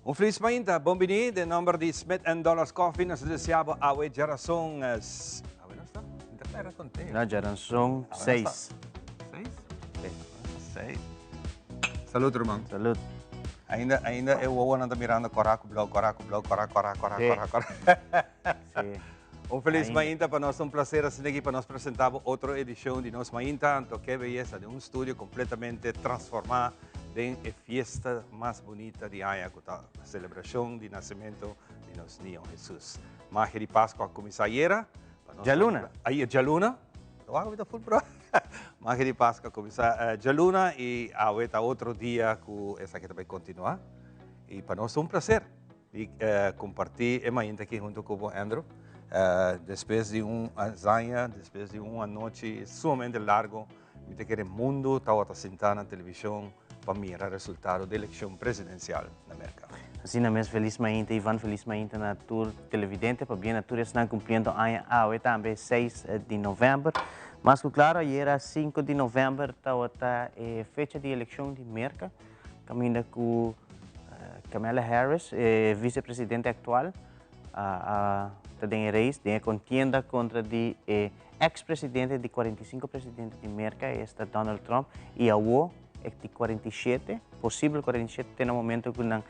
Un feliz mainta, bon bini den nomber di Smith and Dollars Coffee. Nos ta desea bo awe djarason. Awe nos ta? Mi ta pera conteo. No, djarason 6. 6? Sí. 6. Salud, ruman. Salud. Ainda, ainda e wowonan ta mirando kora ku blou, kora ku blou, kora, kora, kora, kora, kora. Sí. Un feliz Ainda. mainta pa nos, un placer asina aki pa nos presenta bo otro edicion di nos mainta. Anto ke beyesa di un studio completamente transforma den e fiesta mas bunita di aña cu ta celebracion di nacimento di nos Niño Jesus. Magia di Pascua a cuminsa ayera. Pa nos Djaluna. Ayer djaluna. Wak mi ta full pro. Magia di Pascua a cuminsa djaluna y awe ta otro dia cu esaki ta bay continua. Y pa nos ta un placer di comparti e mainta aki hunto cu bo, Andrew. Despues di un hazaña, despues di un anochi sumamente largo, mi ta kere mundo tawata sinta na television pa mira resultado di eleccion presidencial na Merca. Asina mes, felis mainta Ivan, felis mainta na tur televidente, pabia na tur esnan cumpliendo aña awe tambe 6 di november. Mas cu claro ayera 5 di november tawata e fecha di eleccion di Merca, caminda cu Kamala Harris, e vicepresidente actual, a ta den e race, den e contienda contra di e ex presidente di 45 presidente di Merca, esta Donald Trump, y awo e di 47, posibel 47 te na momento cu nan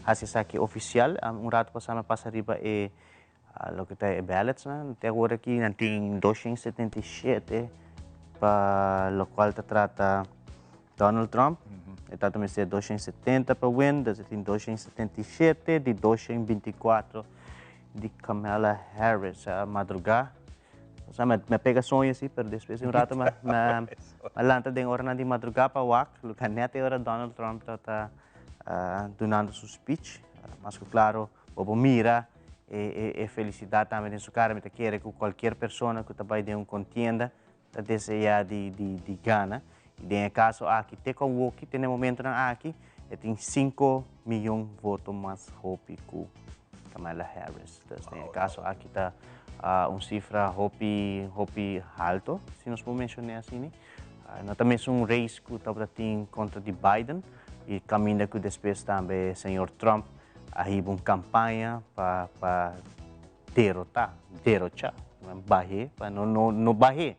haci esaki oficial. Un rato pasa mi a pasa riba e loke ta e ballots nan, te awor aki nan tin 277 pa locual ta trata Donald Trump, e tata mester 270 pa win, dus e tin 277 di 224 di Kamala Harris. A madrugá, osea mi a pega soño si, pero despues di un rato mi a lanta den oranan di madrugá pa wak, loke nèt e ora Donald Trump tabata dunando su speech. Mas ku klaro bo por mira e felisidat tambe den su kara. Mi ta kere ku kualkier persona ku ta bai den un kontienda ta desea di di gana y den e caso aki te cu awoki te na e momentonan aki e tin cinco miyon voto mas hopi cu Kamala Harris. Dus den e caso aki ta un cifra hopi hopi halto si nos por mencione asini. No ta mesun race cu tabata tin contra di Biden y caminda cu despues tambe señor Trump a hiba un campaña pa pa derota, derocha, bah'é, pa no no no bah'é.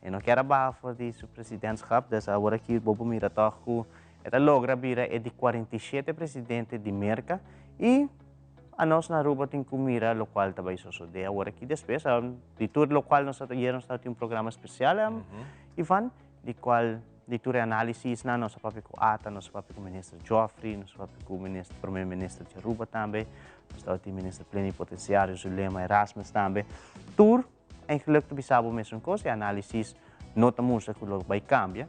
E no kier a baha for di su presidentschap, dus awor aki bo por mira tòg ku e ta logra bira e di 47 presidente di Merka i anos na Aruba tin ku mira lokual ta bai sosodé awor aki despues. Di tur lokual nos ta ayer nos tabatin un programa spesial, Ivan, di kual di tur e análisisnan nos a papia ku ata, nos a papia ku minister Geoffrey, nos a papia ku minister prome minister di Aruba tambe, nos tabatin minister plenipotenciario Zulema Erasmus tambe. Tur eigenlijk ta bisa bo mesun kos, e análisis no ta mustra ku lo bai kambia,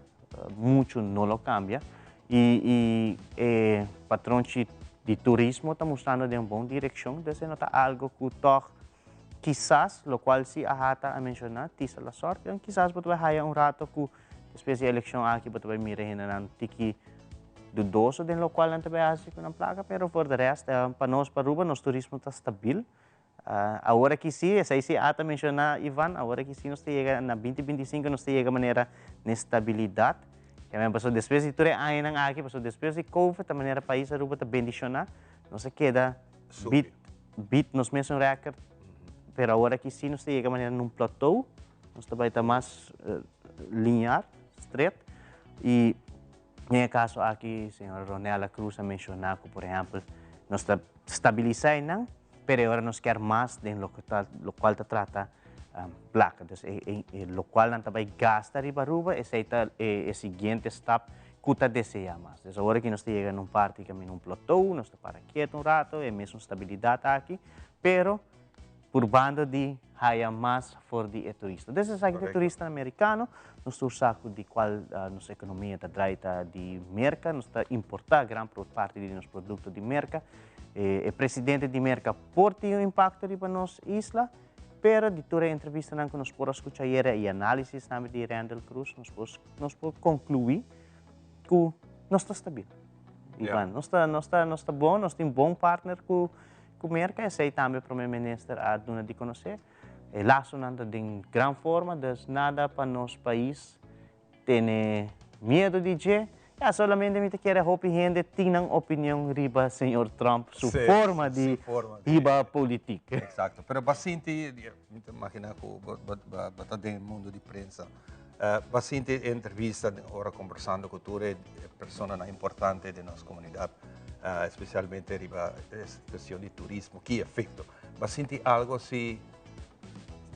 muchu no lo kambia i i e patronchi di turismo ta mustrando den un bon direkshon, dus e no ta algo ku tòg Kisas, locual si AHATA a menciona, tisa la sorte, dan kisas bo ta bay haya un rato cu despues di e eleccion aki bo ta bay mira hendenan tiki dudoso den locual nan ta bay haci cu nan placa, pero voor de rest, pa nos pa Aruba nos turismo ta stabil. Awor aki si, esey si AHATA menciona Ivan, awor aki si nos ta yega na binti 25 nos ta yega manera n'e stabilidad, pasobra despues di tur e añanan aki, pasobra despues di covid ta manera pais Aruba ta bendiciona, nos a keda Subi. Beat nos mesun record, pero awor aki si nos ta yega manera na un plateau, nos ta bai ta mas linear, straight, y den e caso aki señora Ronella Cruz a menciona cu por ehempel nos ta stabilisa einan, pero e ora nos kier mas den loke ta locual ta trata placa, dus e locual nan ta bai gasta riba Aruba esey ta e siguiente stap cu ta desea mas. Dus awor aki nos ta yega na un parti caminda un plateau, nos ta para kieto un rato, e mesun stabilidad aki, pero Purbando di haya mas for di e turista. Des esaki ta e turistanan merikano, nos tur sa ku di kual nos ekonomia ta drai ta di Merka, nos ta importá gran parti di nos produkto di Merka. E presidente di Merka por tin un impakto riba nos isla, pero di tur e entrevistanan ku nos por a skucha ayera i análisis tambe di Randall Cruz, nos por nos por konkluí ku nos ta stabil. Ivan, nos ta nos ta nos ta bon, nos tin bon partner ku Ku Merka esei tambe Prome Minister a duna di konosé. E lasonan ta den gran forma, dus nada pa nos pais tene miedu di dje. Ya, solamente mi ta kere hopi hende tin nan opinion riba señor Trump su forma di hiba politik. Exacto, pero bo a sinti, mi ta imagina ku bo ta den e mundo di prensa, bo a sinti e entrevista ora kombersando ku tur e personanan importante den nos komunidat? Especialmente riba e cuestion di turismo, ki efecto? Ba sinti algo si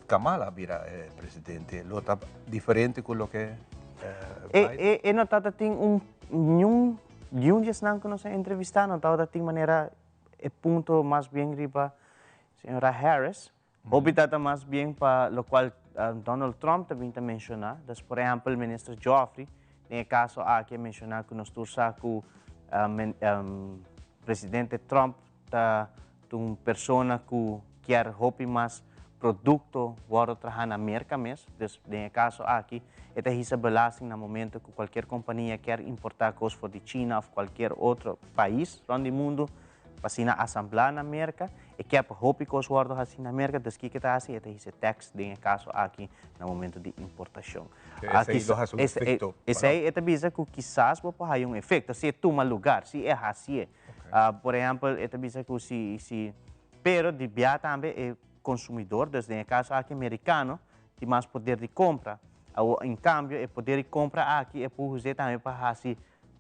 Kamala bira e presidente, lo ta diferente cu loke Biden? E no tabata tin un niun niun di esnan cu nos a entrevista no tabata tin manera e punto mas bien riba señora Harris. Hopi ta ta mas bien pa locual Donald Trump ta bin ta menciona. Dus por ehempel Minister Geoffrey den e caso aki a menciona cu nos tur sa cu Presidente Trump ta un persona cu kier hopi mas producto wordo traha na Merca mes. Dus den e caso aki e ta hisa belasting na momento cu cualkier compania kier importa cos for di China of cualkier otro pais rond di mundo. Pa asina asamblá na Merka, e ke pa hopi kos wòrdu hasí na Merka, dus kiko e ta hasi? E ta hisa tèks den e kaso aki na momento di importashon. Esei lo hasi un efekto. Esei e ta bisa ku kisas bo por haya un efekto si e tuma lugar, si e hasié. Por ehèmpel e ta bisa ku si si pero di bia tambe e konsumidor, dus den e kaso aki merikano, tin mas poder di kompra. Awor en kambio e poder di kompra aki e por us'é tambe pa hasi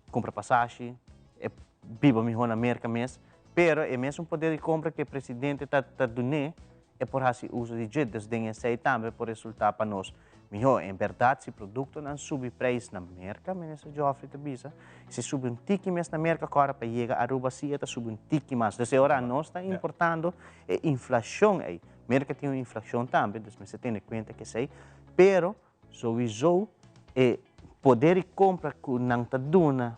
kumpra pasashi, e biba mihó na Merka mes, pero e mesun poder di kompra ku e presidente ta ta dun'é, e por hasi uso di dje, dus den esei tambe por resultá pa nos mihó. En bèrdat si produktonan subi preis na Merka, Minister Geoffrey ta bisa, si subi un tiki mes na Merka kòrda pa yega Aruba si e ta subi un tiki mas. Dus e ora nos ta importando e inflashon ei. Merka tin un inflashon tambe, dus mester tene kuenta ku esei, pero Souizo e poder di compra cu nan ta duna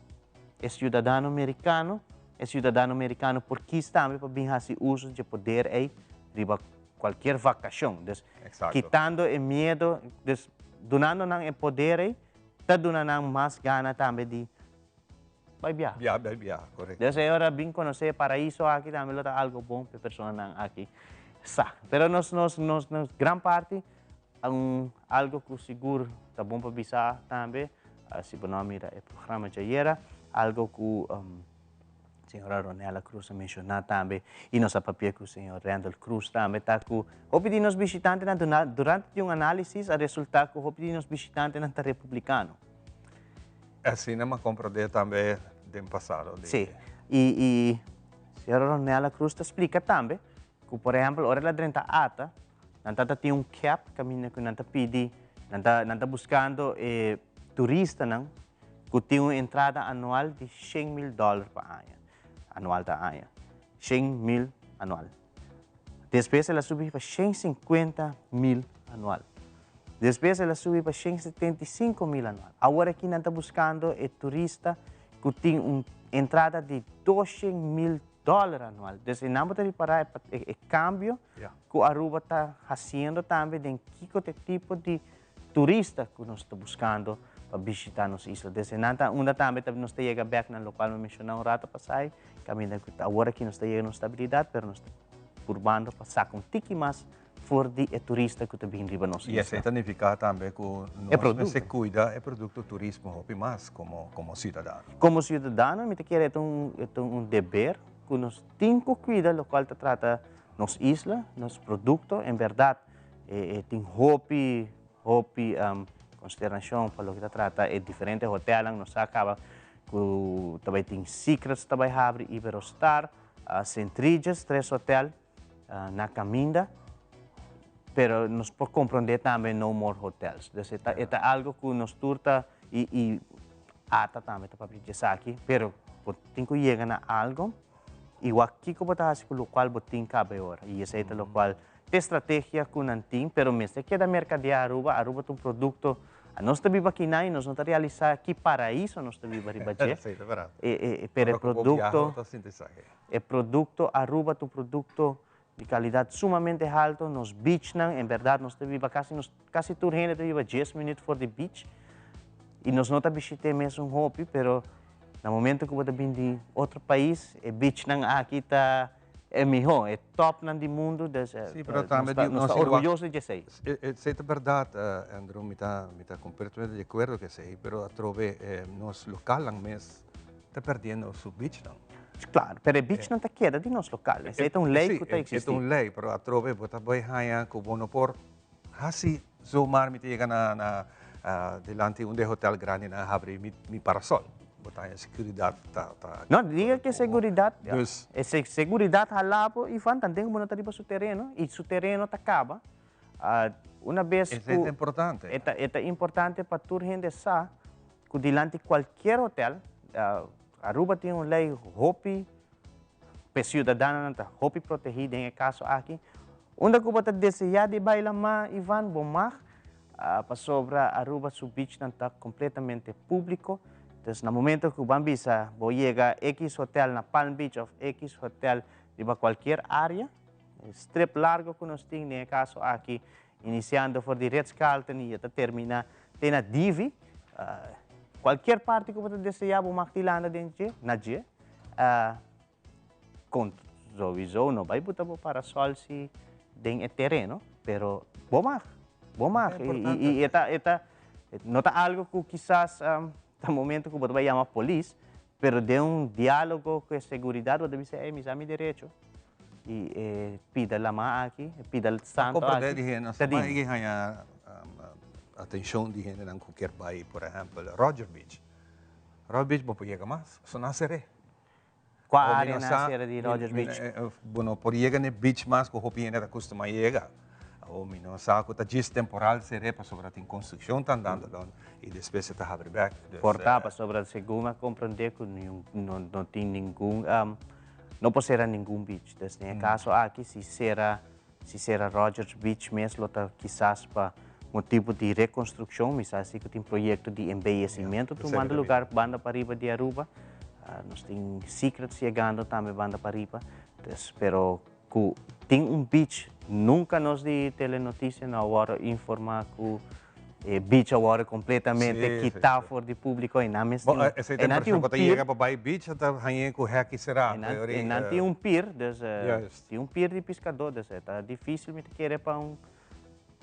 e ciudadano mericano, e ciudadano mericano por kies tambe pa bin haci uso dje poder ey riba cualkier vacacion. Dus, kitando e miedo, dus dunando nan e poder ey, ta duna nan mas gana tambe di bai biaha. Biaha, bai biaha, correcto. Dus e ora bin conoce e paraiso aki tambe lo ta algo bon pa e personanan aki sa. Pero nos, nos, nos, nos gran parti Un algo cu sigur ta bon pa bisa tambe, si bo no a mira e programa djayera, algo cu señora Ronella Cruz a menciona tambe y nos a papia cu señor Randall Cruz tambe, ta cu hopi di nos bishitantenan durante di un analisis a resulta cu hopi di nos bishitantenan ta republicano. Asina mi a comprende tambe den pasado. Si, y señora Ronella Cruz ta splica tambe cu por ehempel ora el a drenta ata, Nan ta ta tin un cap caminda cu nan ta pidi, nan ta nan ta buscando e turistanan cu tin un entrada anual di 100.000 dollar pa aña. Anual ta aña. 100.000 anual. Despues el a subi pa 150.000 anual. Despues el a subi pa 175.000 anual. Awor aki nan ta buscando e turista cu tin un entrada di 200.000 dollar anual. Dus e nan bo ta ripara e cambio cu Aruba ta haciendo tambe den kico ta e tipo di turista cu nos ta buscando pa bishita nos isla. Dus e nan ta unda tambe ta nos ta yega bek na locual mi menciona un rato pasai, caminda cu awor aki nos ta yega na un stabilidad pero nos ta purbando pa saca un tiki mas for di e turista cu ta bin riba nos isla. Y esey ta nifica tambe cu nos mester cuida e producto turismo hopi mas como como ciudadano. Como ciudadano mi ta kere e ta un e ta un deber cu nos tin cu cuida locual ta trata nos isla, nos producto. En berdad e e tin hopi hopi consternacion pa loke ta trata e diferente hotelnan. Nos sa caba cu ta bay tin Secrets ta bay habri, Iberostar, Sint Regis, tres hotel. Na caminda, pero nos por comprende tambe no more hotels. Dus e ta, e ta algo cu nos tur ta, y, y ata tambe ta papia di esaki, pero bo tin cu yega na algo y wak kico bo ta haci cu locual bo tin caba e ora. Y esey ta locual Te strategia ku nan tin, pero mester keda merkadea Aruba. Aruba ta un produkto, nos ta biba akinan i nos no ta realisá ki paraiso nos ta biba riba dje. Sí, ta bèrdat. E, e, pero e Ora ku bo biaha produkto, bo ta sinti esaki. e produkto Aruba ta un produkto di kalidat sumamente halto. Nos beachnan, en bèrdat nos ta biba kasi nos kasi tur hende ta biba dies minüt for di beach i nos no ta bishit'é mesun hopi, pero na momento ku bo ta bin di otro pais e beachnan aki ta E mihó, e topnan di mundu, dus Sí, pero tambe nos ta, di, nos ta nos igual, orguyoso di esei. Esei ta berdad, Andrew, mi ta, mi ta completamente di acuerdo cu esei, pero atrobe nos localnan mes ta perdiendo su beachnan. Claro, pero e beachnan ta keda di nos local, esei ta un ley cu ta Sí, existi. e ta un ley, pero atrobe bo ta bay haya cu bo no por haci zomaar mi ta yega na, na dilanti un di e hotel grandinan habri mi, mi parasol. Bo ta haña seguridat ta ta. No, diga ke seguridat, Dus. e seguridat hala bo Ivan, tanten ku bo no ta riba su tereno i su tereno ta kaba. Una bes ku. Esei ta importante. E ta e ta importante pa tur hende sa ku dilanti kualkier hotel, Aruba tin un lei hopi pa e siudadanonan ta hopi protegí den e kaso aki. Unda ku bo ta deseá di bai lamá Ivan, bo mag. Pasobra Aruba su beachnan ta completamente publico, dus na momento cu ban bisa bo yega X hotel na Palm Beach of X hotel riba cualkier area, strip largo cu nos tin den e caso aki iniciando for di Ritz Carlton y ta termina te na Divi, cualkier parti cu bo ta desea bo mag di landa den dje, na dje. Con sowieso no bay buta bo parasol si den e tereno, pero bo mag, bo mag. Y, y, y e ta, e ta, no ta algo cu kisas ta momento cu bo ta bay yama polis, pero den un dialogo cu e seguridad bo ta bisa, ey, mi sa mi derecho. Y e pida lama aki, e pida santo Comprende aki, di hende, ta ma dimi. e haña atencion di hendenan cu kier bay, por ehempel, Roger Beach. Roger Beach bo por yega mas, so nan cer'e. Kua área nan sera di Rogers Beach? Bo no por yega n'e beach mas ku hopi hende ta kustuma yega. Awor mi no sa ku ta djis temporal ser'é pasobra tin konstrukshon ta andando don i despues e ta habri bèk. Por ta pasobra segun a komprendé ku no tin ningun no por sera ningun beach. Dus den e kaso aki si sera si sera Rogers Beach mes lo ta kisas pa motibu di rekonstrukshon. Mi sa si ku tin proyekto di embeyesimentu tumando lugar banda pariba di Aruba. Nos tin Secrets yegando tambe banda pariba. Dus, pero ku tin un beach, nunka nos di Telenoticia no a wòrdu informá ku e beach a wòrdu kompletamente kitá for di públiko. E nan mes tin, Bo, esei ta e nan tin impreshon un ku ta pier. yega pa bai beach ta hañ'é ku hèki será. E nan, e nan tin un pier, dus Juist. tin un pier di piskadó, dus e ta difísil mi ta kere pa un,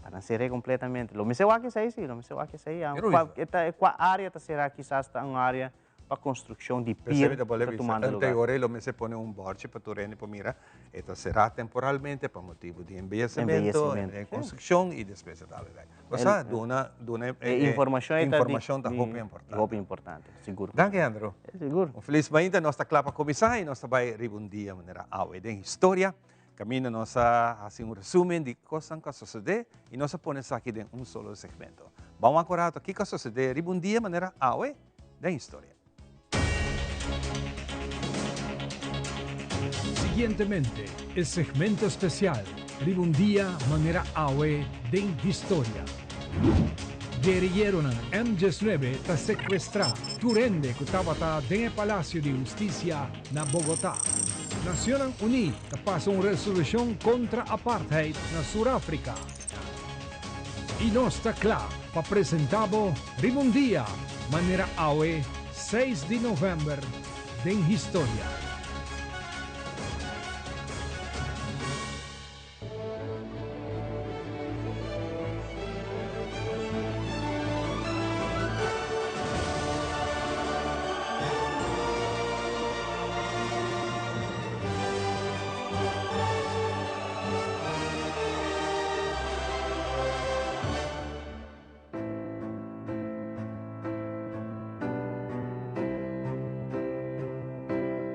pa nan ser'é kompletamente. Lo mester wak esei sí, lo mester wak esei. Pero Kua, e ta, kua área ta será kisas ta un área pa construccion di P'esei pier mi ta bolbe ta bisa, tumando en lugar. teoria lo mester pone un bòrchi pa tur hende por mira, e ta será temporalmente pa motibu di embeyecimento, Embeyecimento, e sí. construccion y despues e ta habri bèk. Bo sa, duna, duna e, E informacion e ta di, informacion ta di, hopi importante. hopi importante, sigur. Danki Andrew. Sigur. Un felis mainta, nos ta kla pa kuminsá y nos ta bai riba un dia manera awe den historia, kaminda nos a hasi un resumen di kosnan ku a sosodé y nos a pone esaki den un solo segmento. Ban wak un rato kiko a sosodé riba un dia manera awe. den historia. Siguientemente e segmento special riba un dia manera awe den historia. Guerilleronan M diesnuebe ta secuestra tur hende cu tabata den e Palacio di Husticia na Bogotá. Nacionnan Uní ta pasa un resolucion contra apartheid na Sur Africa. I nos ta kla pa presentá bo riba un dia manera awe seis di novèmber den historia.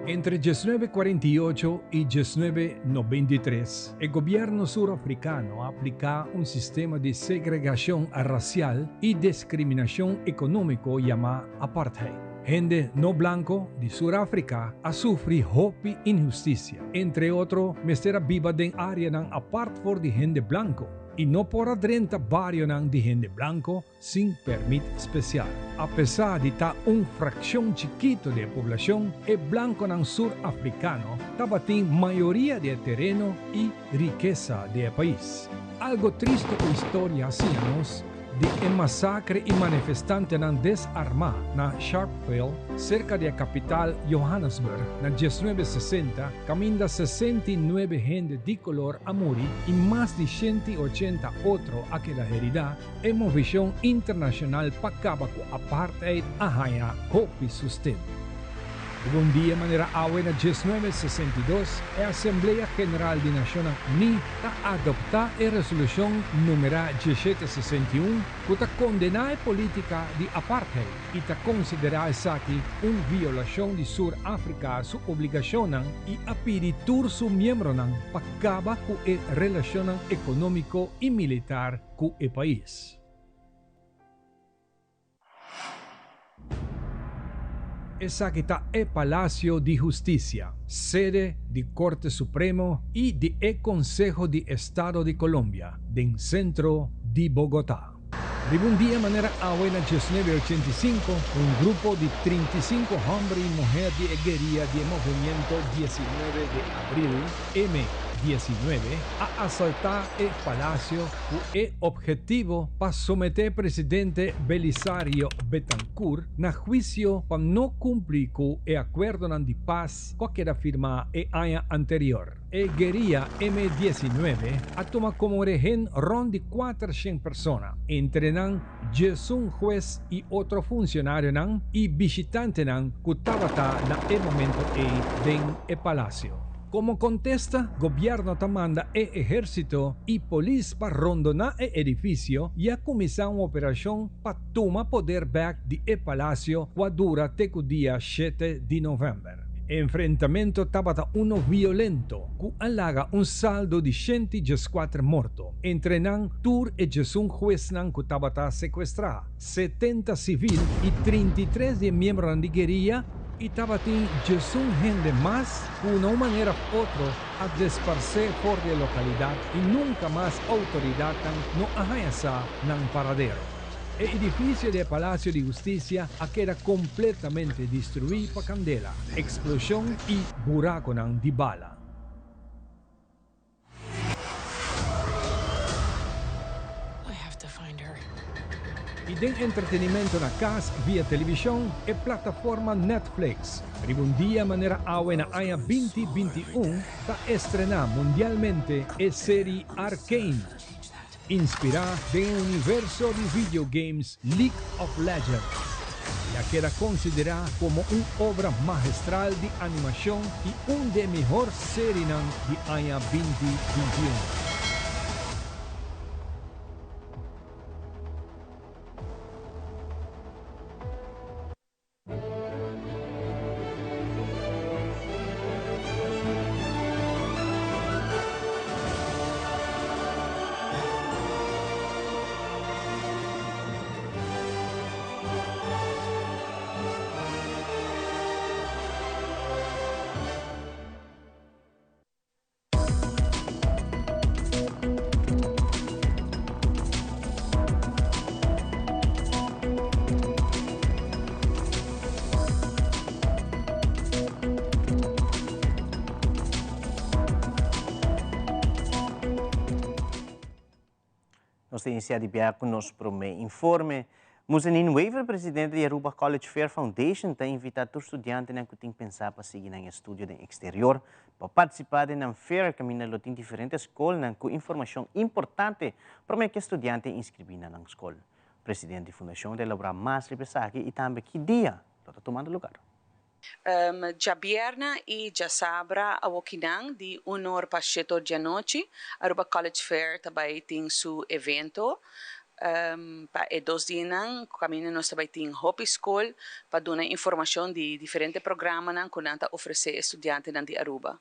Entre 1948 i 1993, e gobièrnu surafrikano a apliká un sistema di segregashon rasial i deskriminashon ekonómiko yamá apartheid. Hende no blanco di Sur Africa a sufri hopi inhusticia. Entre otro, mester a biba den areanan apart for di hende blanco y no por a drenta barionan di hende blanco sin permit special. Apesar di ta un fraccion chikito di e poblacion, e blanconan Sur Africano tabatin mayoria di e tereno y rikesa di e pais. Algo tristo ku historia a siña nos di e masakre i manifestantenan desarmá na Sharpeville, serka di e kapital Johannesburg, na 1960, kaminda 69 hende di kolor a muri i mas di 180 otro a keda heridá, e movishon internashonal pa kaba ku apartheid a haña hopi sosten. Riba un dia manera awe na 1962, e Asamblea General di Nashonnan Uní ta adoptá e resolushon numerá 1761 ku ta kondená e polítika di apartheid i ta konsiderá esaki un violashon di Sur Afrika su obligashonnan i a pidi tur su miembronan pa kaba ku e relashonnan ekonómiko i militar ku e pais. Esaki ta e Palacio di Husticia, sede di Corte Supremo y di e Conseho di Estado di Colombia, den centro di Bogotá. Riba un dia manera awe na 1985, un grupo di 35 homber y muher di e gueria di e Movimiento 19 de Abril, M19, a asalta e palacio ku e obhetivo pa someté presidente Belisario Betancur na huisio pa no kumpli ku e akuerdonan di pas ku a keda firmá e aña anterior. E gueria M19 a tuma komo rehen rònt di 400 persona, entre nan 11 hues i otro funshonarionan i bishitantenan ku tabata na e momento ei den e palasio. Komo kontesta, gobièrnu ta manda e ehérsito i polis pa rondoná e edifisio i a kuminsá un operashon pa tuma poder bèk di e palasio ku a dura te ku dia 7 di novèmber. E enfrentamentu tabata uno violento ku a laga un saldo di 114 morto, entre nan tur e 11 huesnan ku tabata sekuestrá, 70 sivil i 33 di e miembronan di gueria, i tabatin 11 hende mas ku na un manera òf otro a desparsé for di e lokalidat i nunka mas outoridatnan no a haña sa nan paradero. E edifisio di e Palasio di Hustisia a keda kompletamente destruí pa kandela, eksploshon i burakonan di bala. I have to find her. I den entretenimento na kas via televishon, e plataforma Netflix, riba un dia manera awe na aña 2021, ta estrená mundialmente e seri Arcane, inspirá den e universo di videogames League of Legends. I a keda konsiderá komo un obra mahestral di animashon i un di e mihor serinan di aña 2021. Nos ta inicia di biaha cu nos prome informe. Musenin Wever, presidente di Aruba College Fair Foundation, ta invita tur studiantenan cu tin pensa pa sigui nan estudio den exterior pa participa den nan fair caminda lo tin diferente scolnan cu informacion importante prome cu e studiante inscribi na nan scol. Presidente di fundacion ta elabora mas riba esaki y tambe ki dia lo ta tumando lugar. Djabièrnè i djasabra awokinan di un or pa shete or djanochi, Aruba College Fair ta bai tin su evento. Pa e dos dianan ku kaminda nos ta bai tin hopi skol pa duna informashon di diferente programanan ku nan ta ofresé e studiantenan di Aruba.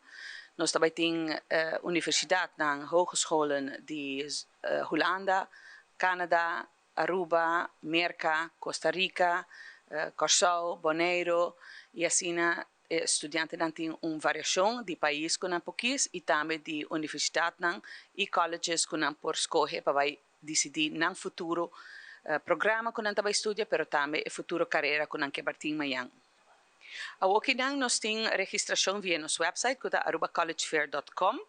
Nos ta bai tin universidatnan, hogescholen di Hulanda, Canada, Aruba, Merka, Costa Rica. Kòrsou, Boneiru i asina e studiantenan tin un variashon di pais ku nan por kis i tambe di universidatnan i colleges ku nan por skohe pa bai disidí nan futuro programa ku nan ta bai studia, pero tambe e futuro karera ku nan ke bar tin mañan. Awokinan nos tin registrashon via nos website ku ta arubacollegefair.com.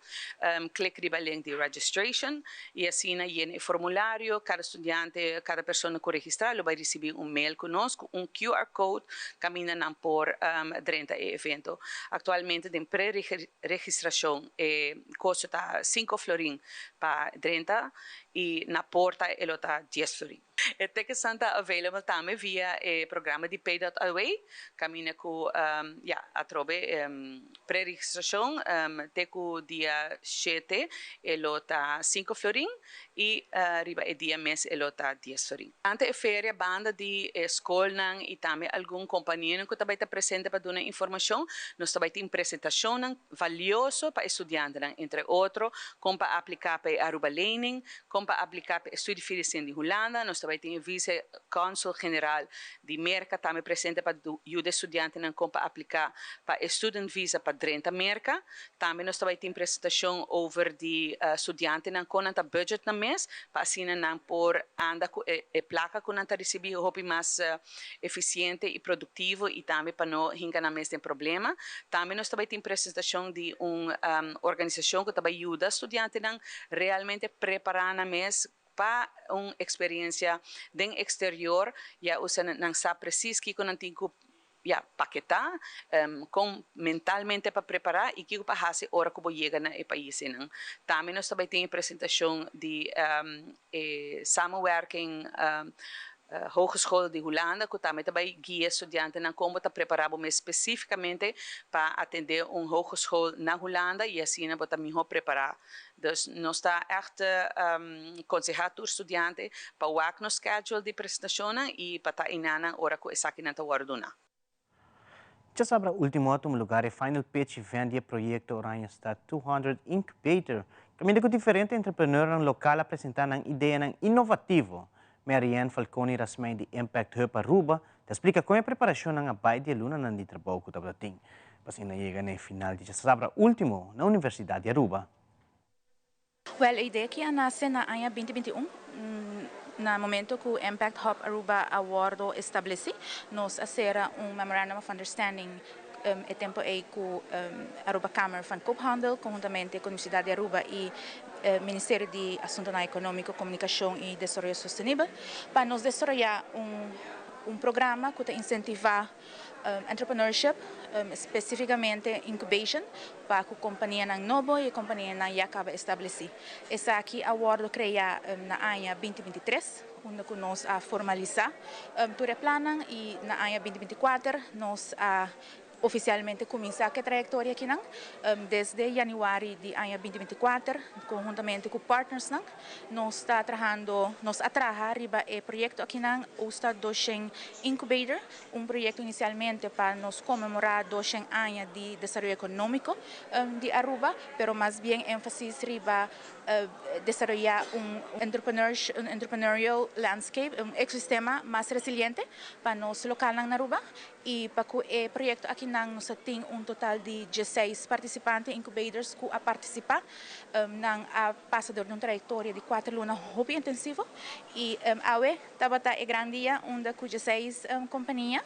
Click riba link di registration i asina yena e formulario. Kada studiante, kada persona ku registrá lo bai risibí un mail ku nos ku un QR code kaminda nan por drenta e evento. Aktualmente den pre-registrashon e kosto ta 5 florin pa drenta i na porta e lo ta 10 florin. E tickets ta available tambe via e programa di pay.aw, kaminda ku ja, atrobe pre-registrashon te ku dia 7 e lo ta 5 florin i riba e dia mes e lo ta 10 florin. Durante e feria, banda di skolnan i tambe algun kompania ku tambe ta presente pa duna informashon, nos tambe tin presentashon valioso pa studiantenan, entre otro, kon pa apliká pa Aruba Lening, kon pa apliká pa studiefinanciering di Hulanda. Nos tambe tin vice consul general di Merka tambe presente pa yuda studiantenan kon pa apliká pa student visa pa drenta Merka. Tambe nos tambe tin presentashon over di studiantenan kon nan ta budget nan mes, pa asina nan por anda ku e plaka ku nan ta risibí hopi mas efisiente i produktivo i tambe pa no hinka nan mes den problema. Tambe nos tambe tin presentashon di un organisashon ku ta yuda studiantenan realmente prepará nan mes pa un eksperensia den eksterior, ya usa nan sa presis kiko nan tin ku, ja, paketá, kon mentalmente pa prepará i kiko pa hasi ora ku bo yega na e paisnan. Tambe nos tambe tin presentashon di samenwerking Hogeschool di Hulanda, ku tambe ta guia studiantenan kon ta prepará mes spesífikamente pa atendé un hogeschool na Hulanda i asina bo ta mihó prepará. Dus nos ta echt konsehá tur studiante pa wak nos schedule di presentashon i pa ta einan ora ku esakinan ta wòrdu duná. Djasabra último a tuma lugá e final pitch event di e proyekto Oranjestad 200 Incubator, kaminda ku diferente entrepreneur lokal a presentá nan idea inovativo. Marianne Falconi Rasmijn di Impact Hub Aruba ta splika kon e preparashon a bai di e lunanan di trabou ku tabatin pa asina yega na final di djasabra último na Universidat di Aruba. Well, e idea aki a nase na aña 2021, na momento ku Impact Hub Aruba a wòrdu establesí, nos a sera un Memorandum of Understanding e tempu ei ku Aruba Kamer van Koophandel, konhuntamente ku Universidat di Aruba i Ministerio di Asuntonan Ekonómiko, Komunikashon i Desaroyo Sostenibel, pa nos desaroyá un programa ku ta insentivá entrepreneurship, spesífikamente incubation, pa e kompanianan nobo i kompanianan ya kaba establesí. Esaki a wòrdu kreá na aña 2023, unda ku nos a formalisá tur e plannan i na aña 2024 nos a ofisialmente kuminsá ku e trayektoria akinan, desde yanüari di aña 2024, konhuntamente ku partners nan, nos ta trahando, nos a traha riba e proyekto akinan, OSTA 200 Incubator, un proyekto inisialmente pa nos konmemorá 200 aña di desaroyo ekonómiko di Aruba, pero mas bien énfasis riba desaroyá un entrepreneurial landscape, un ekosistema mas resiliente pa nos lokal na Aruba. I pa e proyekto akinan nos tin un total di 16 partisipante, incubators ku a partisipá. Nan a pasa dor di un trayektoria di 4 luna hopi intensivo i awe tabata e gran dia unda ku 16 kompania,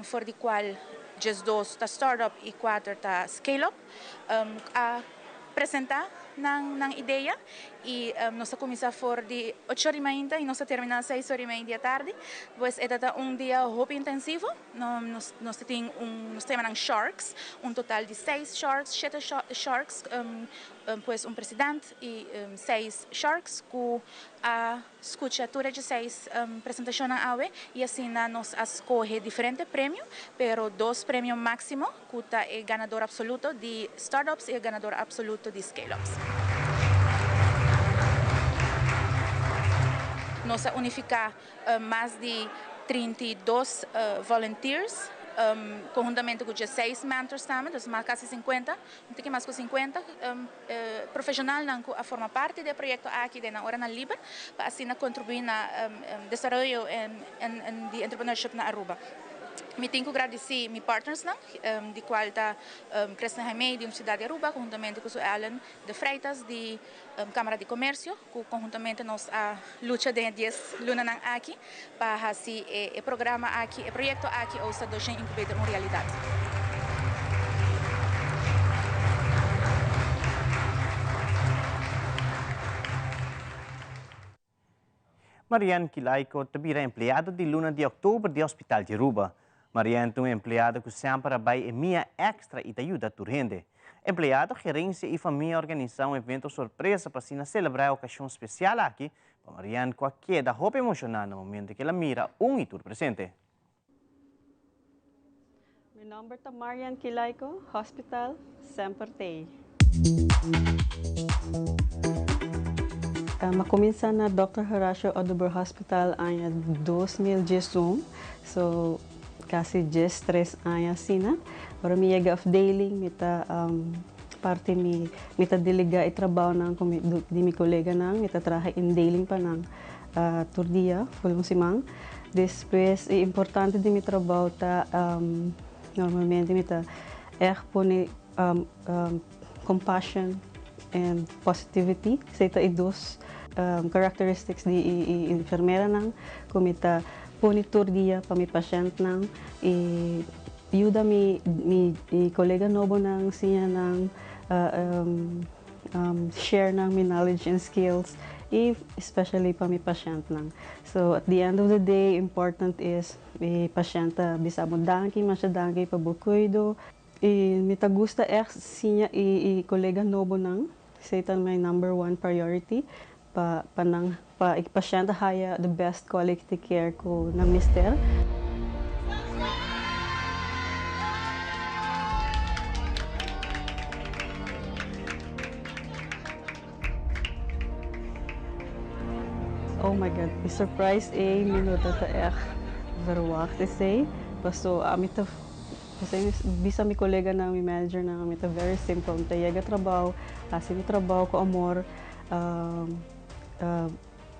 for di kual 12 ta startup i 4 ta scale up, a presentá nan idea i nos a kuminsá for di 8 or i mei i nos a terminá 6 or i mei di atardi. Pues tabata un dia hopi intensivo. Nos tin un, nos tin sharks, un total di 6 sharks, 7 sharks, pues un presidente i 6 sharks ku a skucha tur e 6 presentashon awe i asina nos a skohe diferente premio, pero dos premio máksimo, ku ta e ganadó absoluto di startups i e ganadó absoluto di scale-ups. Nos a unifiká mas di 32 volunteers. Conhuntamente cu dieseis mentors tambe, dus mas casi cincuenta, un tiki mas cu cincuenta profesionalnan cu a forma parti di e proyecto aki den nan oranan liber pa asina contribui na desaroyo di entrepreneurship na Aruba. Mi tin cu gradici mi partnersnan, di cual ta Christian Jaime di Universidad di Aruba conhuntamente cu su Ellen de Freitas di Camara di Comercio cu conhuntamente nos a lucha den e dies lunanan aki pa haci e programa aki, e proyecto aki OSA Doshen Incubator un realidad. Marianne Kilaiko ta bira empleado di luna di october di Hospital di Aruba. Marianne ta un empleado cu semper a bay e mia extra y ta yuda tur hende. Empleado, gerencia y famia a organisa un evento sorpresa pa asina celebra e ocasion special aki pa Marianne cu a keda hopi emociona na momento cu el a mira un y tur presente. Mi nomber ta Marianne Kilaiko, Hospital semper t'ey. Mi a cuminsa na Dòkter Horacio Oduber Hospital aña 2011, so casi 13 aña asina. Ora mi yega afdeling mi ta parti mi mi ta delega e trabounan cu mi di mi coleganan, mi ta traha indeling pa nan tur dia for un siman. Despues e importante di mi trabou ta normalmente mi ta ègt pone compassion and positivity, esei ta e dos characteristics di e enfermeranan ku mi ta pone tur dia pa mi pashèntnan i yuda mi mi kolega nobonan siña nan share nan mi knowledge and skills i especially pa mi pashèntnan. So at the end of the day important is e pashènt ta bisa bo danki, masha danki pa bo kuido. I mi ta gusta ègt siña e kolega nobonan, esei ta my number one priority pa pa nan pa e pashènt haya the best quality care ku nan mester. Oh my God, e surprise ei mi no ta ta ègt verwacht esei, paso ami ta Esei bisa mi koleganan, mi managernan, mi ta very simple, mi ta yega trabou, hasi mi trabou ku amor,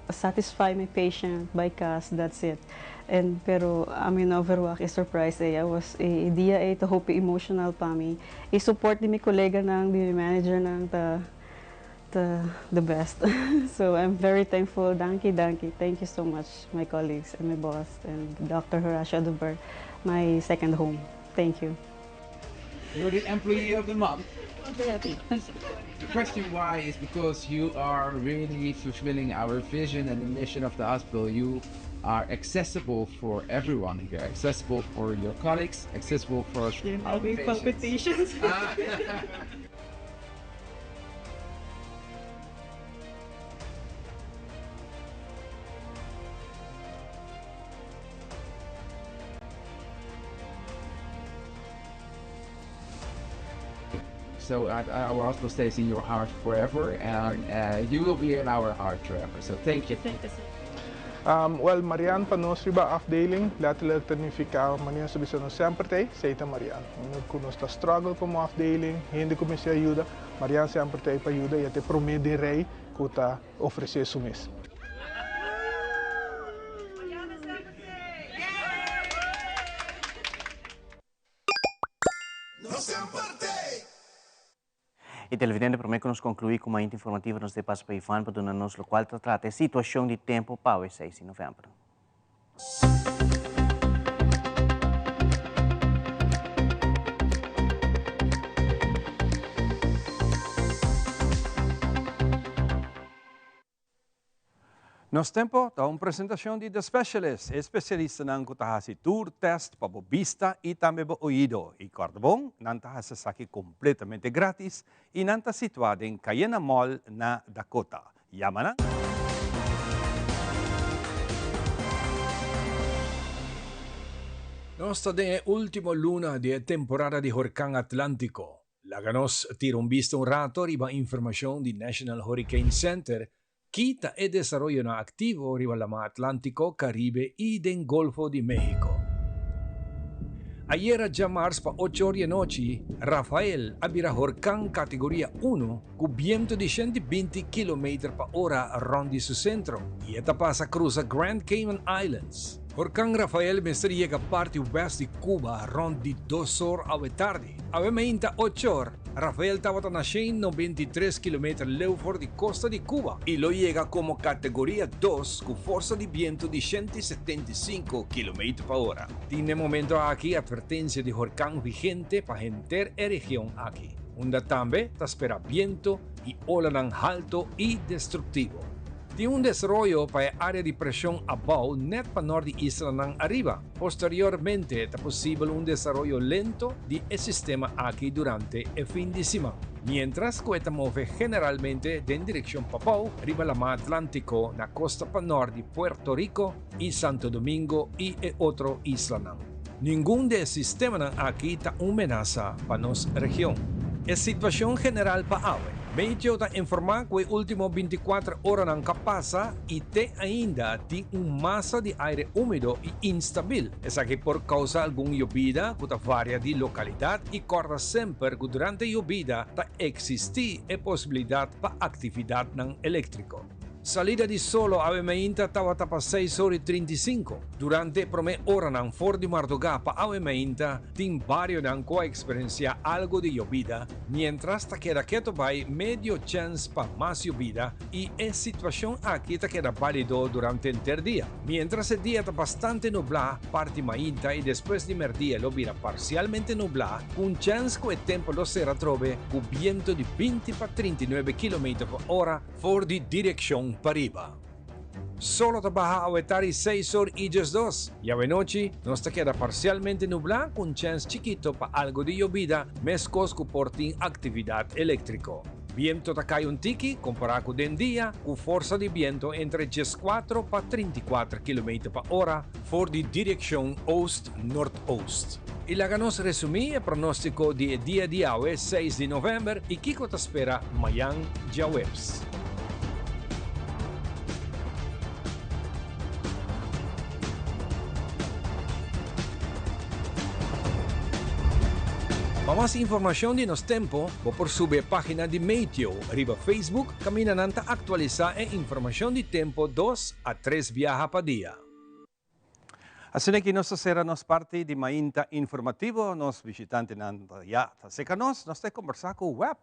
satisfy mi patient, bai kas, that's it. En pero ami no verwagt e surprise ei, I was, e dia ei ta hopi emotional pa mi. E support di mi koleganan, di mi managernan ta ta the best. So I'm very thankful, danki danki, thank you so much my colleagues and my boss and Doctor Horacio Oduber, my second home. Thank you. You're the employee of the month. The question why is because you are really fulfilling our vision and the mission of the hospital. You are accessible for everyone here, accessible for your colleagues, accessible for our patients. So our hospital stays in your heart forever and uh, you will be in our heart forever. So thank you. Thank you. Um, well, Marianne pa nos riba afdeling, letterlijk ta nifica manera nos ta bisa nos semper t'ey, esey ta Marianne. Unda cu nos ta struggle como afdeling, hende cu mester ayuda, Marianne semper t'ey pa yuda y e ta e prome den rey cu ta ofrece su mes. E televidente prome ku nos konkluí ku Mainta Informativo nos ta e pasa pa Ivan pa duna nos lokual ta trata e situashon di tempu pa awe seis di novèmber. Nos Tempo ta un presentacion di The Specialist, e specialistanan cu ta haci tur test pa bo bista y tambe bo oido. Y corda bon, nan ta haci esaki completamente gratis y nan ta situa den Cayena Mall na Dakota. Yama nan. Nos ta den e ultimo luna di e temporada di horcan Atlantico. Laga nos tira un bista un rato riba informacion di National Hurricane Center ki ta e desaroyonan activo riba Laman Atlantico, Caribe y den Golfo di Mexico. Ayera djamars pa ocho or di anochi, Rafael a bira horkan kategoria uno ku bientu di 120 kilometer pa ora rònt di su sentro i e ta pasa krusa Grand Cayman Islands. Horkan Rafael mester yega parti west di Cuba rònt di dos or awe tardi. Awe mainta ocho or, Rafael tabata na 193 kilometer leu for di kosta di Cuba i lo yega komo kategoria dos ku forsa di bientu di 175 kilometer pa ora. Tin n'e momento aki atvertensia di horkan vigente pa henter e region aki, unda tambe ta spera bientu i olanan halto i destruktivo. Tin un desaroyo pa e área di preshon abou nèt pa nòrt di islanan ariba. Posteriormente ta posibel un desaroyo lento di e sistema aki durante e fin di siman, miéntras ku e ta move generalmente den direkshon pabou riba Lamá Atlántiko na kosta pa nòrt di Puerto Rico i Santo Domingo i e otro islanan. Ningun di e sistemanan aki ta un menasa pa nos region. E situashon general pa awe. Meteo ta informá ku e último 24 oranan ka pasa i te ainda tin un masa di aire úmido i instabil. Esaki por kousa algun yobida ku ta varia di lokalidat i kòrda semper ku durante yobida ta eksistí e posibilidat pa aktividatnan eléktriko. Salida di solo awe mainta tabata pa seis ora i 35. Durante e promé oranan for di mardugá pa awe mainta tin barionan ku a eksperensiá algu di yobida, miéntras ta keda ketu bai medio chèns pa mas yobida i e situashon aki ta keda bálido durante henter dia. Miéntras e dia ta bastante nublá parti mainta i despues di mèrdia lo bira parsialmente nublá ku un chèns ku e tempu lo sera atrobe ku bientu di 20 pa 39 kilometer pa ora For di direkshon pariba. Solo ta baha awe tardi seis or i 12 i awe nochi nos ta keda parsialmente nublá ku un chèns chikito pa algu di yobida meskos ku por tin aktividat eléktriko. Biento ta kai un tiki kompará ku den dia ku forsa di biento entre 14 pa 34 kilometer pa ora for di direkshon oost-noordoost. I laga nos resumí e pronóstiko di e dia di awe 6 di novèmber i kiko ta spera mayan djaweps. Pa mas informashon di nos tempu, bo por subi e página di Meteo riba Facebook kaminda nan ta aktualisá e informashon di tempu dos a tres biaha pa dia. Asina ki nos ta sera nos parti di mainta informativo, nos bishitantenan ta ya ta seca nos, nos ta combersa cu web,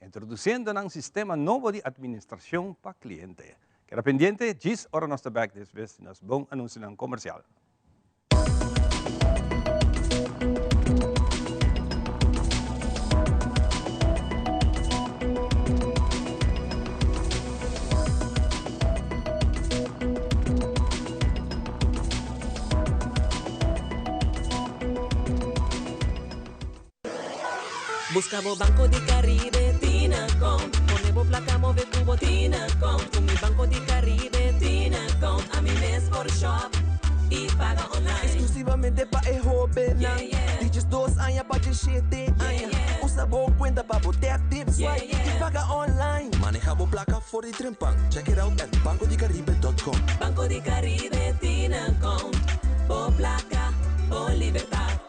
introduciendo nan sistema nobo di administracion pa cliente. Keda pendiente, djis ora nos ta bek despues di nos bon anuncionan comercial. Busca bo Banco di Caribe tin account. Pone bo placa move cu bo tin account. Cu mi Banco di Caribe tin account. Ami mes por shop y paga online. Exclusivamente pa e hobennan di 12 aña pa 17 aña. Usa bo cuenta pa bo tap, tip, swipe y paga online. Maneha bo placa for di trempan. Check it out at bancodicaribe.com. Banco di Caribe tin account. Bo placa, bo libertad.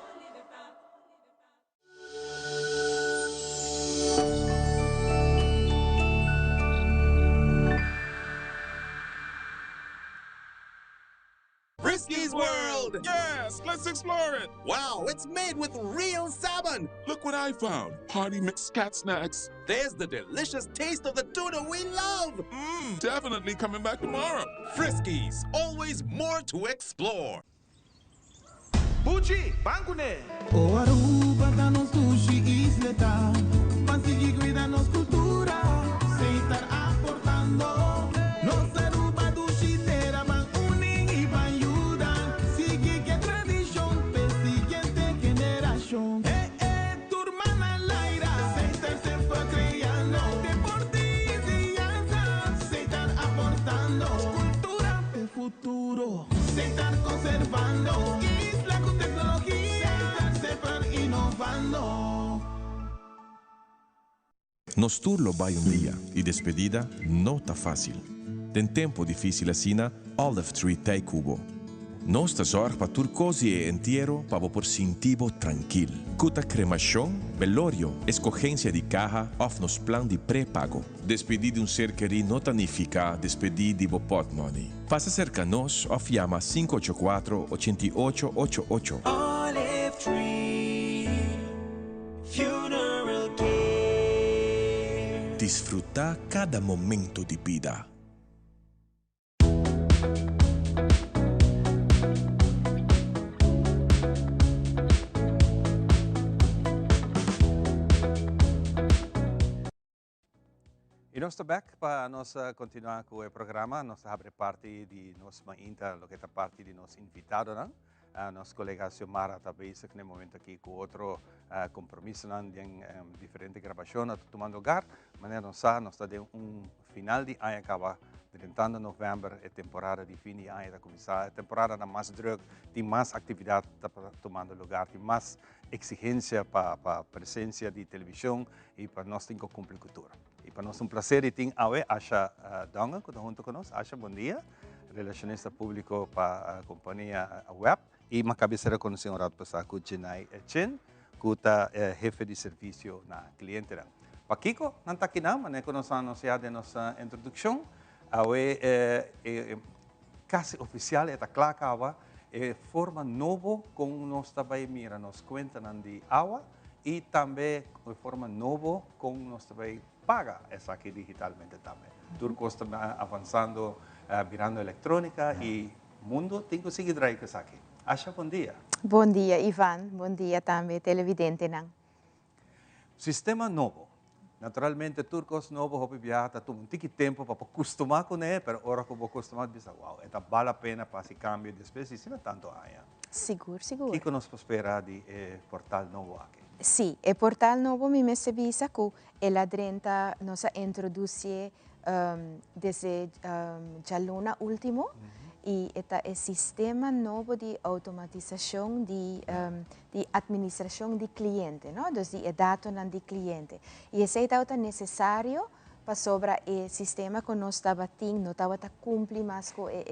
Risky's World! Yes, let's explore it! Wow, it's made with real salmon! Look what I found! Party mix cat snacks. There's the delicious taste of the tuna we love! Definitely coming back tomorrow. Friskies, always more to explore. Buchi, ban kuné! O Aruba ta nos dushi isleta, Ban sigui cuida nos cultura, Setar aportando. Nos Aruba dushi tera, Ban uni y ban yuda, Sigui cu e tradicion, p'e siguiente generacion. Eh eh, tur man al aire, Setar semper creando, Deporte y enseñanza, Setar aportando. Cultura p'e futuro. Setar conservando, Isla cu tecnologia, Setar semper innovando. Nos tur lo bai un dia y despedida no ta facil. Den tempo dificil asina, Olive Tree t'ey cu bo. Nos ta zorg pa tur kos di e entiero pa bo por sinti bo trankil. Ku ta kremashon, belorio, eskogensia di kaha òf nos plan di prepago. Despedí di un ser kerí no ta nifiká despedí di bo pòtmòni. Pasa serka nos òf yama 584 88 88. Olive Tree Funeral Care. Disfrutá kada momento di bida. Y nos ta back pa nos continua cu e programa. Nos ta habri parti di nos mainta, loke ta parti di nos invitadonan. Nos colega Xiomara ta bezig na e momento aki cu otro compromisonan den diferente grabacion ta tumando lugar. Manera nos sa, nos ta den un final di aña caba, drentando november, e temporada di fin di aña ta cuminsa. E temporadanan mas druk, tin mas actividad ta tumando lugar, tin mas exigencia pa presencia di television y pa nos tin cu cumpli cu tur. Y pa nos ta un placer di tin awe Asha Dongen cu ta hunto cu nos. Asha, bon dia. Relacionista publico pa compania web. Y mi a caba di ser reconoci un rato pasa cu Jenay Chin, cu ta hefe di servicio na clientenan. Pakico nan ta akinan? Manera cu nos a anuncia den nos introduccion, awe e casi oficial e ta cla caba e forma nobo con nos ta bay mira nos cuentanan di awa y tambe e forma nobo con nos ta bay paga esaki digitalmente tambe. Tur cos ta avansando, birando electronica y mundo tin cu sigui draai cu esaki. Asha, bon dia. Bon dia, Ivan. Bon dia tambe televidentenan. Sistema nobo. Naturalmente tur cos nobo hopi biaha ta tuma un tiki tempo pa por custuma cune, pero ora cu bo custuma bo bisa wow, e ta bal la pena pa haci cambio despues di asina tanto aña. Sigur, sigur. Kico nos por spera di e portal nobo aki? Si, e portal nobo mi mester bisa cu el a drenta, nos a introduci'e desde djaluna ultimo y e ta e sistema nobo di automatisacion di di administracion di cliente, no, dus di e datonan di cliente. Y esey tabata necesario pasobra e sistema cu nos tabatin no tabata cumpli mas cu e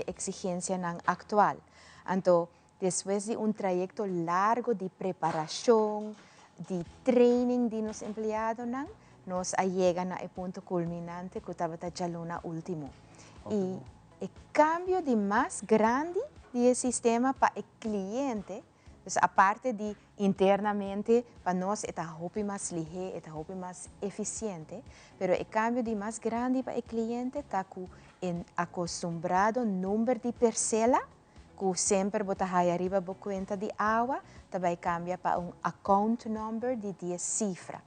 exigencianan actual. Anto despues di un trayecto largo di preparacion, di training di nos empleadonan, nos a yega na e punto culminante cu tabata djaluna ultimo. Y e cambio di mas grandi di e sistema pa e cliente, dus aparte di internamente pa nos e ta hopi mas lihé, e ta hopi mas eficiente, pero e cambio di mas grandi pa e cliente ta cu e acostumbrado number di percela cu semper bo ta haya riba bo cuenta di awa ta bay cambia pa un account number di dies cifra.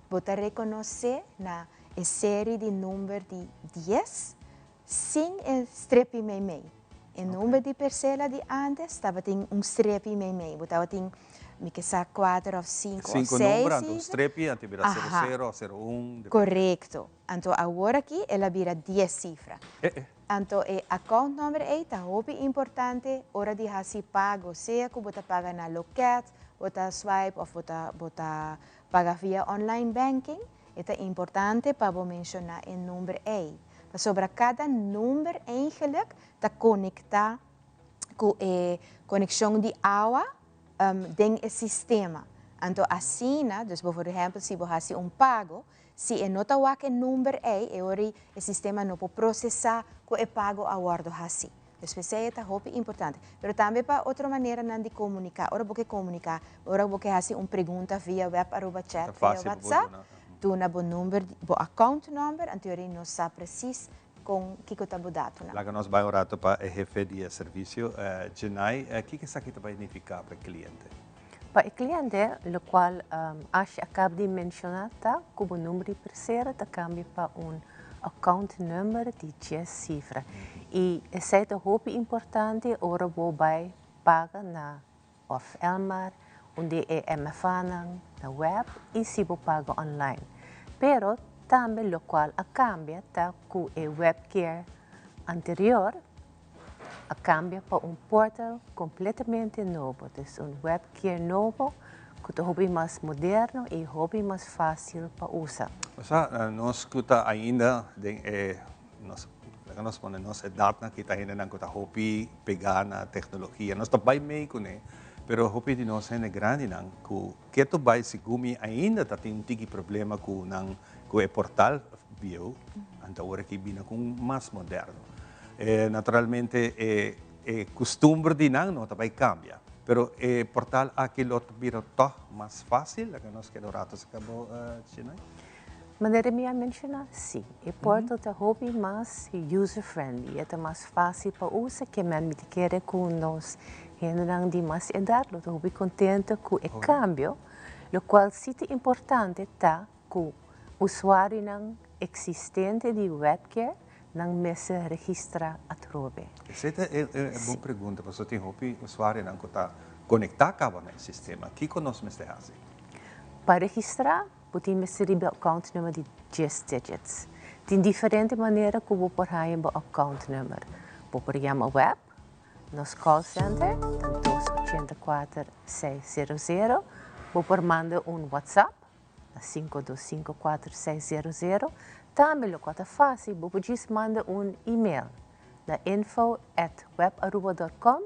Bo ta reconoce na e serie di number di dies sin e strepi meimei. E number di percela di antes tabatin un strepi meimei. Bo tabatin, mi ke sa, cuater of cinco of Cinco seis number, anto un cifra. strepi, anto e bira cero cero of cero un, depende. Corecto. Anto awor aki el a bira dies cifra. Eh eh. Anto e account number ei ta hopi importante ora di haci pago, sea cu bo ta paga na loket, bo ta swipe of bo ta bo ta paga via online banking, e ta importante pa bo menciona e number ei. Pasobra cada number eigenlijk ta conecta cu e conexion di awa den e sistema. Anto asina, dus bo por ehempel si bo haci un pago, Si e no ta wak e number ei, e ora ei e sistema no por prosesá ku e pago a wòrdu hasí. Dus p'esei e ta hopi importante. Pero tambe pa otro maneranan di komuniká. Ora bo ke komuniká, ora bo ke hasi un pregunta via web Aruba Chat, via WhatsApp, duna bo number, bo account number, anto e ora ei nos sa presis kon kiko ta bo datonan. Laga nos bai un rato pa e hefe di e servisio, Jenay, kiko esaki ta bai nifiká pa e kliente? Pa e kliente, lokual Ashley a kaba di menshoná ta ku bo number di persera ta kambia pa un account number di dies sifra. I esei ta hopi importante ora bo bai paga na òf Elmar, un di e MFAnan, na web i si bo paga online. Pero tambe lokual a kambia ta ku e webcare anterior a cambia pa un portal completamente nobo, dus un webcare nobo cu ta hopi mas moderno y hopi mas facil pa usa. Osea, nos cu ta ainda den e nos Laga nos pone nos edatnan aki ta hendenan ku ta hopi pegá na teknologia. Nos ta bai mei kuné, pero hopi di nos hende grandinan ku ke ta bai segun mi ainda ta tin un tiki problema ku nan ku e portal bieu, anto awor aki bini ku un mas moderno. Naturalmente e e kustumber di nan no ta bai kambia, pero e portal aki lo ta bira tòg mas fásil? Laga nos keda un rato serka bo, Shinay. Manera mi a menshoná, sí. E portal ta hopi mas user friendly, e ta mas fásil pa usa, ke men mi ta kere ku nos hendenan di mas edat lo ta hopi kontento ku e kambio, lokual sí ta importante ta ku usuarionan eksistente di Webcare nan mester registrá atrobe. Esei ta e bon pregunta, pasobra tin hopi usuarionan ku ta konektá kaba na e sistema. Kiko nos mester hasi? Pa registrá, Bo tin mester riba e account number di djes digits. Tin diferente manera ku bo por haña bo account number. Bo por yama web, nos call center ta 284 600. Bo por manda un WhatsApp na 525 4600. Tambe lokual ta fásil, bo por djis manda un email na info at webaruba dot com.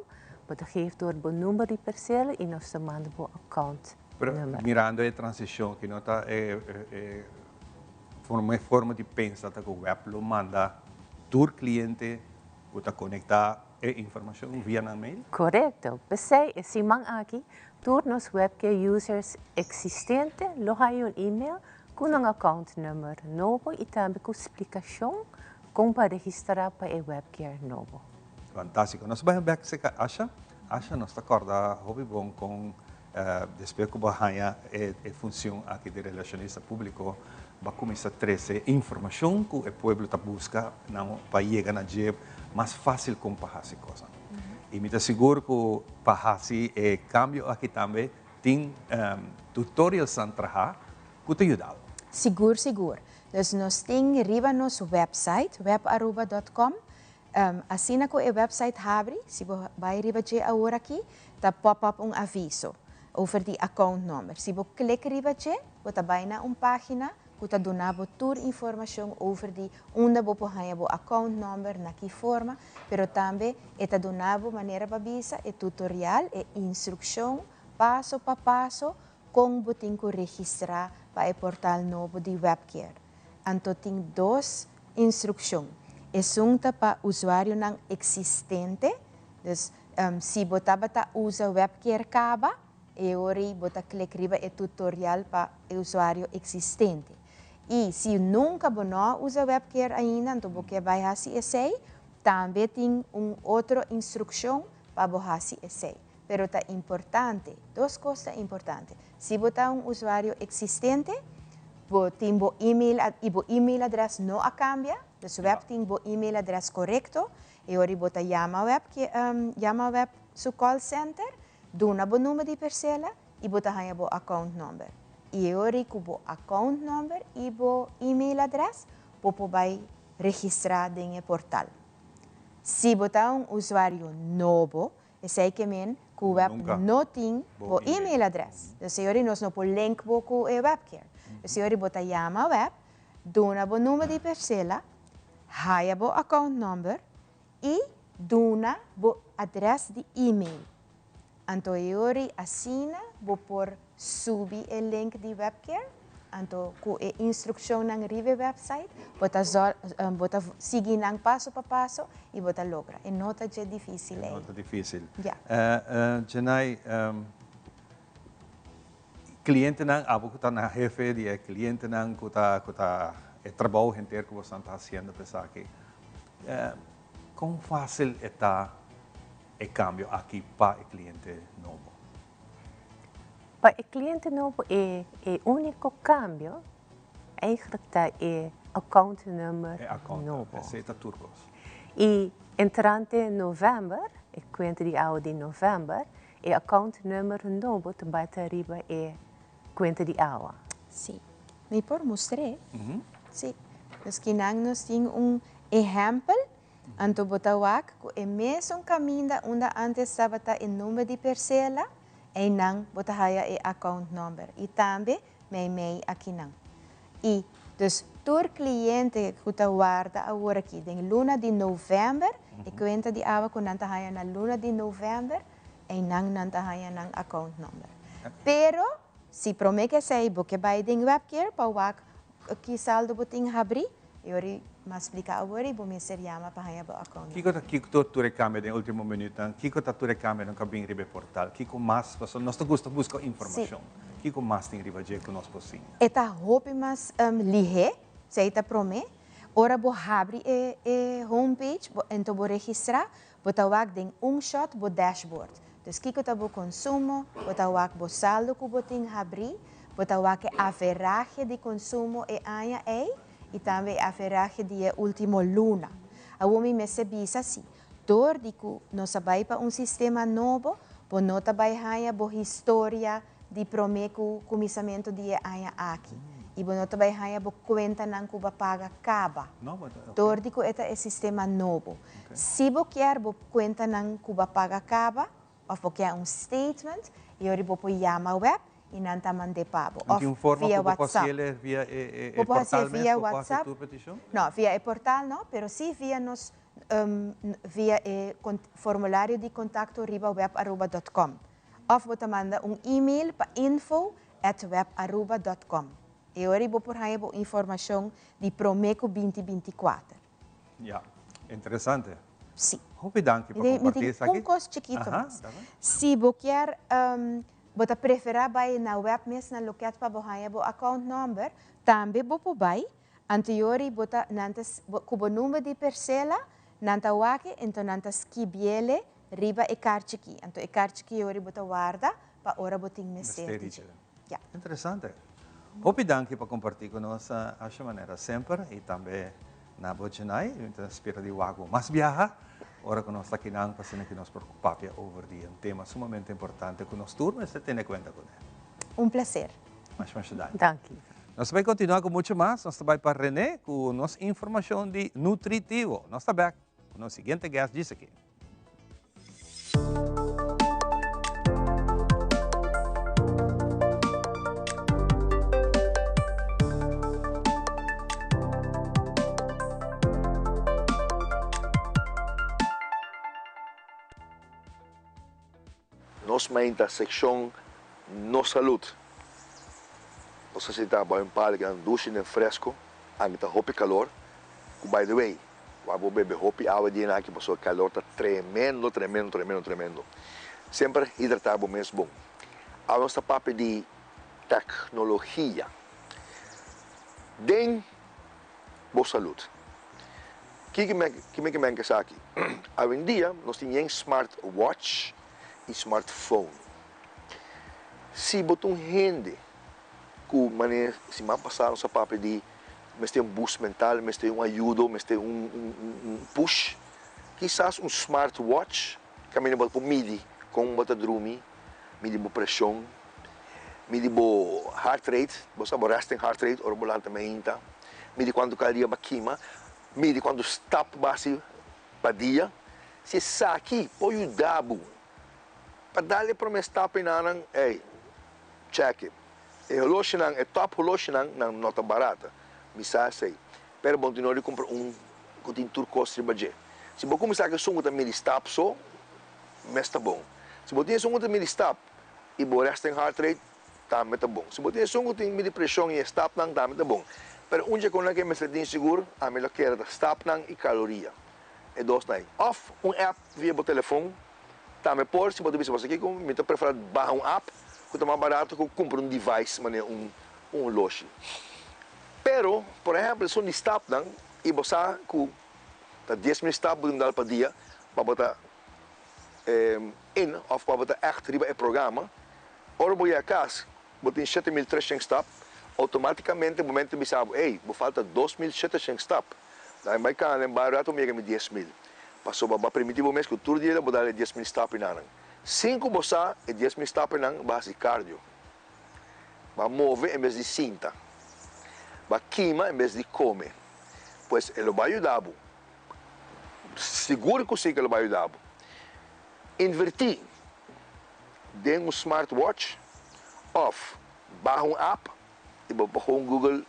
Bo ta geef door bo number di persela i nos ta manda bo account. Pero mirando e transicion ki no ta e e forma di pensa ta cu web lo manda tur cliente cu ta conecta e informacion via nan mail? Corecto. P'esey e siman aki tur nos webcare users existente lo haya un email cu nan account number nobo y tambe cu splicacion con pa registra pa e webcare nobo. Fantastico. Nos bai bek cerca Asha. Asha, nos ta corda hopi bon con Despues ku bo a haña e funshon aki di relashonista públiko, bo a kuminsá trese informashon ku e pueblo ta buska nan pa yega na dje mas fásil kon pa hasi kosnan. I mi ta sigur ku pa hasi e kambio aki tambe tin tutorialsnan trahá ku ta yuda bo. Sigur sigur. Dus nos tin riba nos website, webaruba dòt kòm, Asina ku e website habri, si bo bai riba dje awor aki, ta pop up un aviso over di account number. Si bo klik riba dje, bo ta bai na un pagina ku ta duna bo tur informashon over di unda bo por haña bo account number, na ki forma, pero tambe e ta duna bo manera pa bisa e tutorial, e instrukshon paso pa paso kon bo tin ku registrá pa e portal nobo di Webcare. Anto tin dos instrukshon. Esun ta pa usuarionan eksistente, dus si bo tabata usa Webcare kaba, e ora ei bo ta klik riba e tutorial pa e usuario eksistente. I si nunka bo no a usa Webcare ainda, anto bo ke bai hasi esei, tambe tin un otro instrukshon pa bo hasi esei. Pero ta importante, dos kos ta importante, si bo ta un usuario eksistente, bo tin bo email i bo email adrès no a kambia, dus web tin bo email adrès korekto, e ora bo ta yama web yama web su call center, duna bo number di persela i bo ta haña bo account number. I e ora ku bo account number i bo email adrès bo por bai registrá den e portal. Si bo ta un usuario nobo, Esei ke men ku web no tin bo email adres. Dus e ora nos no por link bo ku e webcare. Dus e ora bo ta yama web, duna bo number di persela, haya bo account number i duna bo adres di email. Anto e ora asina bo por Subi e link di webcare, anto ku e instrukshonnan riba e website, bo ta bo ta sigui nan paso pa paso i bo ta logra. E no ta dje difísil ei. E no ta difísil. Ya. Djenai, klientenan, abo ku ta na hefe di e klientenan ku ta ku ta e trabou henter ku bosan ta hasiendo pa esaki, kon fásil e ta e kambio aki pa e kliente nobo? Pa e cliente nobo e e unico cambio eigenlijk ta e account number E account nobo. Esey ta tur cos. Y entrante november, e cuenta di awa di november, e account number nobo ta bay ta riba e cuenta di awa. Sí. Mi por mustr'é? Sí. Nos kinan nos tin un ehempel Anto bo ta wak ku e mesun kaminda unda antes tabata e number di persela, einan bo ta haya e account number i tambe meimei akinan. I Dus tur cliente cu ta warda awor aki den luna di november, e cuenta di awa cu nan ta haya na luna di november, eynan nan ta haya nan account number. Pero si prome cu esey bo ke bay den webcare pa wak ki saldo bo tin habri, e ora mas splica awor y bo mester yama pa haya bo account number. Kico ta kico tur e cambio den ultimo minuutnan? Kico ta tur e cambionan cu a bin riba e portal? Kico mas? Pasobra nos ta gusta busca informacion. Kico mas tin riba dje cu nos por siña? E ta hopi mas lihé, esei ta promé. Ora bo habri e e homepage bo ento bo registrá, bo ta wak den un shot bo dashboard. Dus kiko ta bo konsumo, bo ta wak bo saldo ku bo tin habrí, bo ta wak e averahe di konsumo e aña ei i tambe e averahe di e último luna. Awor mi mester bisa si, dor di ku nos a bai pa un sistema nobo, bo no ta bai haña bo historia di promé ku kuminsamentu di e aña aki i bo no ta bai haña bo kuentanan ku bo a paga kaba dor di ku e ta e sistema nobo. Si bo kier bo kuentanan ku bo a paga kaba òf bo kier un statement e ora bo por yama web i nan ta mand'é pa bo òf via WhatsApp. Bo por hasié via WhatsApp. No, via e portal no, pero sí via nos via e formulario di kontakto riba webaruba dòt kòm. Of bo ta manda un email pa info at webaruba dot com. E ora ei bo por haña bo informashon di promé ku binti 24. Ya, interesante. Si. Hopi danki pa kompartí esaki. Mi tin un kos chikitu mas. Si bo kier, bo ta preferá bai na web mes na loket pa bo haña bo account number, tambe bo por bai. Anto e ora ei bo ta, nan ta, ku bo number di persela, nan ta wak e, enton nan ta skibiele Riba e karchi ki. Anto e karchi ki yori bo ta warda pa ora bo tin mester di dje. Ya. Interesante. Hopi danki pa kompartí ku nos Asha manera semper i tambe na bo Jenai. Mi ta spera di wak bo mas biaha ora ku nos ta kinan pa asina ki nos por papia over di un tema sumamente importante ku nos tur mester tene kuenta kuné. Un placer. Masha masha danki. Danki. Nos ta bai kontinuá ku muchu mas. Nos ta bai pa Rene ku nos informashon di Nutritivo. Nos ta bèk ku nos siguiente guest djis aki. Nos mainta seccion Nos Salud. Nos a sinta bao un palo kinan dushi den fresco, anke ta hopi calor, cu by the way, Wak bo bebe hopi awa di enaki pasobra calor ta tremendo tremendo tremendo tremendo. Semper hidrata bo mes bon. Awe nos ta papia di tecnologia den bo salud. Kiko mi ke men esaki? Awendia nos tin yen smart watch y smart phone. Si bo ta un hende ku manera siman pasa nos a papia di mester un boost mental, mester un ayudo, mester un un push, kisas un smart watch kaminda bo ta por midi kon bo ta drumi, midi bo preshon, midi bo heart rate, bo sa bo resting heart rate ora bo lanta mainta, midi kuantu kaloria bo a kima, midi kuantu stap bo a hasi pa dia, si esaki por yuda bo pa dal e prome stap enanan, ey, check it. E holoshinan, e top holoshinan, nan no ta barata. Mi sa esei. Pero bo no tin nodi kumpra un ku tin tur kos riba dje. Si bo kuminsá ku esun ku ta midi stap so, mes ta bon. Si bo tin esun ku ta midi stap i bo resting heart rate, tambe ta bon. Si bo tin esun ku tin midi preshon i e stapnan, tambe ta bon. Pero un dje ku nan ke mester tin sigur, ami lo kere ta stapnan i kaloria. E dosnan ei. Òf un app via bo telefon Tambe por si bo ta bisa bo sa kiko mi ta prefera baha un app ku ta mas barato ku kumpra un device manera un un holoshi. Pero por ehempel esun di stapnan i bo sa ku ta 10,000 stap bo tin dal pa dia pa bo ta in of pa bo ta echt riba e programa, ora bo yega kas bo tin 7300 stap, automaticamente bo mente ta bisa bo ey bo falta 2700 stap. Dai bai kana den bario rato mi yega mi 10,000. Pasobra bo a permiti bo mes ku tur dia bo dal e 10,000 stapinannan. Sin ku bo sa, e 10,000 stapinnan bo a hasi cardio. Bo a move en bes di sinta. Bo a kima en bes di kome. Pues e lo bai yuda bo. Sigur ku si ku e lo bai yuda bo. Inverti den un smartwatch òf baha un app i bo por gewoon Google.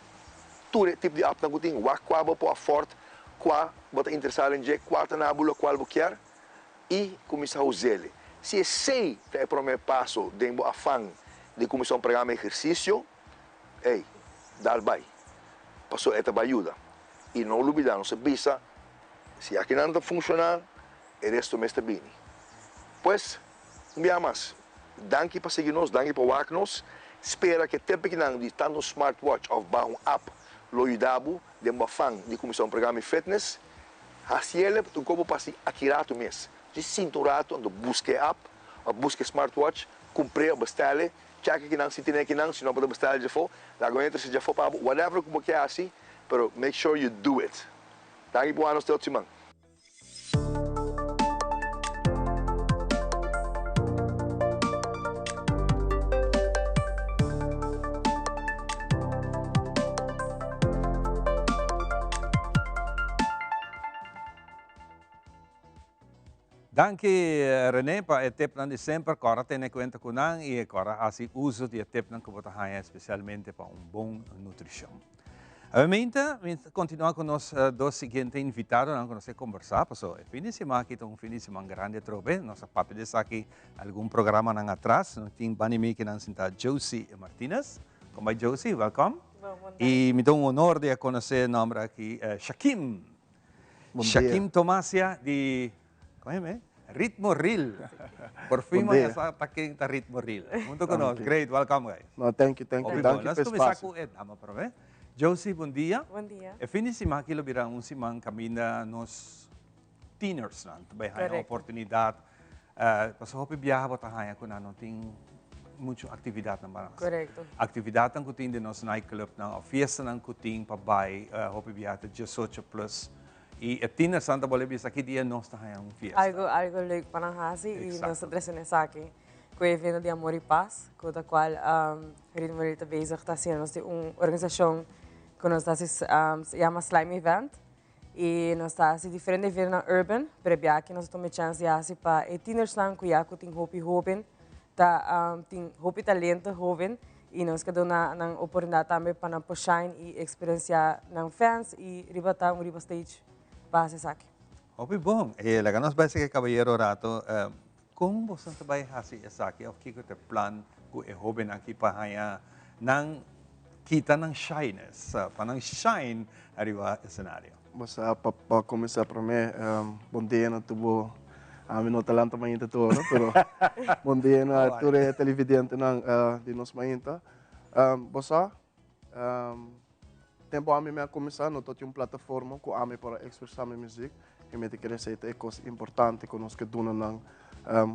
Tur e tipo di appnan ku tin, wak kua bo por afford, kua bo ta interesá den dje, kua ta na bo lokual bo kier i kuminsá us'el. Si esei ta e promé paso den bo afan di kuminsá un programa ehersisio, ey, dal bai, pasobra e ta bai yuda. I no lubidá, nos a bisa, si akinan ta funshoná, e resto mes ta bini. Pues, un biaha mas, danki pa sigui nos, danki pa wak nos. Spera ku e tempukinan di tantu un smartwatch òf baha un app lo yuda bo den bo afan di kuminsá un programa di fitness. Hasi el un kopo pa hasi aki ratu mes. Djis sinta un ratu anto buska e app òf buska e smartwatch, kumpr'é òf bestèl'é, chèk akinan si tene akinan, si no bo ta bestèl'é djafó, laga un hende trese djafó pa bo, whatever ku bo ke hasi, pero make sure you do it. Danki pa wak nos te otro siman. Danki Rene pa e tipnan di semper, kòrda tene kuenta ku nan i kòrda hasi uso di e tipnan ku bo ta haña espesialmente pa un bon nutrishon. Obviamente, mi ta continua cu nos dos siguiente invitadonan cu nos a conversa, paso e fin di siman aki ta un fin di siman grandi atrobe, nos a papia di esaki algun programanan atras, nos tin banda di mi kinan sinta Josie Martinez, con bai Josie, welcome, y mi ta un honor di a conoce e nomber aki, Shakim, Shakim Tomasia di Koe Ritmo Real. Por fin bo ya sa ta ken ta Ritmo Real. Hunto ku nos. Great, welcome guys. No, thank you, thank you. Danki pa e Nos kuminsá spasio. ku e dama promé. Josie, bon dia. Bon dia. E fin di siman aki lo bira un siman kaminda nos tienersnan ta bai haña oportunidat. Pasobra hopi biaha bo ta haña ku nan no tin muchu aktividatnan pa nan hasi. Aktividatnan ku tin den nos nightclubnan òf fiestanan ku tin pa bai hopi biaha ta diesocho plus. I e tiener Santa Bolé bisa ki dia nos ta haña un fiesta. Algo algo leuk pa nan hasi i nos ta trese esaki ku e evento di Amor i Pas ku ta kual Ritmo Real ta bezig ta hasiendo. Nos tin un organisashon ku nos ta hasi se yama Slime Event i nos ta hasi diferente eventonan urban pero e bia aki nos a tuma e chèns di hasi pa e tienersnan ku ya ku tin hopi hoben ta tin hopi talento hoben I nos ke duna nan oportunidat tambe pa nan por shine i eksperensiá nan fans i riba ta un riba stage pa hasi esaki. Hopi bon. E laga nos bai seki kabayero rato. Kon boso ta bai hasi esaki òf kiko ta e plan ku e hóbennan aki pa haña nan kita nan shyness, pa nan shine ariba esenario? Bo sa pa kuminsá promé, bon dia na tur bo Ami no ta lanta mainta tur ora, pero bon dia na tur e televidentenan di nos mainta. Bo sa, tempu ami mi a kuminsá no ta tin un plataforma ku ami por a ekspresá mi muzik i mi ta kere esei ta e kos importante ku nos ke duna nan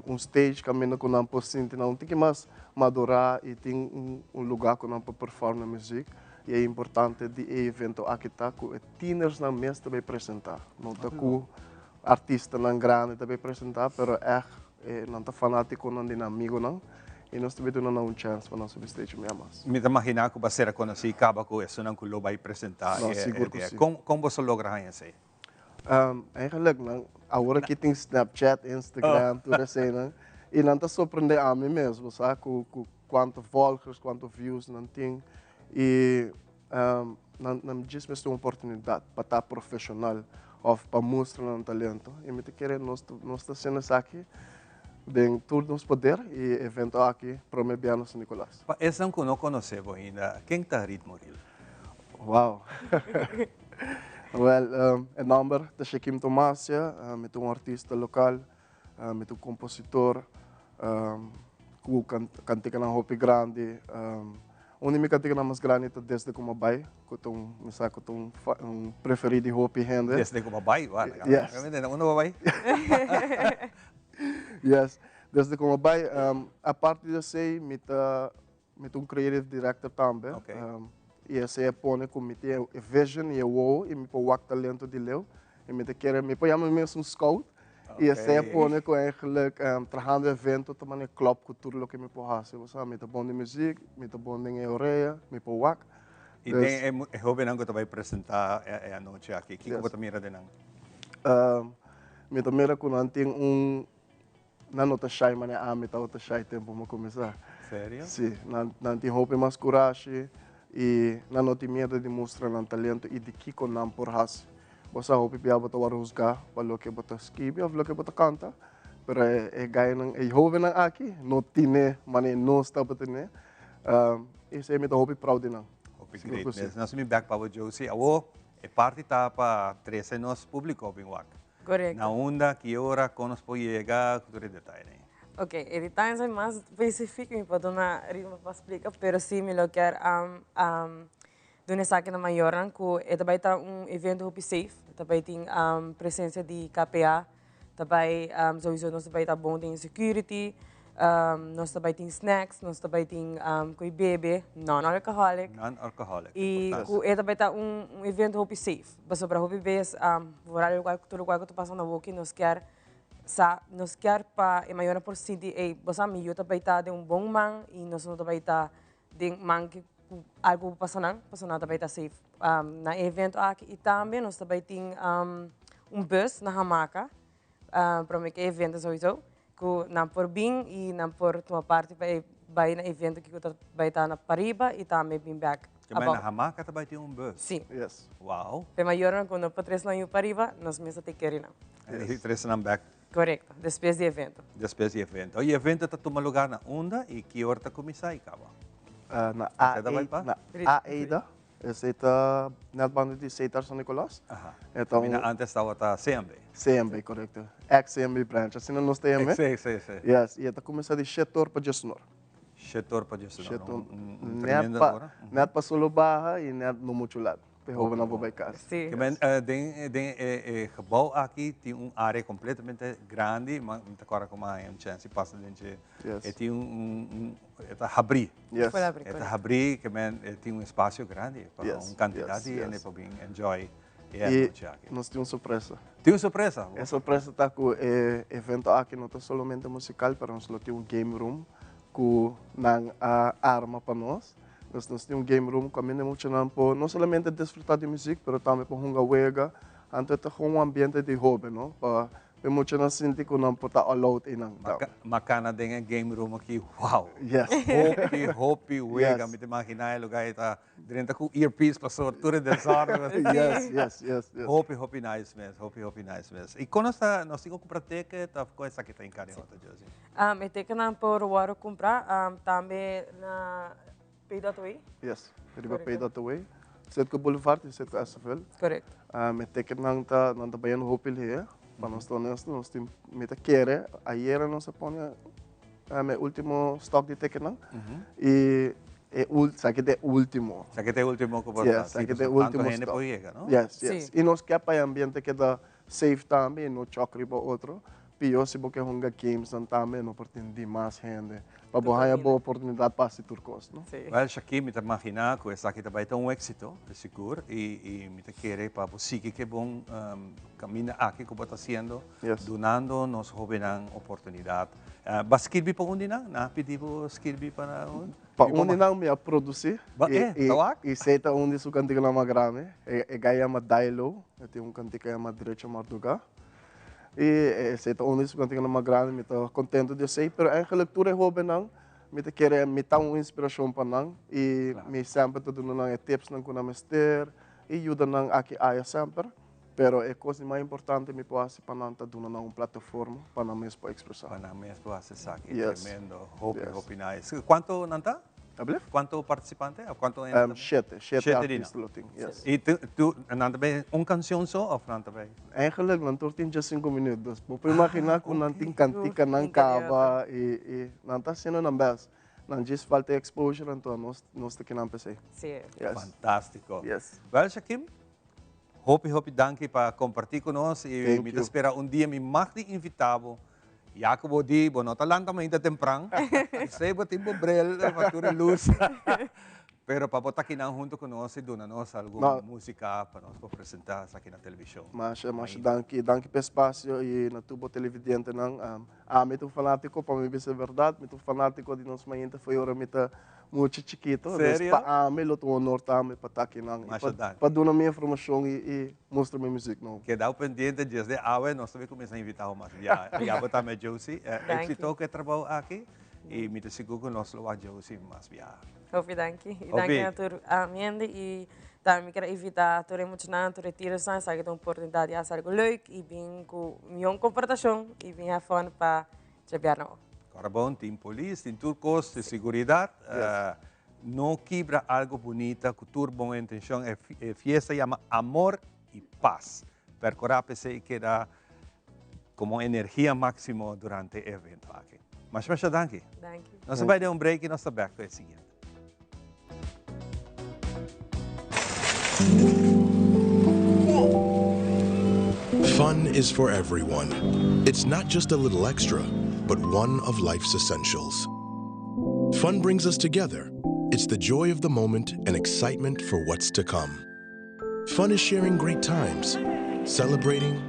un stage kaminda ku nan por sinti nan un tiki mas madurá i tin un lugá ku nan por perform nan muzik. I e importante di e evento aki ta ku e tienersnan mes ta bai presentá, no ta ku Artistanan grandi ta bay presenta pero echt nan ta fanaticonan di nan amigonan y nos ta bay duna nan un chance pa nan subi stage un bia mas. Mi ta magina cu bo a ser conoci caba cu esunnan cu lo bay presenta No, e sigur cu dia. si. Con con boso logra haña esey? Eigenlijk nan awor aki tin Snapchat, Instagram, tur eseynan y nan ta sorprende ami mes bo sa cu cu cuanto volgers, cuanto views nan tin y Nan nan djis mester un oportunidat pa ta profeshonal òf pa mustra nan talento i mi ta kere nos nos ta hasiendo esaki den tur nos poder i e evento aki prome bia na San Nicolas. Pa esnan ku no konosé bo ainda, ken ta Ritmo Real? Wow! Wèl, e nòmber ta Shakim Tomasia, mi ta un artista lokal, mi ta un kompositor ku kantikanan hopi grandi. Un di mi kantikanan mas grandi ta Desde Ku Mi Bai, ku ta un, mi sa ku ta un un preferí di hopi hende. Desde Ku Bo Bai? Wak, Yes. Unda bo bai? Yes, Desde Ku Mi Bai. Aparte di esei mi ta mi ta un creative director tambe. I esei a pone ku mi tin e vision i e wowo i mi por wak talento di leu. I mi ta kere, mi por yama mi mes un scout. I esei a pone ku eigenlijk trahando evento ta manera klòp ku tur loke mi por hasi. Bo sa, mi ta bon den muzik, mi ta bon den e orea, mi por wak. I den e hóbennan ku ta bai presentá e anochi aki, kiko bo ta mira den nan? Mi ta mira ku nan tin un, nan no ta shai manera ami tabata shai tempu mi a kuminsá. Serio? Si, nan tin hopi mas kurashi. I nan no tin miedu di mustra nan talento i di kiko nan por hasi. Bo sa hopi bia bo ta wòrdu husgá pa loke bo ta skibi òf loke bo ta kanta, pero e gainan, e hóbennan aki no tine manera nos tabata tine. Esei mi ta hopi proud di nan. Hopi great mes. Nos mi bèk pa bo Josie. Awor e parti ta pa trese nos públiko bin wak. Korekto. Na unda, ki ora, kon nos por yega, ku tur e detayenan. Ok, e detayenan sa mas spesifiko mi por duna ritmo pa splika, pero si mi lo kier duna esaki na mayornan ku e ta bai ta un evento hopi safe, ta bai tin presensia di KPA, ta bai souiso nos ta bai ta bon den security, nos ta bai tin snacks, nos ta bai tin koe bebe, non-alcoholic. Non-alcoholic, I importante. ku e ta bai ta un evento hopi safe, pasobra hopi bes vooral lokual tur lokual ku ta pasando awoki nos kier sa, nos kier pa e mayornan por sinti ey bo sa mi yu ta bai ta den un bon man i nos no ta bai ta den man ku algu por pasa nan, pasobra nan ta bai ta safe na e evento aki. I tambe nos ta bai tin un bus na Hamaka prome ku e evento souiso ku nan por bin i nan por tuma parti pa e bai na evento ku ta bai ta na pariba i tambe bin bek Ke bai abou. na Hamaka ta bai tin un bus? Si. Yes. Wow. Pa e mayornan ku no por tres nan yu pariba, nos mes ta take care di nan. I tres nan bek. Korekto, despues di evento. Despues di evento. I evento ta tuma lugar na unda i ki ora ta kuminsá i kaba? Na Esei ta bai pa? Na Aida. Esei ta net banda di Setar San Nicolas. Aha. E ta un. Caminda antes tabata CMB. CMB, korekto. Ex CMB branch, asina nos ta yam'e. Si, si, si. Yes, i e ta kuminsá di shetor pa diesunor. Shetor pa diesunor, Shetor. un Net tremendo pa, ora. net pa solo baha i net no muchu lat. P'e hobennan por bai kas. Si. Ke men, den den e e gebouw aki tin un área kompletamente grandi, ma mi ta kòrda ku mi a haña un chèns di pasa den dje. Yes. E tin un un un e ta habrí. Yes. Por habrí, E ta korekto. habrí, ke men e tin un espasio grandi pa Yes, un kantidat yes, di hende yes. por bin enjoy e I anochi aki. nos tin un sorpresa. Tin un sorpresa? E sorpresa ta ku e evento aki no ta solamente musikal, pero nos lo tin un game room ku nan a arma pa nos. Nos nos tin un game room ku aminda muchanan por no solamente disfruta di muzik, pero tambe por hunga wega. Anto e ta kon un ambiente di hoben, no? Pa E muchanan sinti ku nan por ta all out einan. Makana den e game room aki, wow! Yes. Hopi, hopi wega. Yes. Mi ta imaginá e lugá ei ta drenta ku earpiece pasobra tur e desòrden. Yes, yes, yes, yes. Hopi, hopi nice mes, hopi, hopi nice mes. I kon nos ta, nos tin ku kumpra ticket òf kon esaki ta hinká den otro, Josie? E ticketnan por wòrdu kumprá tambe na Pay.way. Yes, riba Pay.way. Citgo Boulevard y Citgo Esserville. Correcto. E ticketnan ta, nan ta bayendo hopi lihé, pa nos ta honesto, nos tin, mi ta kere, ayera nos a pone e ultimo stock di ticketnan y e ul, esaki ta e ultimo. Esaki ta e ultimo cu por ta. Yes, esaki ta e ultimo Tanto hende stock. por yega, no? Yes, yes. Y nos ke pa e ambiente keda safe tambe y no chòk riba otro. Pio si bo ke hunga gamesnan tambe no por tin dimas hende pa bo haña bo oportunidat pa hasi tur kos, no? Wel Shakir, mi ta magina ku esaki ta bai ta un éksito, di sigur, i mi ta kere pa bo sigui ke bon kaminda aki ku bo ta hasiendo, dunando nos hóbennan oportunidat. Bo a skirbi pa un di nan? Nan a pidi bo skirbi pa un? Pa un di nan mi a produsí i esei ta un di su kantikanan mas grandi. E gai yama Dailo, e tin un kantika yama Drecha Mardugá. I esei ta un di su kantikanan mas grandi, mi ta kontentu di esei. Pero eigenlik tur e hóbennan mi ta kere mi ta un inspirashon pa nan i mi semper ta duna nan e tipsnan ku nan mester i yuda nan aki aya semper. Pero e kos di mas importante mi por hasi pa nan ta duna nan un plataforma pa nan mes por ekspresá. Pa nan mes por hasi esaki. Yes. Tremendo. Hopi, Yes. hopi nice. Kuantu nan ta? Ablief? Kuantu partisipante òf kuantu hende ta bai? Shete. Shete Shete di nan. artista lo tin, yes. I tu, tu, nan ta bai un kanshon so òf nan ta bai? Eigenlijk nan tur tin djes sinku minuut, dus bo por imaginá ku nan tin kantikanan kaba i, i nan ta hasiendo nan bèst. Nan djis falta e exposure anto nos, nos ta kinan p'esei. Sí. Yes. Fantástiko. Yes. Wel Shakim, Hopi hopi danki pa comparti cu nos y Thank mi ta you. spera un dia mi mag di invita bo. Ya cu bo di bo no ta lanta mainta tempran. Esey bo tin bo bril pa tur e luz. Pero pa bo ta kinan hunto cu nos y duna nos algun No. musica pa nos por presenta esaki na television. Masha, masha Mainta. danki. Danki pa e espacio y na tur bo televidentenan. Ami ta un fanatico, pa mi bisa e berdad, mi ta un fanatico di nos mainta fo'i ora mi ta Mucha chikito, dus Serio? pa ami lo ta un honor tambe pa ta akinan i Masha danki. pa duna mi informashon i mustra mi muzik nobo. Keda pendiente desde awe nos ta bin kuminsá invitá bo mas bia. Ya bo tambe Josie. Danki. Éksito ku e trabou aki Y mi ta sigur cu nos lo wak Josie mas biaha. Hopi danki. Y danki na tur hende y tambe mi kier a invita tur e muchanan, tur e tienersnan, esaki ta un oportunidad di haci algo leuk y bin cu mion comportacion y bin have fun pa djabièrnè awo. Ora bon, tin polis, tin tur cos di seguridad. No kibra algo bunita cu tur bon intencion. E fiesta yama Amor y Paz. Percura p'esey keda como energia maximo durante e evento aki. Masha masha danki. Danki. Nos ta bay den un break y nos ta back cu e siguiente. Fun is for everyone. It's not just a little extra, but one of life's essentials. Fun brings us together. It's the joy of the moment and excitement for what's to come. Fun is sharing great times, celebrating,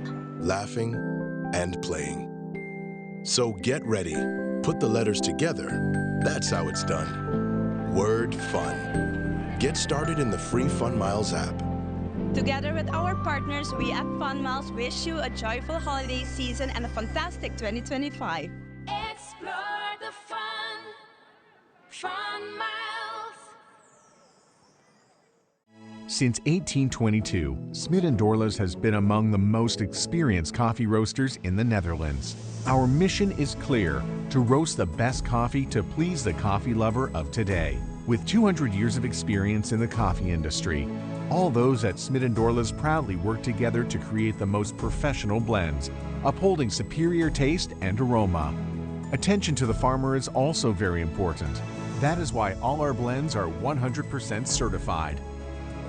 laughing, and playing. So get ready. Put the letters together. That's how it's done. Word fun. Get started in the free Fun Miles app. Together with our partners, we at Fun Miles wish you a joyful holiday season and a fantastic 2025. Explore the fun, Fun Miles. Since 1822, Smit & Dorlas has been among the most experienced coffee roasters in the Netherlands. Our mission is clear, to roast the best coffee to please the coffee lover of today. With 200 years of experience in the coffee industry, all those at Smit & Dorlas proudly work together to create the most professional blends, upholding superior taste and aroma. Attention to the farmer is also very important. That is why all our blends are 100% certified.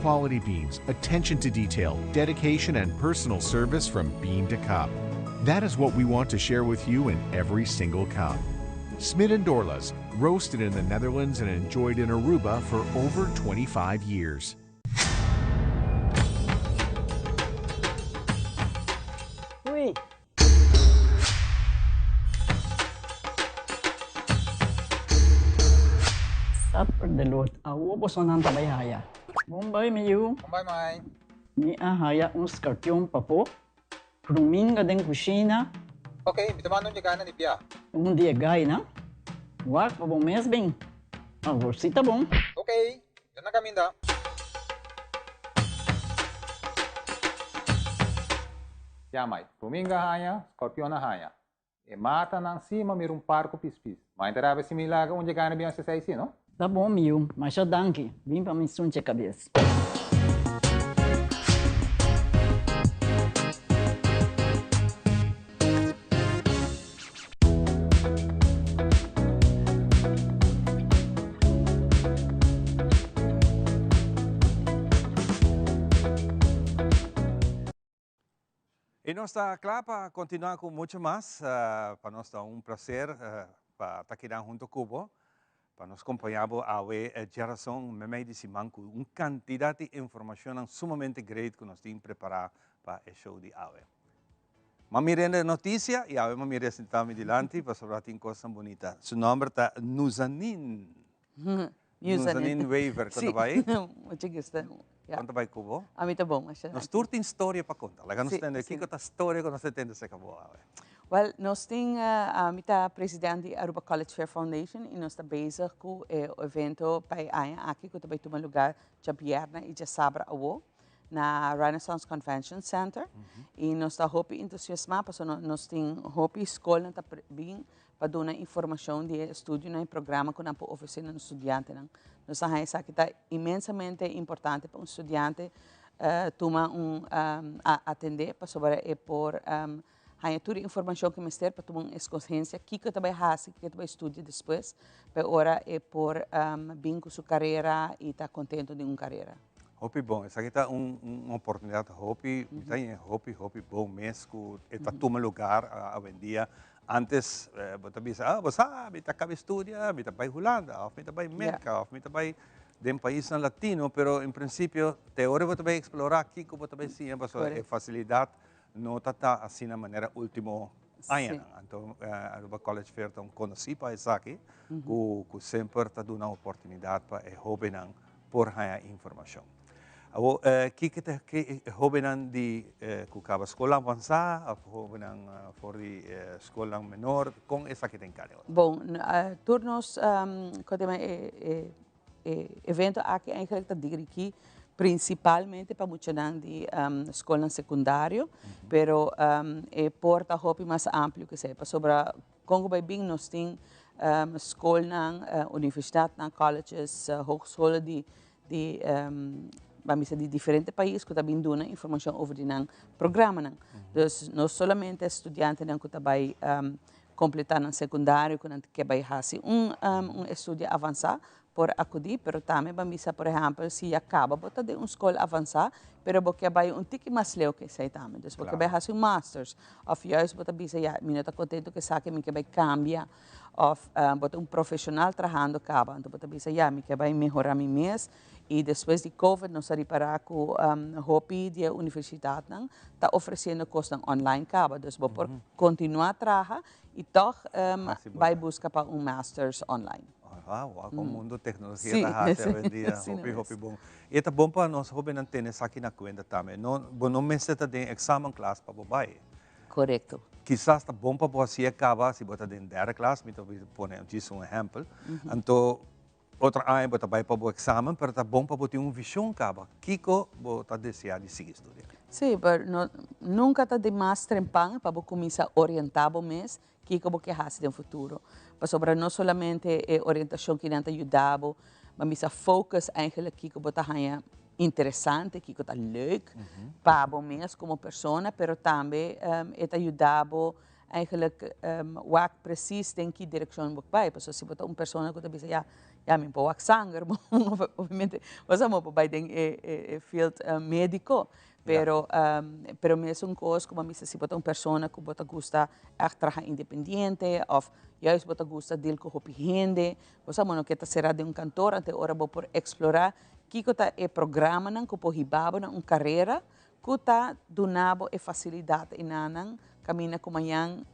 Quality beans, attention to detail, dedication, and personal service from bean to cup. That is what we want to share with you in every single cup. Smit & Dorlas, roasted in the Netherlands and enjoyed in Aruba for over 25 years. Ui. Supper de lot. Awo bosonan ta bai haya. Bon bai mi yu. Bon bai mai. Mi a haya un skarpion papo. Pruminga den kushina. Ok, mi ta manda un yegana di bia. Un di e gainan. Wak pa bo mes bin. Awor si ta bon. Ok, mi ta na kaminda. Ya mai, pruminga haña, skorpion a haña. E matanan si ma mira un par ku pispis. Ma e ta rabia si mi laga un dje gana bin hasi esei si, no? Ta bon mi yu, masha danki. Bin pa mi sunche kabes. Y nos ta cla pa continua cu mucho mas. Pa nos ta un placer pa ta keda hunto cu bo, pa nos compaña bo awe djerason memey di siman cu un cantidad di informacionnan sumamente great cu nos tin prepara pa e show di awe. M'a mira e noticia y awe m'a mira e sinta mi dilanti pasobra tin cosnan bunita. Su nomber ta Nuzanin. Nuzanin Wever, con ta bai? Mucho gusto. Con ta bai cu bo? A mi ta bon, masha danki. Nos tur tin storia pa conta. Laga nos tende, kico ta storia cu nos ta tende acerca bo awe? Wel, nos tin, ami ta president di Aruba College Fair Foundation y nos ta bezig cu e evento pa e aña aki cu ta bai tuma lugar djabièrnè y djasabra awo na Renaissance Convention Center. Y nos ta hopi entusiasma pasobra nos tin hopi scolnan ta bin pa duna informacion di e estudionan y programa cu nan por ofrece na nos studiantenan. Nos ta haña esaki ta inmensamente importante pa un studiante tuma un atende pasobra e por haña tur e informacion cu mester pa tuma un escogencia kico e ta bay haci, kico e ta bay studia despues pa e ora e por bin cu su carera y ta contento den un carera. Hopi bon, esaki ta un oportunidad hopi, mi ta haña hopi hopi bon mes cu e ta tuma lugar awendia. Antes bo ta bisa, ah, bo sa, mi ta caba studia, mi ta bay Hulanda, of mi ta bay Merca, of mi ta bay den paisnan latino, pero en principio te ora bo ta bay explora kico bo ta bay siña, pasobra e facilidad no ta ta asina manera ultimo añanan. Anto Aruba College Fair ta un conoci pa esaki, cu semper ta duna oportunidad pa e hobennan por haña informacion. Awor, kiko ta e hobennan di ku kaba skol avansá òf hobennan for di skolnan menor, kon esaki ta enkargá? Bon, tur nos ku ta e evento aki eigenlijk ta dirigí prinsipalmente pa muchanan di skolnan sekundario, pero e por ta hopi mas amplio ku esei, pasobra kon ku bai bin nos tin skolnan, universidatnan, colleges, hogescholen di di ban bisa di diferente pais ku ta bin duna informashon over di nan programanan. Dus no solamente studiantenan ku ta bai kompletá nan sekundario ku nan ke bai hasi un un estudio avansá por akudí, pero tambe ban bisa por ehèmpel si ya kaba bo ta den un skol avansá pero bo ke bai un tiki mas leu ke esei tambe. Dus bo ke bai hasi un masters òf juist bo ta bisa ya mi no ta kontentu ku esaki mi ke bai kambia. Of bo ta un profesional trahando caba, anto bo ta bisa ya mi ke bai mehora mi mes y despues di covid nos a ripara cu hopi di e universidadnan ta ofreciendo cosnan online caba, dus bo por continua traha y tog bai busca pa un masters online. Wow, wow, con mundo tecnologia ta haci awendia, hopi hopi bon. Y e ta bon pa nos hobennan tene esaki na cuenta tambe, no bo no mester ta den examenklas pa bo bai. Korekto. Kisas ta bon pa bo hasié kaba si bo ta den derde klas, mi ta pone djis un ehèmpel. Anto otro aña bo ta bai pa bo eksamen, pero ta bon pa bo tin un vishon kaba kiko bo ta deseá di sigui studia. Sí, pero no nunka ta dimas trempan pa bo kuminsá orientá bo mes kiko bo ke hasi den futuro. Pasobra no solamente e orientashon kinan ta yuda bo, bo a bisa focus eigenlijk kiko bo ta haña interesante, kiko ta leuk pa bo mes komo persona, pero tambe e ta yuda bo eigenlijk wak precies den ki direkshon bo bai. Pasobra si bo ta un persona ku ta bisa ya, ya mi por wak sanger, obviamente bo sa bo por bai den e field mediko. Pero pero mesun kos ku bo a bisa si bo ta un persona ku bo ta gusta ègt traha independiente òf juist bo ta gusta deal ku hopi hende, bo sa bo no ke ta será den un kantor, anto e ora bo por eksplorá kiko ta e programanan ku por hiba bo na un karera ku ta duna bo e fasilidat enanan kaminda ku mañan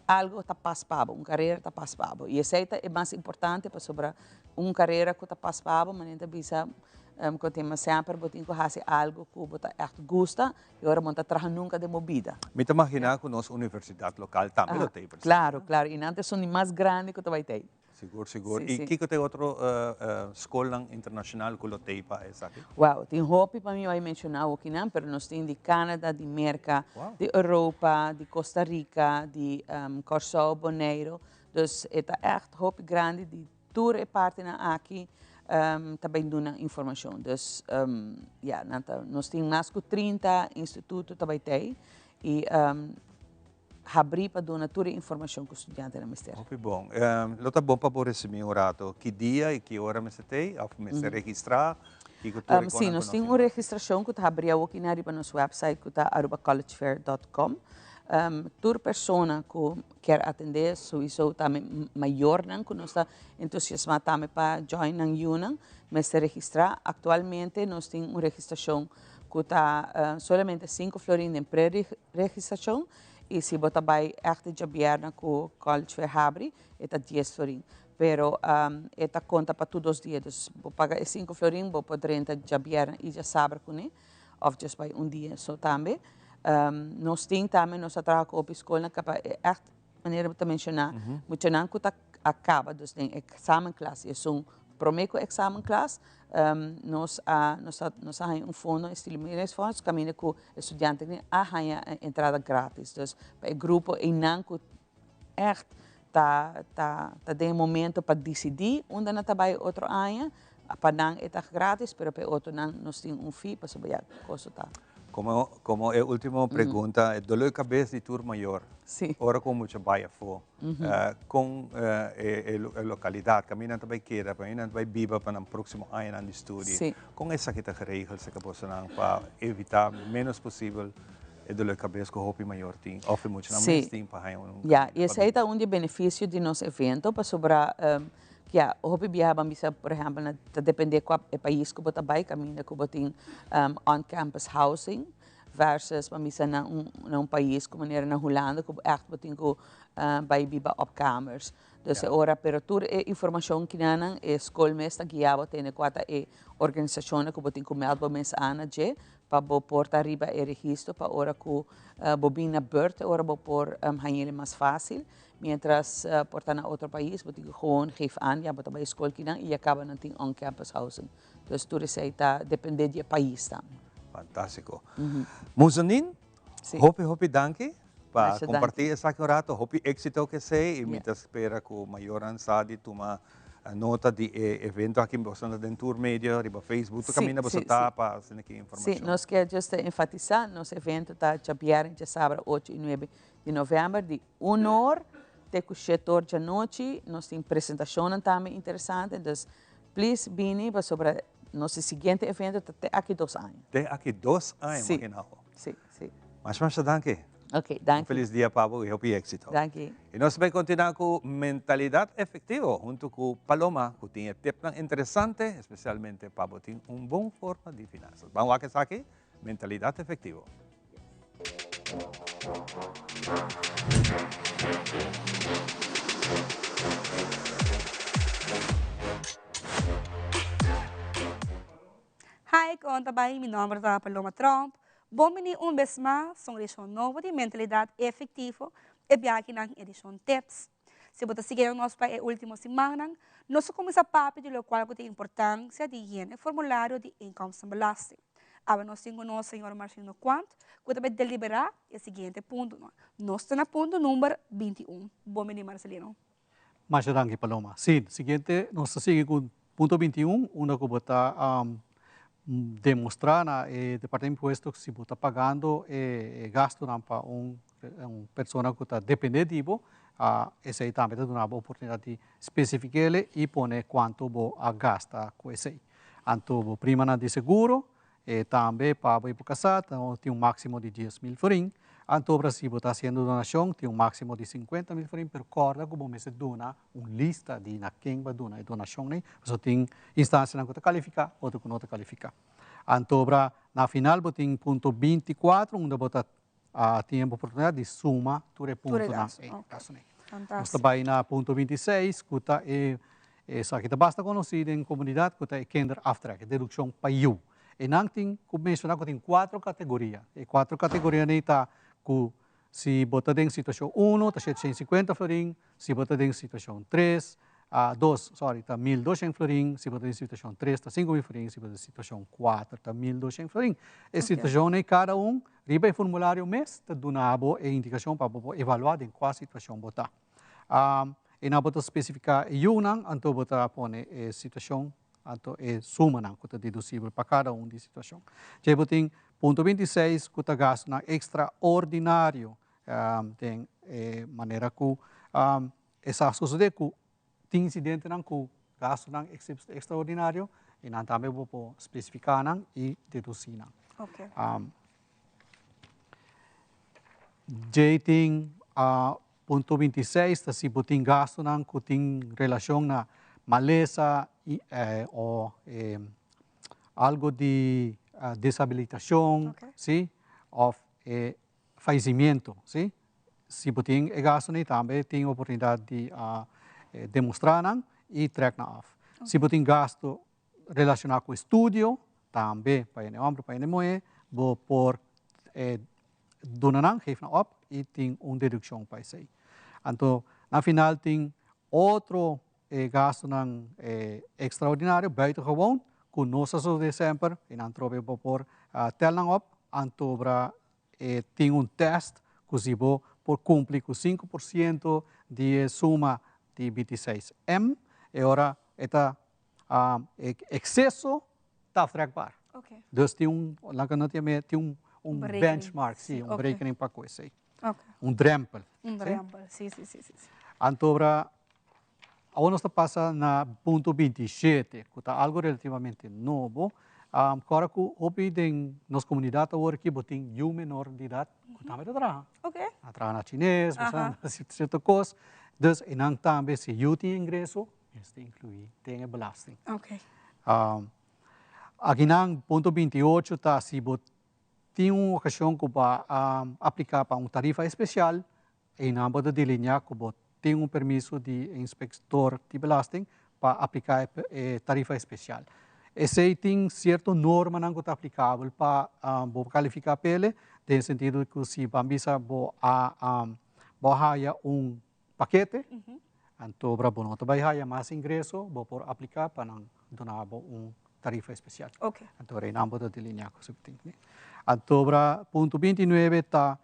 algo ta pas pa bo, un karera ta pas pa bo. I esei ta e mas importante pasobra un karera ku ta pas pa bo, manera ta bisa ku tin mas semper bo tin ku hasi algo ku bo ta ègt gusta i ora bo no ta traha nunka den bo bida. Mi ta maginá ku nos universidat lokal tambe lo ta ei presente. Klaro, klaro. I nan ta esun di mas grandi ku ta bai ta ei. Sigur, sigur. I kiko ta e otro skolnan internashonal ku lo tei pa esaki? Wow, tin hopi pa mi bai menshoná awokinan, pero nos tin di Canada, di Merka, di Europa, di Costa Rica, di Kòrsou, Boneiru. Dus e ta ègt hopi grandi di tur e partinan aki ta bai duna informashon. Dus ya, nan ta, nos tin mas ku 30 instituto ta bai tei i habrí pa duna tur e informashon ku studiantenan mester. Hopi bon. Lo ta bon pa bo resumí un rato ki dia i ki ora mester t'ei òf mester registrá? Kiko tur e konan ku nos Sí, nos tin un registrashon ku ta habrí awoki na riba nos wèpsait ku ta arubacollegefair dòt com. Tur persona ku kier atendé, souiso tambe mayornan ku nos ta entusiasmá tambe pa join nan yunan, mester registrá. Aktualmente nos tin un registrashon ku ta solamente sinku florin den pre-registrashon i si bo ta bai ègt e djabièrnè ku College Fair habri e ta dies florin. Pero e ta konta pa tur dos dia, dus bo paga e sinku florin bo por drenta djabièrnè i djasabra kuné òf djes bai un dia so tambe. Nos tin tambe nos a traha ku hopi skolnan kaba e ègt manera bo ta menshoná muchanan ku ta a kaba dus den examenklas i esun promé ku examenklas nos a nos a nos a haña un fondo e stimuleringsfonds kaminda ku e studiantenan a haña entrada gratis dus pa e grupo einan ku ègt ta ta ta den e momento pa disidí unda nan ta bai otro aña pa nan e ta gratis pero pa e otronan nos tin un fee pasobra ya kosto ta. Como como e ultimo pregunta, e dolor cabes di tur mayor. Sí. Ora cu mucha bay afo, con e e localidad, caminda nan ta bay keda, caminda nan ta bay biba pa nan proximo añanan di studi. Sí. Con esaki ta geregeld cerca bosonan pa evita menos posibel e dolor cabes cu hopi mayor tin of e muchanan mes tin pa haña un Ya, y esey ta un di e beneficio di nos evento pasobra Ya, hopi biaha ban bisa, por ehempel, na ta depende kua e pais ku bo ta bai, kaminda ku bo tin on campus housing versus ban bisa na un na un pais ku manera na Hulanda ku bo ègt bo tin ku bai biba op kamers. Dus e ora, pero tur e informacion kinanan e school mes ta guia bo tene cua ta e organisacionnan cu bo tin cu meld bo mes aan na dje pa bo por ta riba e registro pa ora cu bo bin na beurt e ora bo por hañ'el mas facil. Mientras por ta na otro pais bo tin cu gewoon geef aan ya bo ta bay school kinan y ya caba nan tin on campus housing. Dus tur esey ta depende di e pais tambe. Fantastico. Muzanin, hopi hopi danki pa comparti esaki un rato. Hopi exito cu esey y mi ta spera cu mayornan sa di tuma nota di e evento aki. Boso ta den tur medio, riba Facebook, tur caminda boso ta pa asina ki informacion. Si, nos kier just enfatisa nos evento ta djabièrnè djasabra ocho y nuebe di november di un or te cu shete or djanochi. Nos tin presentacionnan tambe interesante, dus please bini pasobra nos e siguiente evento ta te aki dos aña. Te aki dos aña, imagina bo. Si, si. Masha masha danki. Ok, danki. Un feliz dia pa bo y hopi exito. Danki. Y nos bay continua cu Mentalidad Efectivo hunto cu Paloma cu tin e tipnan interesante especialmente pa bo tin un bon forma di finanzas. Ban wak esaki, Mentalidad Efectivo. Hi, kon ta bai? Mi nomber ta Paloma Tromp. Bon bini un bes mas un edishon nobo di Mentalidad Efectivo, e biakinan edishon Tips. Si bo ta siguiendo nos pa e ultimo simannan, nos a cuminsa papia di locual cu ta importancia di yena e formulario di inkomstenbelasting. Awe nos tin cu nos señor Marcelino Quant cu ta bay delibera e siguiente puntonan. Nos ta na punto number 21. Bon bini Marcelino. Masha danki Paloma. Si, siguiente nos ta sigui cu punto 21 unda cu bo ta demostra na e Departamento di Impuesto si bo ta pagando e gastonan pa un persona cu ta depende di bo, esey tambe ta duna bo oportunidad di specifiquele y pone cuanto bo a gasta cu esey. Anto bo primanan di seguro e tambe pa bo y bo casá tin un maximo di 10,000 florin. Anto obra si bo ta haciendo donacion tin un maximo di 50,000 florin, pero corda cu bo mester duna un lista di na ken bo a duna e donacion ei, pasobra tin instancianan cu ta califica, otro cu no ta califica. Anto obra na final bo tin punto 24 unda bo ta tin e oportunidad di suma tur e puntonan ei. Nos ta bai na punto 26 cu ta e esaki ta basta conoci den comunidad cu ta e kinderaftrek, e deduccion pa yu. E nan tin cu menciona cu tin cuatro categoria. E cuatro categorianan ei ta cu si bo ta den situacion uno ta 750 florin, si bo ta den situacion tres, dos, sorry, ta 1200 florin, si bo ta den situacion tres ta 5000 florin, si bo ta den situacion cuatro ta 1200 florin. E situacion ei cada un riba e formulario mes ta duna bo e indicacion pa bo por evalua den cua situacion bo ta. E nan bo ta specifica e yunan, anto bo ta pone e situacion, anto e sumanan cu ta deducibel pa cada un di situacion. Djei bo tin punto 26 cu ta gastonan extraordinario den e manera cu e sa sosode cu tin incidentenan cu gastonan extraordinario y nan tambe bo por specifica nan y deduci nan. Djei tin punto 26 ta si bo tin gastonan cu tin relacion na malesa o algo di deshabilitacion, si, of fallecimiento, si. Si bo tin e gastonan tambe tin oportunidad di demostra nan y trek nan af. Si bo tin gasto relaciona cu estudio, tambe pa hende homber, pa hende muhe, bo por duna nan, geef nan op y tin un deduccion pa esey. Anto na final tin otro gastonan extraordinario, buitengewoon, cu no sa sosode semper y nan trobe bo por tel nan op, anto bra E tin un test ku si bo por kumpli ku 5% di e suma di 26 M, e ora e ta e ekseso ta aftrekbaar. Dus tin un, laga nos yam'é, tin un un benchmark, si, un berekening pa ku esei. Un drempel. Un drempel, si, si, si, si. Anto ora, awor nos ta pasa na punto 27, ku ta algu relativamente nobo. Kòrda ku hopi den nos komunidat awor aki bo tin yu menor di edat ku tambe ta traha. A traha na chines, bo sa, sierto kos. Dus e nan tambe si yu tin ingreso, mester inkluí den e belasting. Akinan punto 28 ta si bo tin un okashon ku bo a apliká pa un tarifa espesial, einan bo ta delineá ku bo. tin un permiso di inspector di belasting pa aplica e tarifa especial. Esey tin cierto normanan cu ta aplicabel pa bo califica p'ele, den sentido cu si ban bisa bo a bo a haya un pakete, anto ora bo no ta bay haya mas ingreso, bo por aplica pa nan duna bo un tarifa especial. Anto ora einan bo ta delinea cu su tin. Anto ora punto 29 ta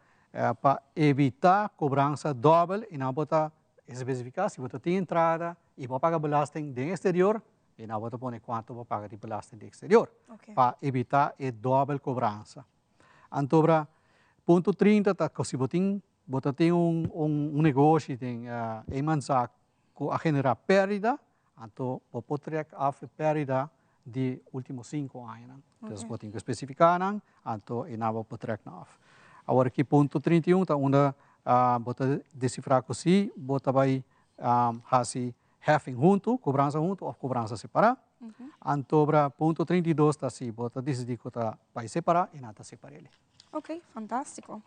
pa evita cobransa dobel, einan bo ta especifica si bo ta tin entrada y bo a paga belasting den exterior, einan bo ta pone cuanto bo a paga di belasting den exterior, pa evita e dobel cobransa. Anto ora punto 30 ta cu si bo tin Bo ta tin un un negoshi den e mansa ku a generá pèrdida, anto bo por trèk af e pèrdida di último sinku añanan. Entonces bo tin ku spesifiká nan, anto e nan bo por trèk nan af. Awor aki punto 31 ta unda bo ta desifrá ku si bo ta bai hasi heffing huntu, kobransa huntu òf kobransa separá. Anto punto 32 ta si bo ta disidí ku ta bai separá e nan ta separ'é. Ok, fantástiko.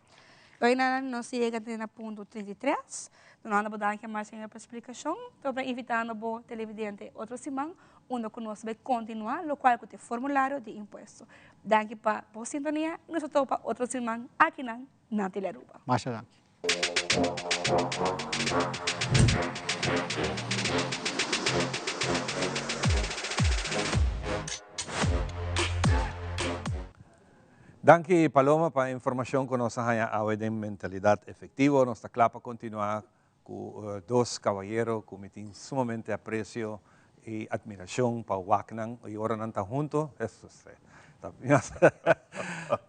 Hoy na nos yega te na punto 33. Donando bo danki mas señor pa splikashon. Ta invitando bo televidente otro siman unda ku nos bai kontinuá lokual ku ta e formulario di impuesto. Danki pa bo sintonia i nos ta topa otro siman akinan na Telearuba. Masha danki. Danki Paloma pa e informacion cu nos a haya awe den Mentalidad Efectivo. Nos ta cla pa continua cu dos cabayero cu mi tin sumamente aprecio y admiracion pa wak nan y ora nan ta hunto, Hesus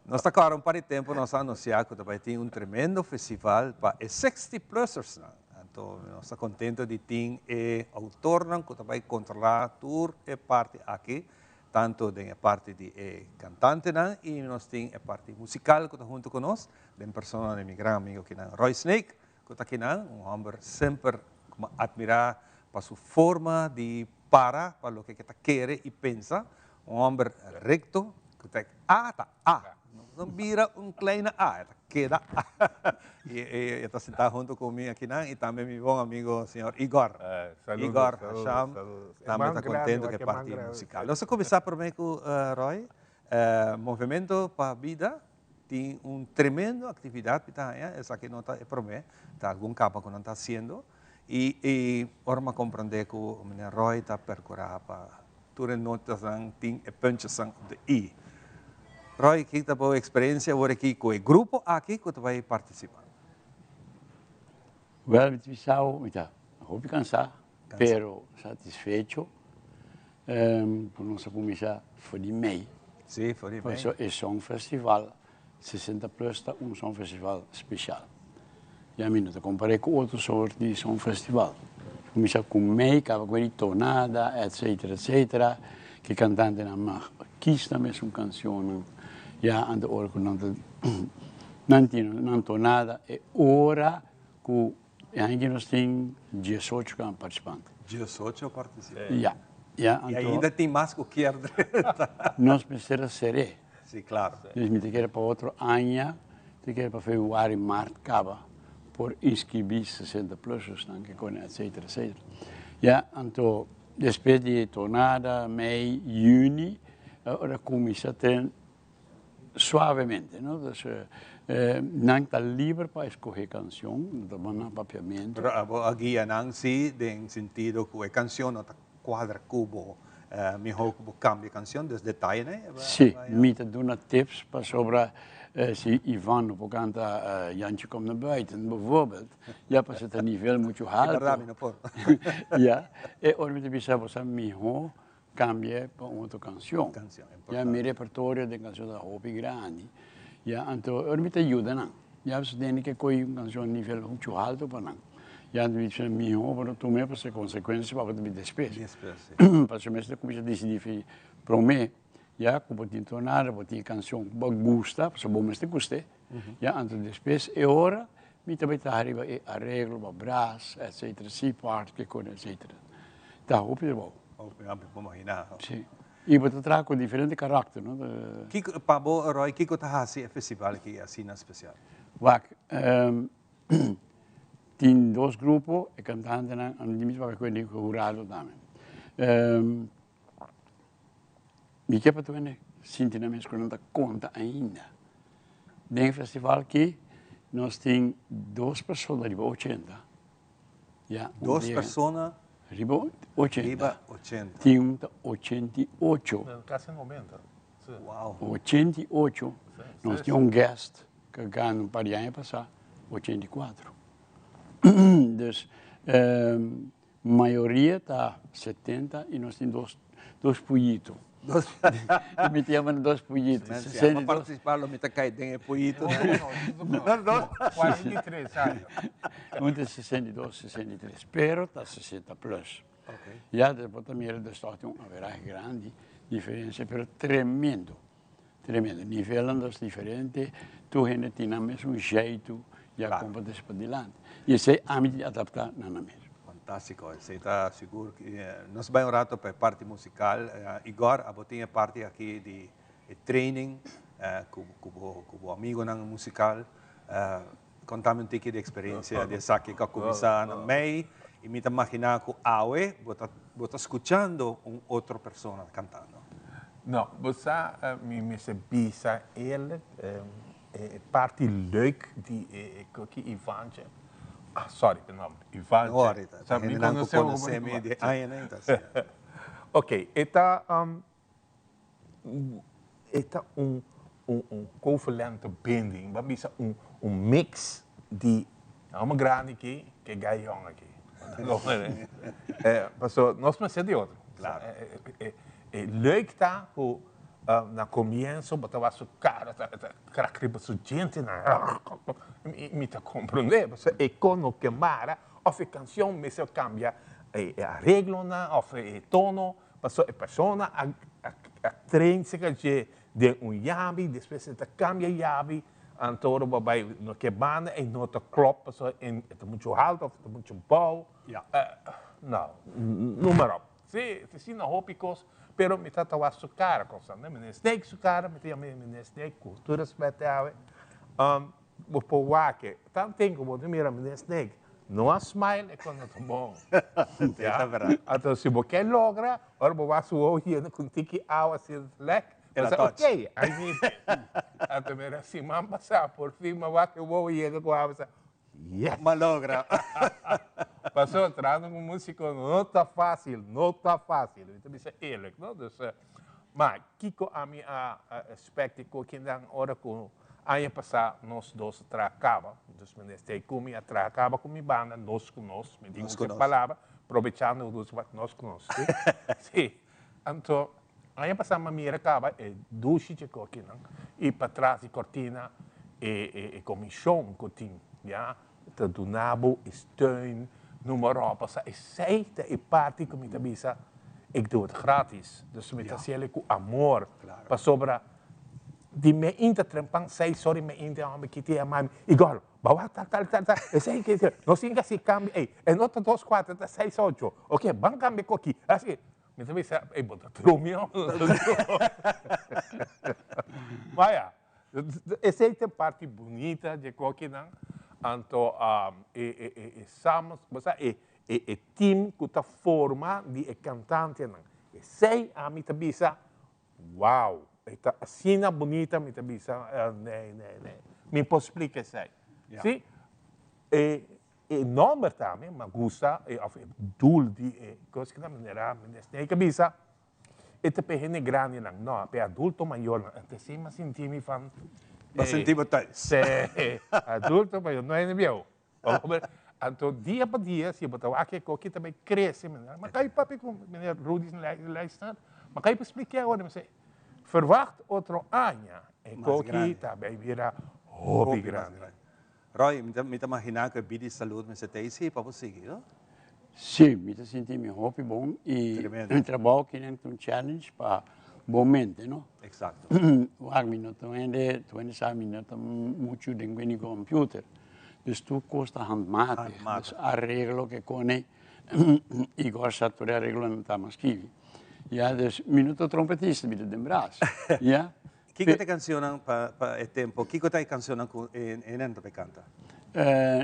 Nos ta cora un par di tempo nos a anuncia cu ta bay tin un tremendo festival pa e 60 plussers nan. Anto nos ta contento di tin e autornan cu ta bay controla tur e parti aki. Tanto den e parti di e cantantenan y nos tin e parti musical cu ta hunto cu nos den persona di mi gran amigo kinan Roy Snake cu ta kinan, un homber semper cu mi a admira pa su forma di para pa loke ke ta kere y pensa, un homber recto cu ta A ta A, no bira un kleine A, e ta keda A. Y e ta sinta hunto cu mi akinan y tambe mi bon amigo señor Igor. Igor Hasham tambe ta contento cu e parti musical. Nos a cuminsa prome cu Roy. Movemento pa Bida tin un tremendo actividad mi ta haña, esaki no ta e prome, ta algun capa cu nan ta haciendo y ora mi a comprende cu meneer Roy ta percura pa Tur e notasnan tin e puntjesnan op de i. Roy, ki ta bo experiencia awor aki cu e grupo aki cu ta bay participa? Wel, mi ta bisa bo, mi ta hopi cansa, pero satisfecho cu nos a cuminsa for di mei. Si, for di mei. Pasobra e Song Festival 60 Plus ta un Song Festival special. Ya mi no ta compar'é cu otro soort di Song Festival. Cuminsa cu mei, caba cu e tonada, etcetera, etcetera, cu e cantantenan mag kies nan mesun cancionnan. Ya anto ora cu nan ta nan tin nan tonada e ora cu e aña aki nos tin diesocho participante. Diesocho participante? Ya, ya anto. Y ainda tin mas cu kier drenta. Nos mester a ser'é. Si, claro. Dus mi ta kere pa otro aña, ta kere pa februari, mart caba por inscribi 60 plussersnan ke kone etcetera etcetera. Ya, anto despues di e tornada, mei, juni, ora cuminsa ten suavemente, no? Dus nan ta liber pa escoge cancion, no ta bon nan papiamento. Pero abo a guia nan si den sentido cu e cancion no ta cuadra cu bo. Miho ku bo kambia kanshon, des detaye ne? Si, mi ta duna tips pasobra si Ivan no por kanta Jantje komt naar buiten bijvoorbeeld, ya pasobra ta nivel muchu haltu. E berdad mi no por. Ya, e ora mi ta bisa bo sa miho kambia pa un otro kanshon. Kanshon, Ya, mi repertorio den kanshon ta hopi grandi, ya, anto e ora mi ta yuda nan. Ya pasobra tene ke kohe un kanshon nivel muchu haltu pa nan. Ya mi bisa miho pa no tuma e pasobra e konsekuensia pa bo ta bin despues. Pasobra mester kuminsá disidí fi promé ya ku bo tin tonada, bo tin e kanshon ku bo a gusta, pasobra bo mester gust'é. Ya anto despues e ora mi ta bai traha riba e areglo, pa bras, etcetera, si part, ke kos, etcetera. Ta hopi trabou. Hopi, mi por imaginá. Si. I bo ta traha ku diferente karakter, no? Kiko, pa bo Roy, kiko ta hasi e festival aki asina spesial? Wak, Tin dos grupo, e kantantenan, ami di mi papia ku e hurado tambe. Mi ke pa tur hende sinti nan mes ku nan ta konta ainda. Den e festival aki nos tin dos persona riba ochenta. Ya, un Dos dia persona riba ochenta. Riba ochenta. Tin un ta 88. Kasi 90. Si. Wow. 88. Nos tin un guest ku a gana un par di aña pasá, 84. Dus Mayoria ta 70 y nos tin dos dos puyito. Dos. Y mi ta yama nan dos puyito. Si mi a participa lo mi ta cay den e puyito. No, no. 43 aña. Un ta 62, 63, pero ta 60 plus. Okay. Ya despues bo ta mira dus toch tin un averahe grandi diferencia pero tremendo. Tremendo. Nivelnan dos diferente, tur hende tin nan mesun jeitu ya Claro. kon pa trese padilanti. Y esei ami tin di adapta na nan mes. Fantástico, esei ta sigur. Nos bai un rato pa e parti musical. Igor, abo tin e parti aki di e training cu cu bo cu bo amigonan musical. Contami un tiki di experiencia di esaki cu a cuminsa na mei y mi ta magina cu awe bo ta bo ta scuchando un otro persona cantando. No, bo sa mi mester bisa eerlijk e parti leuk di e koki Ivantje, ah sorry pa e nomber, Ivantje. No worry, ta Sa mi hendenan cu conoce hopi conoce mi di añanan ta asina. Ok, e ta E ta un un covalente binding, bo a bisa un un mix di hòmber grandi aki ku e gai yòn aki. Pasobra nos mester di otro. E leuk ta ku na komienso bo ta wak su kara ta krak riba su djentenan, mi ta komprondé pasobra e kon no ke mara òf e kanshon mester kambia e areglonan òf e tono. Pasobra e persona a a train cerca dje den un yabi, despues e ta cambia yabi, anto ora bo bai no ke banda e no ta klop pasobra e ta mucho halto of e ta mucho bou. No, noem maar op. Si, ta asina hopi cos, pero mi ta wak su cara constante. Meneer Snake su cara, mi ta yama meneer Snake cu tur respet te awe. Bo por wak e. Tanten ku bo ta mira meneer Snake no a smile e kos no ta bon. Ta berdad. Anto si bo ke logra, ora bo wak su wowo yena ku un tiki awa asina ta lek, El bo a sa touch. ok, I mean Anto mira siman pasá por fin mi a wak e wowo yena ku awa mi sa yes! M'a logra. Pasobra trahando ku músiko no ta fásil, no ta fásil. Mi ta bisa eerlijk, no? Dus, ma kiko ami a expect di kokinan ora ku Aña pasá nos dos a traha kaba, dus meneer Stey ku mi a traha kaba ku mi banda, nos ku nos, mi tin usa e palabra, probechando ku nos nos ku nos, si. Si. Anto, aña pasá mi a mira kaba e dushi dje kokinan i patras di kortina e e e komishon ku tin, ya, ta duna bo e steun, noem maar op, pasobra esei ta e parti ku mi ta bisa, ik doe het gratis, dus mi ta hasiel ku amor, pasobra Di me inta trempan seis ora me inta hombre kiti a mami igor bawa tal tal tal tal esei ke ke nos tin ke hasi cambio ey e no ta dos cuatro ta seis ocho oke ban cambia koki asi mi ta bisa ey bo ta drumi of no ta drumi vaya esei ta e parti bunita dje kokinan anto e e e samen bo sa e e team ku ta forma di e cantantenan esei ami ta bisa Wow! E ta asina bunita mi ta bisa nee nee nee mi por splika esei. Si e e nomber tambe mi a gusta e of e doel di e kos ku ta manera meneer Snake a bisa e ta pa e hende grandinan no pa e adulto mayornan anto asina mi a sinti mi van Bo a sinti bo thuis. Si adulto mayor no hende bieu. Anto dia pa dia si bo ta wak e koki ta bai krese meneer. Ma kai papia ku meneer Rudy Leisner, ma kai pa spliké awor, mi sey verwacht otro aña e koki ta bai bira hopi grandi. Roy, mi ta magina ku e bidi salud mester ta ey pa bo sigui, no? Si, mi ta sinti mi hopi bon y mi trabou kinan ta un challenge pa bo mente, no? Exacto. Wak, mi no ta un hende, tur hende sa mi no ta muchu den ku e computer. Dus tur kos ta handmatig. Handmatig. Dus areglo ke kone i gosa tur e areglonan ta mas skibi. Ya, dus mi no ta trompetista, mi ta den bras. Ya. Kiko ta e kanshonnan pa pa e tempo? Kiko ta e kanshonnan ku e nan ta bay kanta?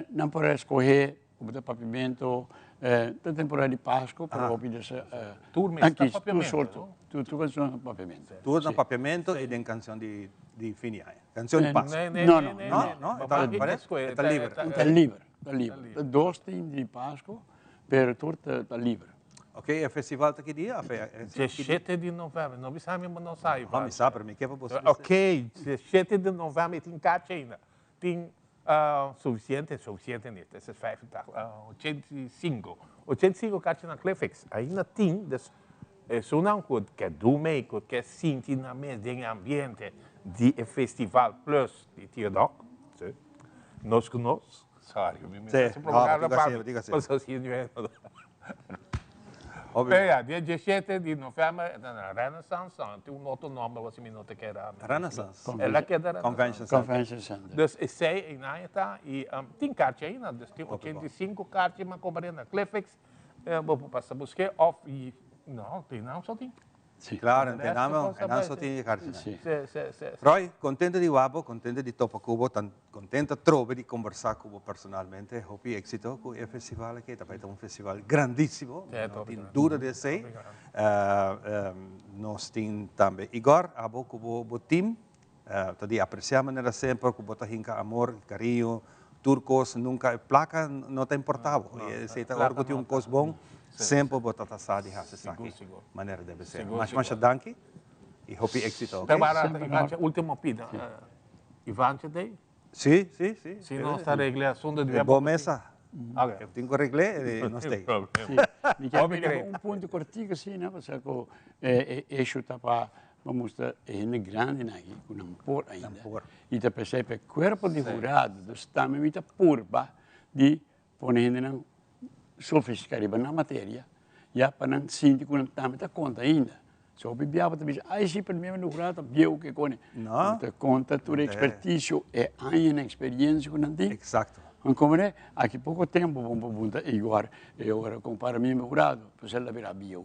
Nan por a eskohe. Ku ta papiamento, ta temporada di Pasco, pero hopi des Tur mes ta papiamento, sorto, tur tur canción na papiamento. Tur na papiamento y den canción di di fin di aña. Canción di Pasco. No, no, no. No, no, ta liber. Ta liber, ta liber. Ta dos tin di Pasco, pero tur ta liber. Ok, e festival ta ki dia? Diesshete di november, no bisa mi bo no sa, Ivan. No, mi sa, pero mi ke pa bo bisa. Ok, diesshete di november tin kachi ainda. Tin suficiente, suficiente niet, es 85, 85, 85 kachi na Cliffix. Ainda tin, dus esunnan ku ke do mee, ku ke sinti nan mes den e ambiente di e festival plus di Tio Dok, si, nos ku nos. Sorry, mi mi Sí, ta no, propaganda diga pa así, diga así. paso si mi no. Obvio. Pero ya, dia 17 di november e na Renaissance, tin un otro nomber wasi mi no ta keda. Renaissance. El a keda Renaissance. Convention Center. Convention Center. Dus esei einan e ta y tin karchi ainda, dus tin 85 karchi mi a compra na Cliffix, bo por pasa buske of y no, tin nan so tin. Sí. Claro, en Tenamo, en nan so tin e karchinan. Sí. Sí, sí, sí. Roy, contento di wak bo, contento di topa cu bo, tan contento atrobe di conversa cu bo personalmente. Hopi exito cu e festival aki, ta bay ta un festival grandisimo, Sí, no hopi tin grandi. duda di esey. Hopi grandi. Nos tin tambe Igor, abo cu bo bo team, ta di aprecia manera semper cu bo ta hinca amor, cariño, tur cos, nunca e placa no ta importa bo. No, E esey ta placa ora cu tin no un ta. cos bon, Sí, semper sí. bo ta ta sa di haci Sigur, esaki sigur. manera debe ser. Sigur, Masha, sigur. masha danki y hopi exito, ok? Te barata, Semper Ivanche, no. ultimo pida. Ivanche dei? Sí, sí, sí. Si nos ta regla asunto di E bo mesa. Ok. E tin cu regle e nos tei. Sí. Mi kier pidi un punto cortico asina, pasobra cu e issue ta pa pa mustra e hende grandinan aki cu nan por ainda. Nan por. Y ta pesey pa e cuerpo di hurado, dus tambe mi ta purba di pone hendenan sofistica riba nan materia, ya pa nan sinti cu nan tambe ta conta ainda. So hopi bia bo ta bisa, ay si, pero mi hende hurado ta bieu ke kone. No. Bo ta conta tur e experticio, e añanan experiencia cu nan tin. Exacto. Nan come aki poco tempo bo por punta Igor, e ora compara mi hurado, pues el a bira bieu.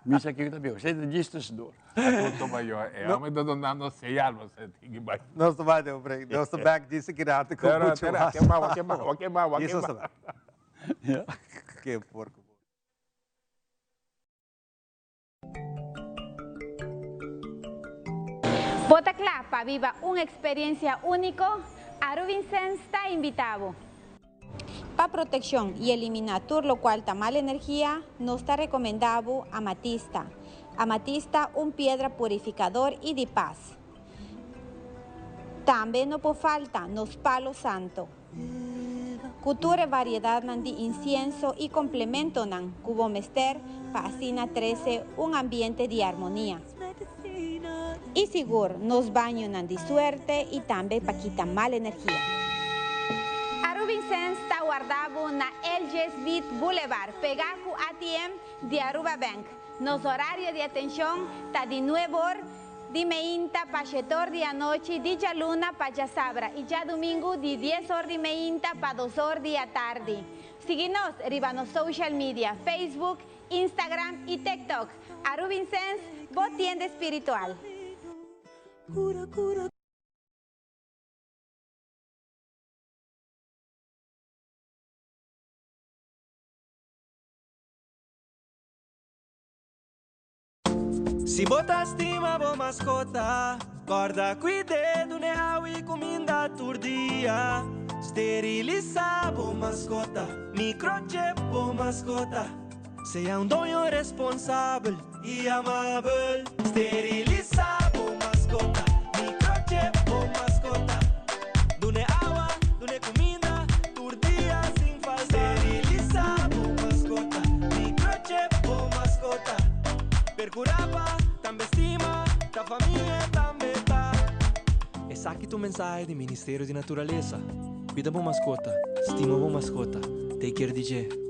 Mi sa kiko ta bieu, esei ta djis tusdor. Adulto mayor, e homber ta donando señal, bo sa tin ki bai. Nos ta bai den un break, nos ta back djis aki rato cu mucho mas. Tera, tera, wak e ma, wak e ma, wak e Djis nos ma. ta back. Ke porco. Bo ta kla pa biba un eksperensia úniko? Aruvincens ta invitá bo! Pa protekshon i eliminá tur lokual ta mal energia, nos ta rekomendá bo amatista. Amatista un piedra purifikador i di pas. Tambe no por falta nos palo santo. Ku tur e variedatnan di insienso i komplementonan ku bo mester pa asina trese un ambiente di armonia. I sigur nos bañonan di suerte i tambe pa kita mal energia. Arubinsens ta warda bo na LG Smith Boulevard, pegá ku ATM di Aruba Bank. Nos horario di atenshon ta di nuebe or Di meinta pa shetor di anochi, di djaluna pa djasabra i djadumingu di dies or di meinta pa dos or di atardi. Sigui nos riba nos social media, Facebook, Instagram i TikTok. Arubinsens, bo tienda espiritual. Si bo ta stima bo maskota, kòrda kuid'é, dun'é awa i kuminda tur dia. Sterilisá bo maskota, microchip bo maskota. Sea un doño responsabel i amabel. Sterilisá bo maskota, microchip bo maskota. Dun'é awa, dun'é kuminda tur dia sin falta. Sterilisá bo maskota, microchip bo maskota. Percurá pa tambe stima, ta famia tambe ta. Esaki ta un mensahe di Ministerio di Naturalesa. Cuida bo mascota, stima bo mascota, take care di dje.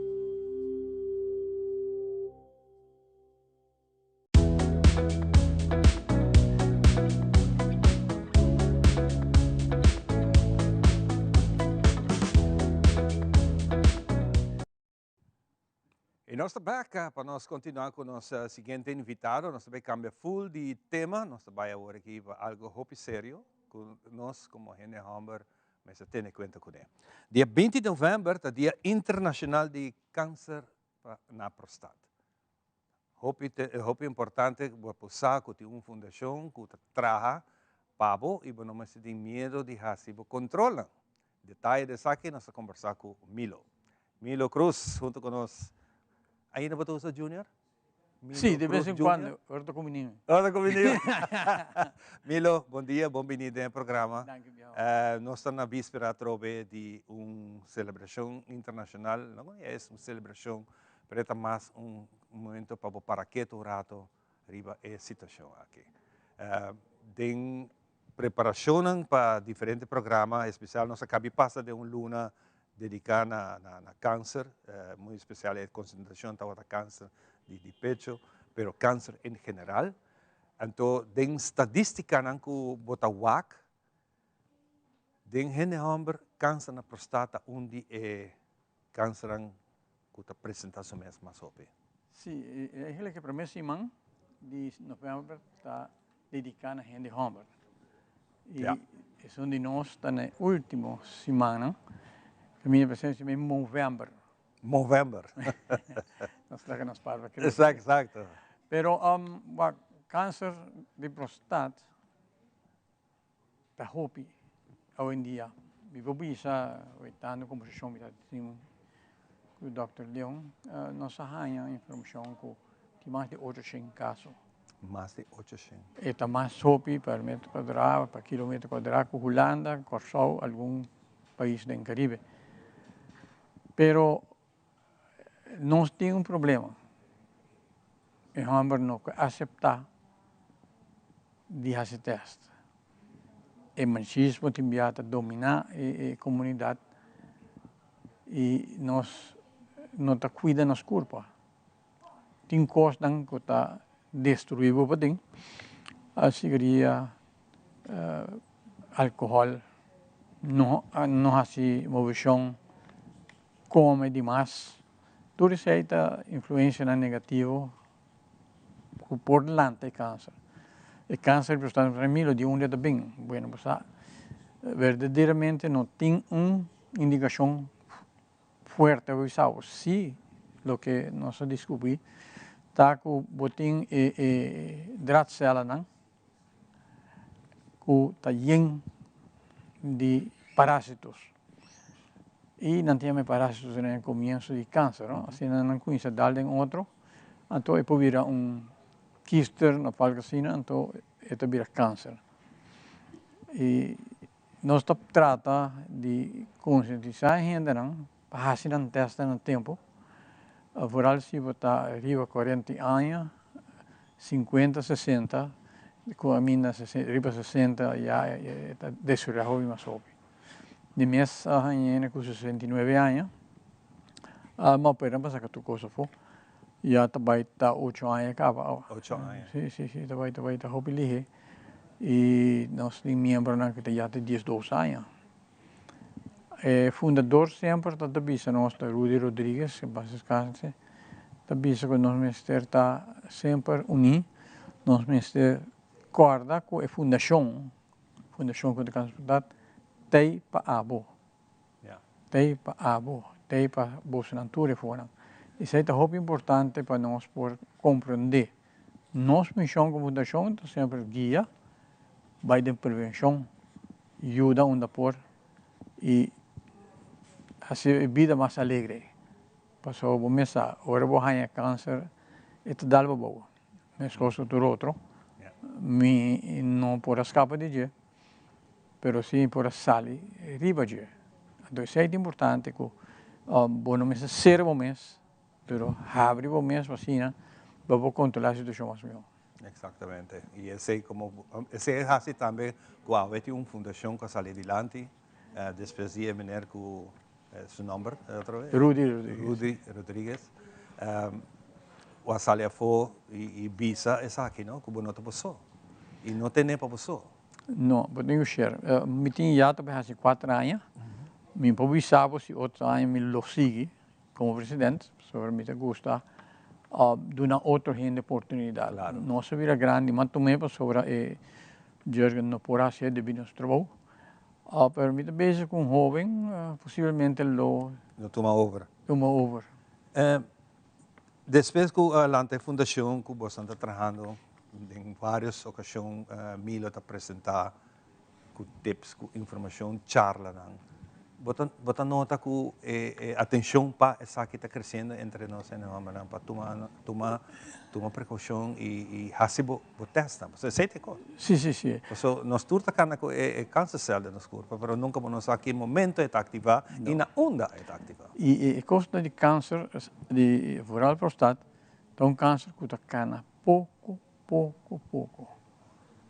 Y nos ta bek pa nos continua cu nos siguiente invitado. Nos ta bay cambia full di tema. Nos ta bay awor aki pa algo hopi serio cu nos como hende homber. Mester tene kuenta kuné. Dia 20 di novèmber ta Dia Internashonal di Kanser na Prostat. Hopi hopi importante bo por sa ku tin un fundashon ku ta traha pa bo i bo no mester tin miedu di hasi bo kontrolnan. Detaye di esaki nos ta kombersá ku Milo. Milo Cruz huntu ku nos. Ainda bo ta usa Junior? Milo Sí, de vez en cuando. Ora ta kumini. Ora ta kumini. Milo, bon dia, bon bini den e programa. Danki, biaho. Nos ta na víspera atrobe di un selebrashon internashonal, no es un selebrashon Pero e ta mas un momento pa bo para ketu un rato riba e situacion aki. Den preparacionnan pa diferente programa, especial nos a cabi pasa den un luna dedica na na cancer, muy especial e concentracion tabata cancer di pecho, pero cancer en general. Anto den stadisticanan cu bo ta wak, den hende homber cancer na prostata un di e Kansernan ku ta presentá su mes mas hopi. Sí, eigenlijk e promé siman di novèmber ta dediká na hende hòmber. I esun di nos ta na e último simannan, kaminda presensia mi Movèmber. Movèmber. Nos laga nos barba krese. Exacto, exacto. Pero wak, kanser di prostat Ta hopi awendia. Mi por bisa wetando kombersashon mi ta tin ku dòkter Leon, nos a haña informashon ku tin mas di ocho shen kaso. Mas di 800. E ta mas hopi per metro kuadrá, pa kilometer kuadrá ku Hulanda, Kòrsou, algun pais den Karibe. Pero nos tin un problema. E hòmber no ke aseptá di hasi tèst. E machismo tin bia ta dominá e komunidat i nos no ta kuida nos kurpa. Tin kosnan ku ta destruí bo paden, sigaria, alkohòl, no hasi moveshon, kome dimas. Tur esei ta influencianan negativo cu por lanta e cancer. E cancer cu sta Ramilo di unda ta bin? Bueno, bo sa verdaderamente no tin un indicacion fuerte pa bisa bo. Si loke nos a descubri ta cu bo tin e e draadcellennan ku ta yen di parásitos. I nan ta yama e parásitos na e komienso di kanser, no? Asina nan kuminsá dal den otro, anto e por bira un kister òf algu asina, anto e ta bira kanser. I nos ta trata di konsientisá e hendenan pa hasi nan tèstnan na tempu, vooral si bo ta riba kuarenta aña, 50, 60, ku aminda riba 60 ya e ta destruí hopi mas hopi. Di mes a haña hende ku 69 aña, a opera pa saka tur kos afó, ya ta bai ta ocho aña kaba awa. Ocho aña. Si, si, si, ta bai ta bai ta hopi lihe i nos tin miembronan ku ta ya ta 12 aña. E fundador semper ta ta bisa nos ta Rudy Rodriguez, en paz descanse, ta bisa ku nos mester ta semper uní, nos mester kòrda ku e fundashon, Fundashon Kontra Kanser Prostat, t'ei pa abo, t'ei pa abo, t'ei pa bosonan tur e fonan. Esei ta hopi importante pa nos por komprondé. Nos mishon komo fundashon ta semper guia bai den prevenshon, yuda unda por i hasi e bida mas alegre. Pasobra bo mes sa, ora bo haña kanser e ta dal bo abou, meskos ku tur otro. Mi no por a skapa di dje, pero si mi por a sali riba dje. Anto esei ta importante ku bo no mester sera bo mes, pero habri bo mes pa asina bo por kontrolá e situashon mas mihó. Exactamente. Y esey como esey haci tambe cu awe tin un fundacion cu a sali dilanti despues di e meneer cu su nomber otro vez? Rudy Rodriguez. Rudy Rodriguez. Cu a sali afo y bisa esaki no, cu bo no ta bo so. Y no tene pa bo so. No, bo tin cu share. Mi tin ya ta bay haci cuater aña. Mi por bisa bo si otro aña mi lo sigui. Como president, pasobra mi ta gusta duna otro hende oportunidad. Nos a bira grandi, mas tumé pasobra e Jurgen no por hacié debi nos trabou. Ah, pero mi ta bezig cu un hoben, posiblemente lo. Lo tuma over. Tuma over. Despues cu a lanta e fundacion cu boso ta trahando, den varios ocasion Milo ta presenta cu tips, cu informacion, charlanan. Bo ta bo ta nota cu e e atencion pa esaki ta creciendo entre nos hende hombernan pa tuma tuma tuma precaucion y y haci bo bo testnan. Pasobra esey ta e cos. Si, si, si. Pasobra nos tur ta cana cu e e cancercel den nos curpa, pero nunca bo no sa ki momento e ta activa y na unda e ta activa. Y e cos di cancer di vooral prostat ta un cancer cu ta cana poco Poco poco.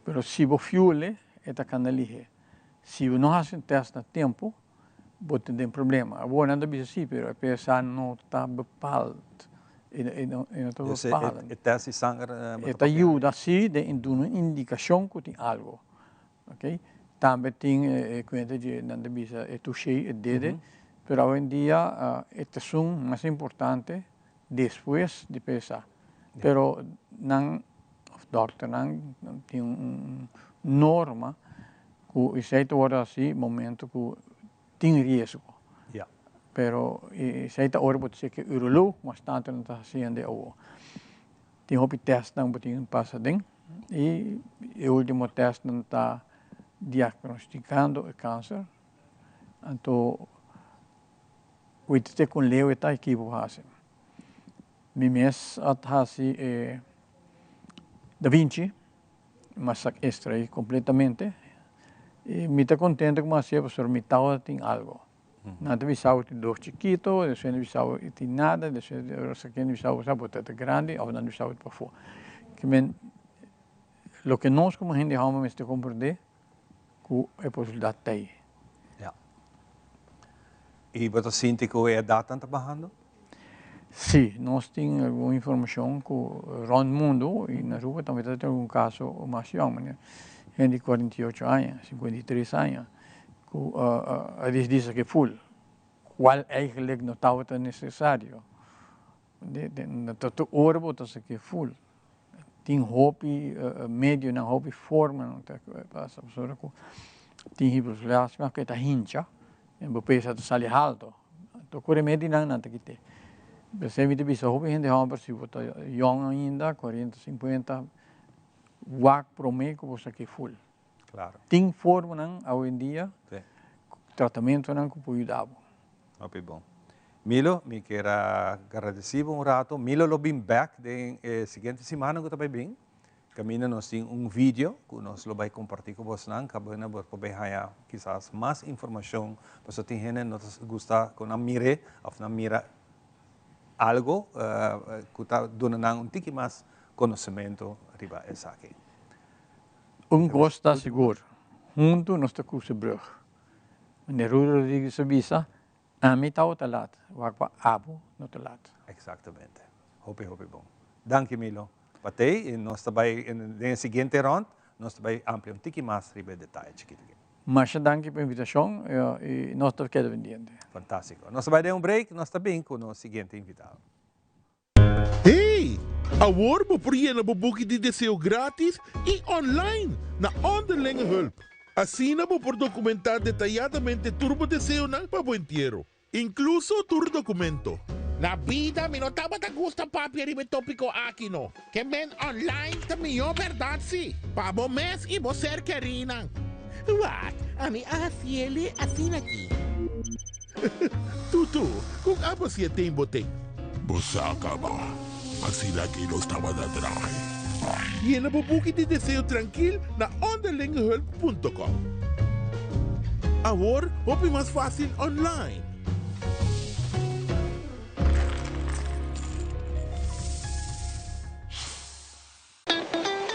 Pero si bo fiule e ta canda lihe. Si bo no haci un test na tempo, bo ta den problema. Awor nan ta bisa si, pero e PSA no ta bepaald. E no ta bepaald. E test di sanger bo ta E ta yuda si den duna un indicacion cu tin algo. Ok. Tambe tin e cuenta di nan ta bisa e touche, e dede. Pero awendia e tesun mas importante despues di pesa. Pero nan of dokternan tin un norma ku esei ta wòrdu hasi momento ku tin riesgo. Pero esei ta ora bo ta cheke uroloog, mas tantu nan ta hasiendo awor. Tin hopi tèstnan bo tin pasa den i e ultimo tèstnan ta diagnostikando e kanser. Anto Wit te kon leu e ta ekipo pa hasi. Mi mes a hasi e Da Vinci, mi a sak extraí kompletamente i mi ta kontento ku mi a hasié pasobra mi tabata tin algo. Nan ta bisa bo tin dos chikito, despues nan ta bisa bo tin nada, despues nan ta bisa bo sa bo ta grandi òf nan ta bisa bo ta pafó. Ke men loke nos komo hende hòmber mester komprendé ku e posibilidat ta ei. Ja. I bo ta sinti ku e edatnan ta bahando? Sí, nos tin algun informashon ku rònt mundu i na Aruba tambe ta tin algun kaso mas yòn, manera hende di 48 aña, 53 aña ku a disidí sa ke ful, kual eigentlik no tabata nesesario. Ta tur ora bo ta sa ke ful. Tin hopi medionan, hopi formanan ta pasa pasobra ku tin hiperplasma ku e ta hincha en bo pesa ta sali halto. Anto ku remedinan nan ta kit'é. P'esei mi ta bisa hopi hende hòmber si bo ta yòn ainda, kuarenta, sinkuenta, wak promé ku bo sa ke ful. Tin formanan awendia, tratamentonan ku por yuda bo. Hopi bon. Milo, mi kier a gradeci bo un rato. Milo lo bin bek den e siguiente simannan cu ta bay bin. Caminda nos tin un video cu nos lo bay comparti cu bosnan caminda bo por bay haya kisas mas informacion pasobra tin hende no ta gusta cu nan mire of nan mira algo cu ta duna nan un tiki mas conocemento riba esaki. Un cos ta sigur, hunto nos ta crusa brug. Meneer Rudy Rodriguez a bisa, Ami tabata lat, wak pa abo no ta lat. Exactamente. Hopi hopi bon. Danki Milo. Pa tei y nos ta bay den e siguiente rond nos ta bay amplia un tiki mas riba e detaye chikito aki. Masha danki pa invitacion y nos ta keda pendiente. Fantastico. Nos ta bay den un break, nos ta bin cu nos siguiente invitado. Hey! Awor bo por yena bo buki di deseo gratis y online na Onderlinge Hulp. Asina bo por documenta detayadamente tur bo deseonan pa bo entiero, incluso tur documento. Na bida mi no tabata gusta papia riba e topico aki no. Ke men online ta mihó bèrdat si, pa bo mes i bo ser kerinan. Wak, ami a hasiele asina aki. Tutu, kon abo si e ten bo ten? Bo sa kaba, asina ki nos tabata trahe. Yena bo buki di deseo trankil na onderlingehulp punto com. Awor hopi mas fásil online.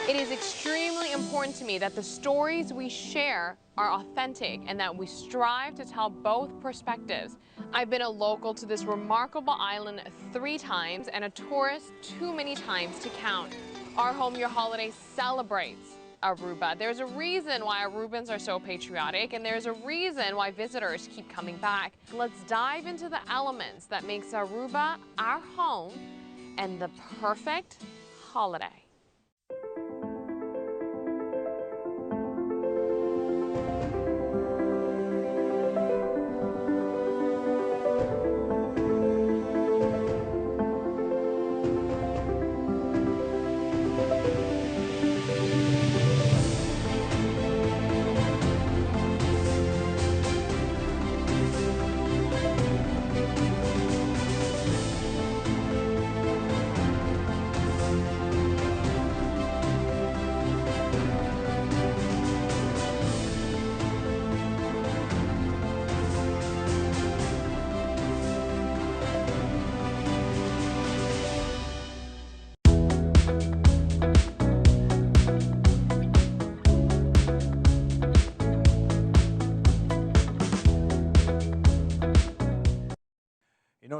It is extremely important to me that the stories we share are authentic and that we strive to tell both perspectives. I've been a local to this remarkable island three times and a tourist too many times to count. Our Home Your Holiday celebrates Aruba. There's a reason why Arubans are so patriotic and there's a reason why visitors keep coming back. Let's dive into the elements that makes Aruba our home and the perfect holiday.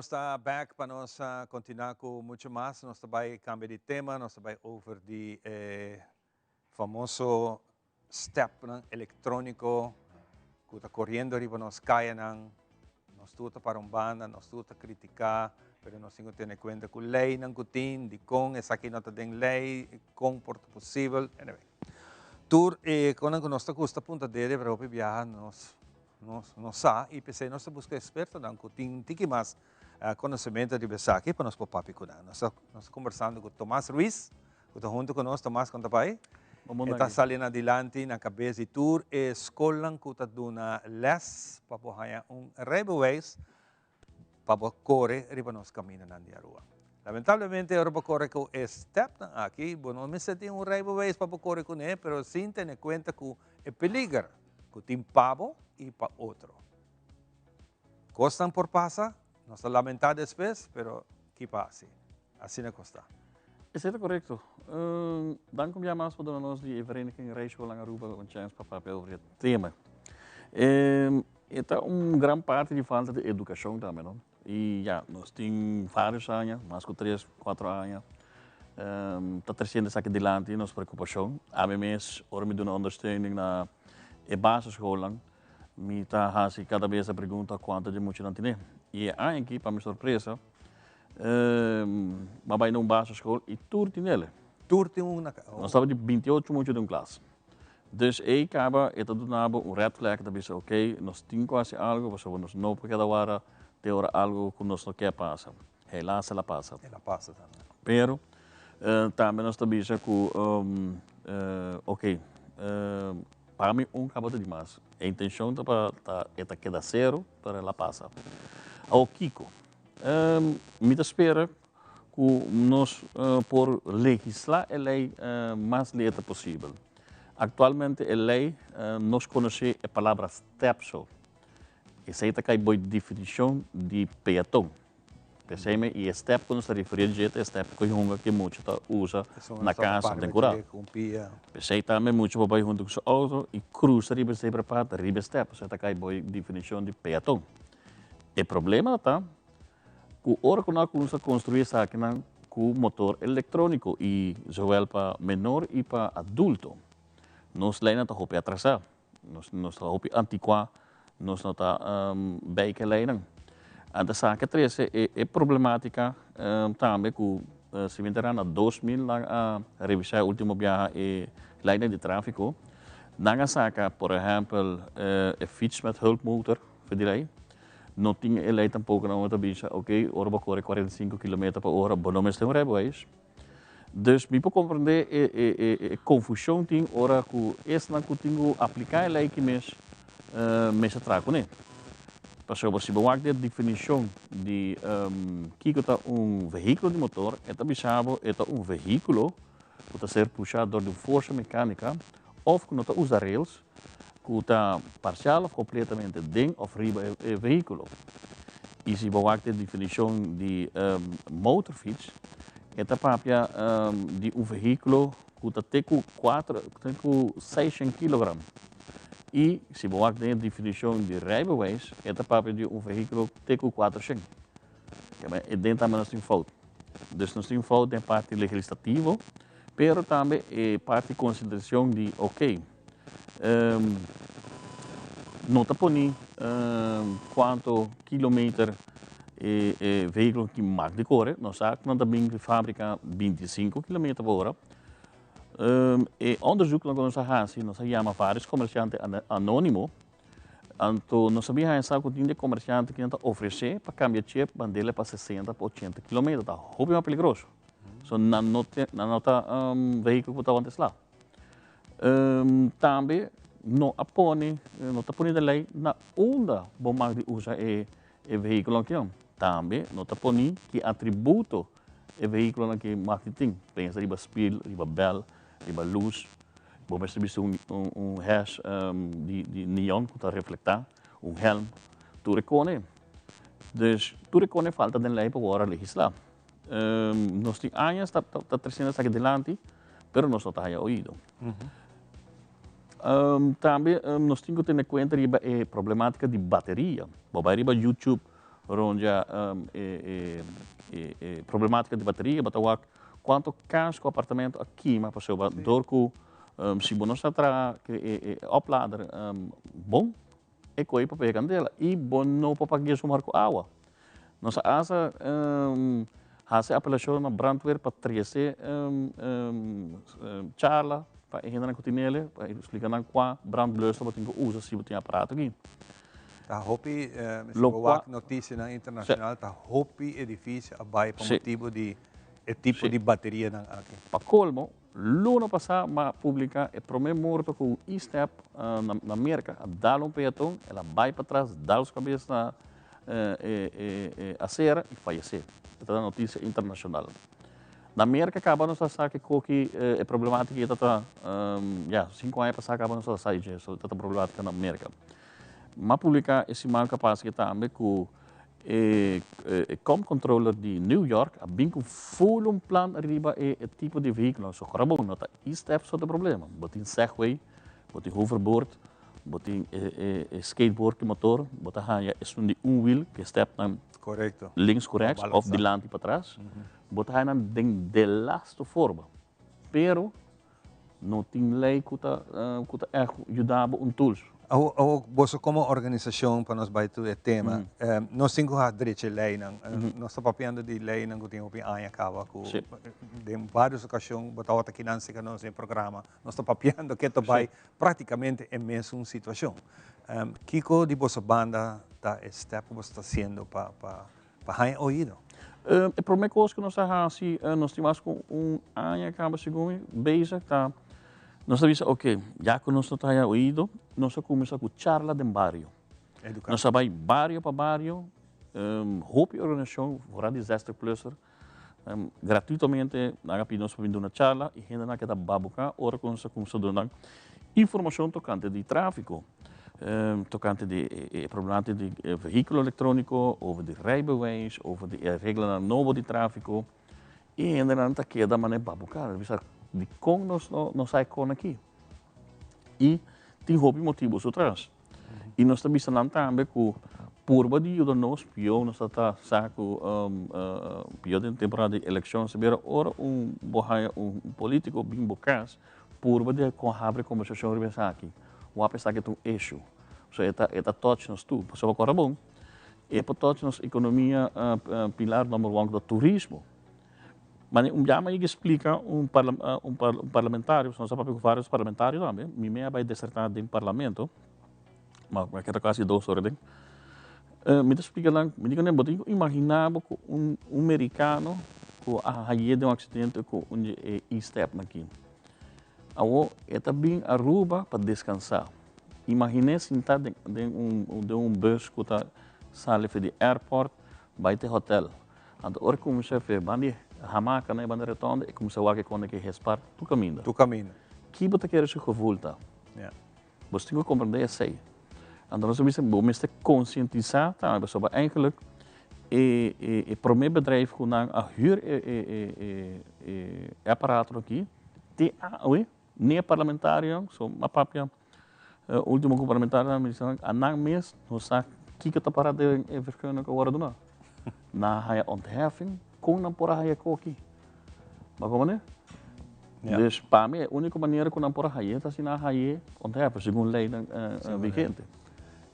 Nos ta back pa nos continua cu mucho mas. Nos ta bay cambia di tema, nos ta bay over di e famoso stepnan electronico cu ta coriendo riba nos cayanan. Nos tur ta para un banda, nos tur ta critica, pero nos tin cu tene cuenta cu leynan cu tin, dicon esaki no ta den ley, con por ta posibel, anyway. Tur e conan cu nos ta gusta punta dede, pero hopi biaha nos Nos no sa y p'esey nos ta busca expertonan cu tin un tiki mas conocemento riba esaki pa nos por papia cu nan. Nos ta nos ta conversando cu Tomas Ruiz cu ta hunto cu nos. Tomas, con ta bay? E ta sali na dilanti na cabes di tur e scolnan cu ta duna les pa por haya un rijbewijs pa bo core riba nos camindanan di Aruba. Lamentablemente ora bo core cu e stepnan aki, bo no mester tin un rijbewijs pa bo core cune, pero sin tene cuenta cu e peliger cu tin pa bo y pa otro. Cosnan por pasa, nos ta lamenta despues, pero ki pa haci? Asina cos ta. Esey ta corecto. Dank un bia mas pa duna nos di e Vereniging Rijscholen Aruba un chance pa papia over e tema. E ta un gran parti di falta di educacion tambe, no? Y ya, nos tin varios aña, mas cu tres, cuatro aña, ta treciendo esaki dilanti nos preocupacion. Ami mes, ora mi duna ondersteuning na e basisschoolnan, mi ta haci cada bes e pregunta cuanto di muchanan tine. Y e aña aki, pa mi sorpresa, mi a bay na un basisschool y tur tinele. Tur tin un na. Nos tabata di 28 mucha den un klas. Dus ey caba e ta duna bo un red flag, ta bisa ok, nos tin cu haci algo pasobra nos no por keda wara te ora algo cu nos no kier pasa. Helaas el a pasa. El a pasa tambe. Pero tambe nos ta bisa cu ok, pa mi un caba ta dimas. E intencion ta pa e ta keda cero, pero el a pasa. Awor kico? Mi ta spera ku nos por legislá e lei mas lieta posibel. Aktualmente e lei nos konosé e palabra step so. Esei ta kai boi definishon di peaton. P'esei mi i e step ku nos ta referí dje ta e step ku e hunga ku e mucha ta usa na kas òf den kurá. P'esei tambe e mucha por bai huntu ku su outo i krusa riba e zebrapad riba e step. Esei ta kai boi definishon di peaton. E problema ta ku ora ku nan a kuminsá konstruí esakinan ku motor elektróniko i zowel pa menor i pa adulto, nos leinan ta hopi atrasá, nos nos ta hopi antikuá, nos no ta bei ku e leinan. Anto esaki a trese e e problemátika tambe ku si mi ta na 2000 nan a revisá e último biaha e leinan di tráfiko, nan a saka por ehèmpel e fiets met hulpmotor for di lei. No tin e lei tampoco nan ta bisa, ok, ora bo core 45 kilometer pa ora, bo no mester un rijbewijs. Dus mi por comprende e, e, e, e confusion tin ora cu esnan cu tin cu aplica e lei ki mes, uh, mester traha cune. Pasobra si bo wak di e definicion di um, kico ta un vehiculo di motor, e ta bisa bo e ta un vehiculo cu ta ser pusha door di un forsa mecanica of cu no ta usa rails, ku ta parsial òf kompletamente den òf riba e vehíkulo. I si bo wak e definishon di motorfiets, e ta papia di un vehíkulo ku ta te ku kuater te ku seishent kilogram. I si bo wak den e definishon di rijbewijs, e ta papia di un vehíkulo te ku kuatershent. E den tambe nos tin fout. Dus nos tin fout den parti legislativo, pero tambe e parti konsiderashon di oké, no ta poni kuantu kilometer e e vehíkulo ki mag di kore, nos sa ku nan ta bin di fábrika 25 kilometer pa ora. E onderzoeknan ku nos a hasi, nos a yama vários komersiante anónimo. Anto nos a bin haña sa ku tin di komersiante ku nan ta ofresé pa kambia chip bandela pa 60 pa 80 kilometer. Ta hopi mas peligroso. So nan no te, nan no ta vehíkulo ku ta wanta esla. Tambe no a pone, no ta pone den lei na unda bo mag di usa e e vehíkulo aki. Tambe no ta poni ki atributo e vehíkulonan aki mag di tin. Pensa riba spiel, riba bèl, riba lus. Bo mester bisti un un hash di di neon ku ta reflektá, un hèlm, tur e kone. Dus tur e kone falta den lei pa wòrdu legislá. Nos tin añas ta ta tresiendo esaki dilanti, pero nos no ta haya oido. Tambe nos tin ku tene kuenta riba e problematika di bateria. Bo bai riba YouTube. rondia e e problematica di bateria, bo ta wak cuanto cas cu apartamento a kima pasobra dor cu si bo no sa traha e oplader bon e koe pa pega candela y bo no por paga sumar cu awa. Nos a hasta haci apelacion na brandweer pa trece charla pa e hendenan cu tin ele pa explica nan cua brandblusser bo tin cu usa si bo tin aparato aki. Ta hopi, si bo wak noticianan internacional, ta hopi edificio a bay pa motibo di e tipo di baterianan aki. Pa colmo, luna pasa m'a publica e prome morto cu un e-step na Merca a dal un peaton, el a bay patras, dal su cabes na e acera y fayece. E ta noticia internacional. Na Merca caba nos a sa ke koki e problematica ta ta, ya, cinco aña pasa caba nos a sa dje, so ta ta problematica na Merca. M'a publica e siman cu a pasa aki tambe cu e compcontroller di New York a bin cu full un plan riba e tipo di vehiculo. So ora bo no ta e-step so ta problema. Bo tin Segway, bo tin hoverboard, bo tin e skateboard cu motor, bo ta haya esun di un wiel cu e stepnan links cu rechts of dilanti patras. Bo ta haya nan den delaste forma. Pero No tin ley cu ta cu ta echt yuda bo un tools. Awor boso como organisacion pa nos bay tur e tema, nos tin cu haci drechi e leynan. Nos ta papiando di leynan cu tin hopi aña caba cu den varios ocasion bo tabata kinan cerca nos den e programa. Nos ta papiando ke ta bay practicamente e mesun situacion. Kico di boso banda ta e step cu boso ta haciendo pa Pa haña oido. E promé kos ku nos a hasi, nos tin mas ku un aña kaba segun mi, bezig ta, nos a bisa oke, ya ku nos no ta haña oido, nos a kuminsá ku charla den bario. Eduká. Nos a bai bario pa bario, hopi organisashon, foral di zestig plusser, gratuitamente nan a pidi nos pa bin duna charla i hendenan a keda babuká ora ku nos a kuminsá duna nan informashon tokante di tráfiko. Tocante di e problematica di vehiculo electronico, over di rijbewijs, over di e reglanan nobo di trafico. Y hendenan ta keda mane babuca, nan ta bisa dicon nos no sa e con aki. Y tin hopi motibo su tras. Y nos ta bisa nan tambe cu purba di yuda nos, pio nos ta ta sa cu pio den temporada di eleccion, sabera ora un bo haya un politico bin bo cas, Purba di con habri conversacion riba esaki. Wap esaki ta un issue. So e ta e ta touch nos tur. Pasobra ora bon e por touch nos economia pilar number one cu ta turismo. Mane un biaha mi a yega splica un un parlamentario, pasobra nos a papia cu varios parlamentario tambe, mi mei a bay deserta den parlamento, ma mi a keda casi dos ora den. Mi ta splica nan, mi di cu nan bo tin cu imagina bo cu un un mericano cu a haye den un accidente cu un di e e-step aki. Awor e ta bin Aruba pa descansa. Imagine sinta den den un den un bus cu ta sali for di airport bay te hotel. Anto ora e cuminsa fe ban di hamaca nan e ban di rotonde e cuminsa wak e con ke hespar tur caminda. Tur caminda. Ki bo ta kere su gevoel ta? Bo tin ku komprendé esei. Anto nos a bisa bo mester konsientisá tambe pasobra eigenlik e e promé bedrijf ku nan a hür e e e e aparatonan aki te awe ni e parlamentarionan so mi a papia ultimo ku parlamentarionan mi bisa nan anan mes no sa kiko ta para den e vergunning ku a wòrdu duna. Nan a haña ontheffing kon nan por a haña e koki? Bo a komprendé? Dus pa mi e úniko manera ku nan por a hañ'é ta si nan a hañ'é ontheffing segun leinan vigente.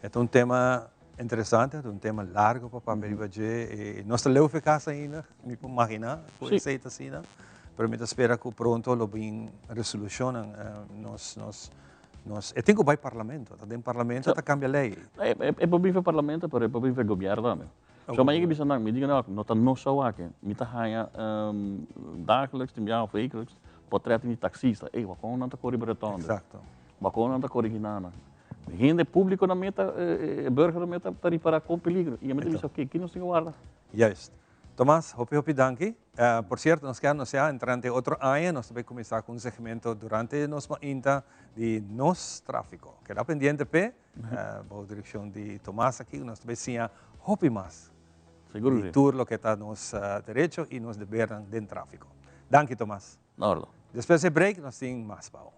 E ta un tema interesante, ta un tema largo pa papia riba dje. E no sta leu fe kas ainda, mi por maginá ku esei ta asina, pero mi ta spera ku pronto lo bin resolushonnan. Nos, nos, nos, e tin ku bai parlamento, ta den parlamento ta kambia lei. E por bin fe parlamento, pero e por bin fe gobièrnu tambe. So mi a yega bisa nan, mi diga nan, no ta nos so aki, mi ta haña dagelijks, tin biaha of wekelijks, portretten di taxista, ey wakon nan ta kore riba rotonde, wakon nan ta kore hinana. Hende publico nan meta, e burger nan meta ta ripara kon peligro, y ami ta bisa oke, ki nos tin ku warda? Juist. Tomas, hopi hopi danki. Por cierto, nos ke anuncia entrante otro aña nos ta bay cuminsa cu un segmento durante nos mainta di nos trafico. Keda pendiente p'e. Bou direccion di Tomas aki nos ta bay siña hopi mas di tur loke ta nos derecho y nos debernan den trafico. Danki Tomas. Na ordo. Despues e break nos tin mas pa bo.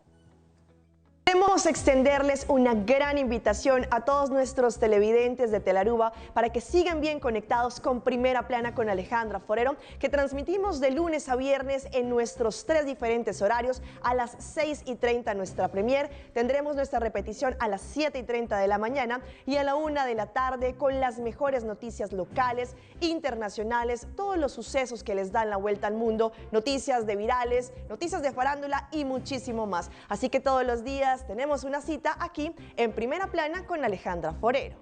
Queremos extenderles una gran invitación a todos nuestros televidentes de Telaruba para que sigan bien conectados con Primera Plana con Alejandra Forero, que transmitimos de lunes a viernes en nuestros tres diferentes horarios. A las 6 y 30 nuestra premier, tendremos nuestra repetición a las 7 y 30 de la mañana y a la 1 de la tarde con las mejores noticias locales, internacionales, todos los sucesos que les dan la vuelta al mundo, noticias de virales, noticias de farándula y muchísimo más. Así que todos los días tenemos una cita aquí en Primera Plana con Alejandra Forero.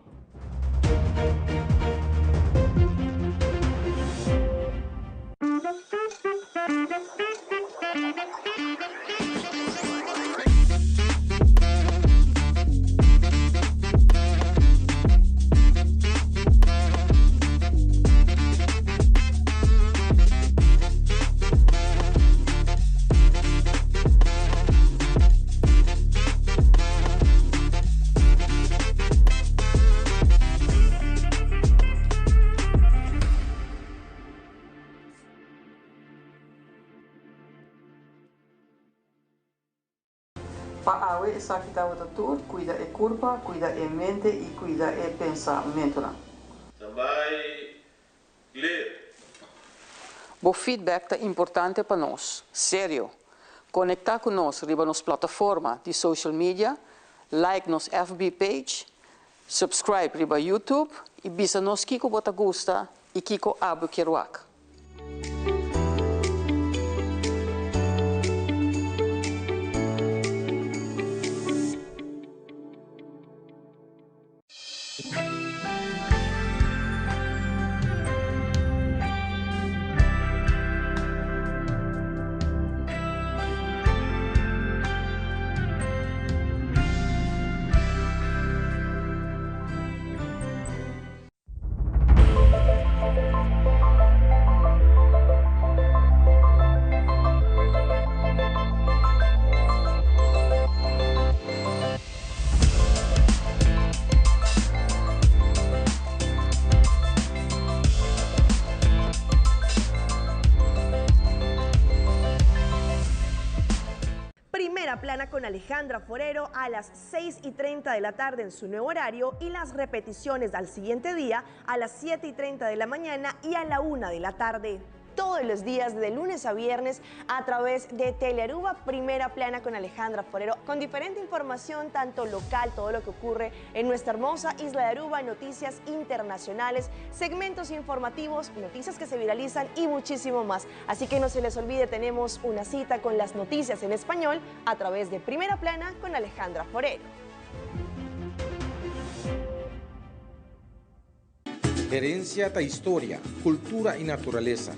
Pa awe esaki tabata tur, cuida e curpa, cuida e mente y cuida e pensamentonan. Tambay clear. Bo feedback ta importante pa nos. Serio! Conecta cu nos riba nos plataforma di social media, like nos FB page, subscribe riba YouTube y bisa nos kico bo ta gusta y kico abo kier wak. Primera plana con Alejandra Forero a las 6 y 30 de la tarde en su nuevo horario y las repeticiones al siguiente día a las 7 y 30 de la mañana y a la 1 de la tarde. Todos los días de lunes a viernes a través de Telearuba Primera Plana con Alejandra Forero, con diferente información, tanto local, todo lo que ocurre en nuestra hermosa isla de Aruba, noticias internacionales, segmentos informativos, noticias que se viralizan y muchísimo más. Así que no se les olvide, tenemos una cita con las noticias en español a través de Primera Plana con Alejandra Forero. Herencia ta historia, cultura y naturalesa.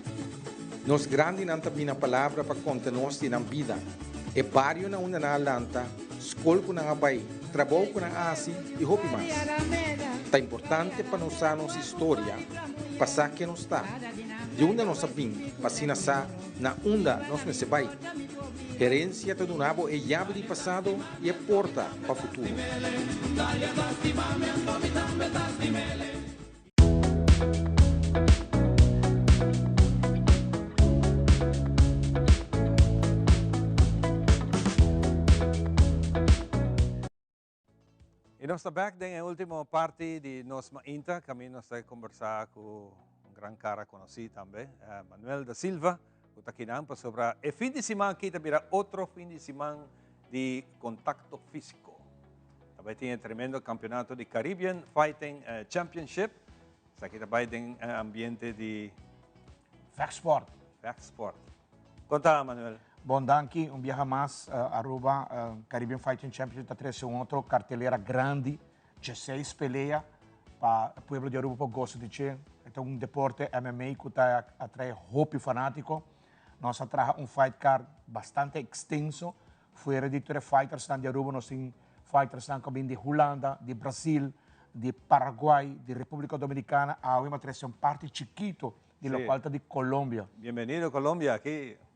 Nos grandinan ta bini na palabra pa conta nos di nan bida, e bario na unda nan a lanta, scol cu nan a bay, trabou cu nan a haci y hopi mas. Ta importante pa nos sa nos historia, pa sa ken nos ta, di unda nos a bin, pa asina sa na unda nos mester bay. Herencia ta duna bo e yabi di pasado y e porta pa futuro. Y nos ta bek den e ultimo parti di Nos Mainta, caminda nos ta conversa cu un gran cara conoci tambe, Manuel da Silva, cu ta kinan pasobra e fin di siman aki ta bira otro fin di siman di contacto fisico. Ta bay tin e tremendo campeonato di Caribbean Fighting Championship. Esaki ta bay den ambiente di Vechtsport. Vechtsport. Conta, Manuel. Bon danki, un biaha mas Aruba Caribbean Fighting Championship ta trece un otro cartelera grandi, dieseis pelea pa pueblo di Aruba por goza di dje. E ta un deporte MMA cu ta atrae hopi fanatico. Nos a traha un fight card bastante extenso, fuera di tur e fightersnan di Aruba nos tin fightersnan cu a bin di Hulanda, di Brasil, di Paraguay, di Republica Dominicana, awe a trece un parti chikito di locual ta di Colombia. Bienvenido Colombia, aki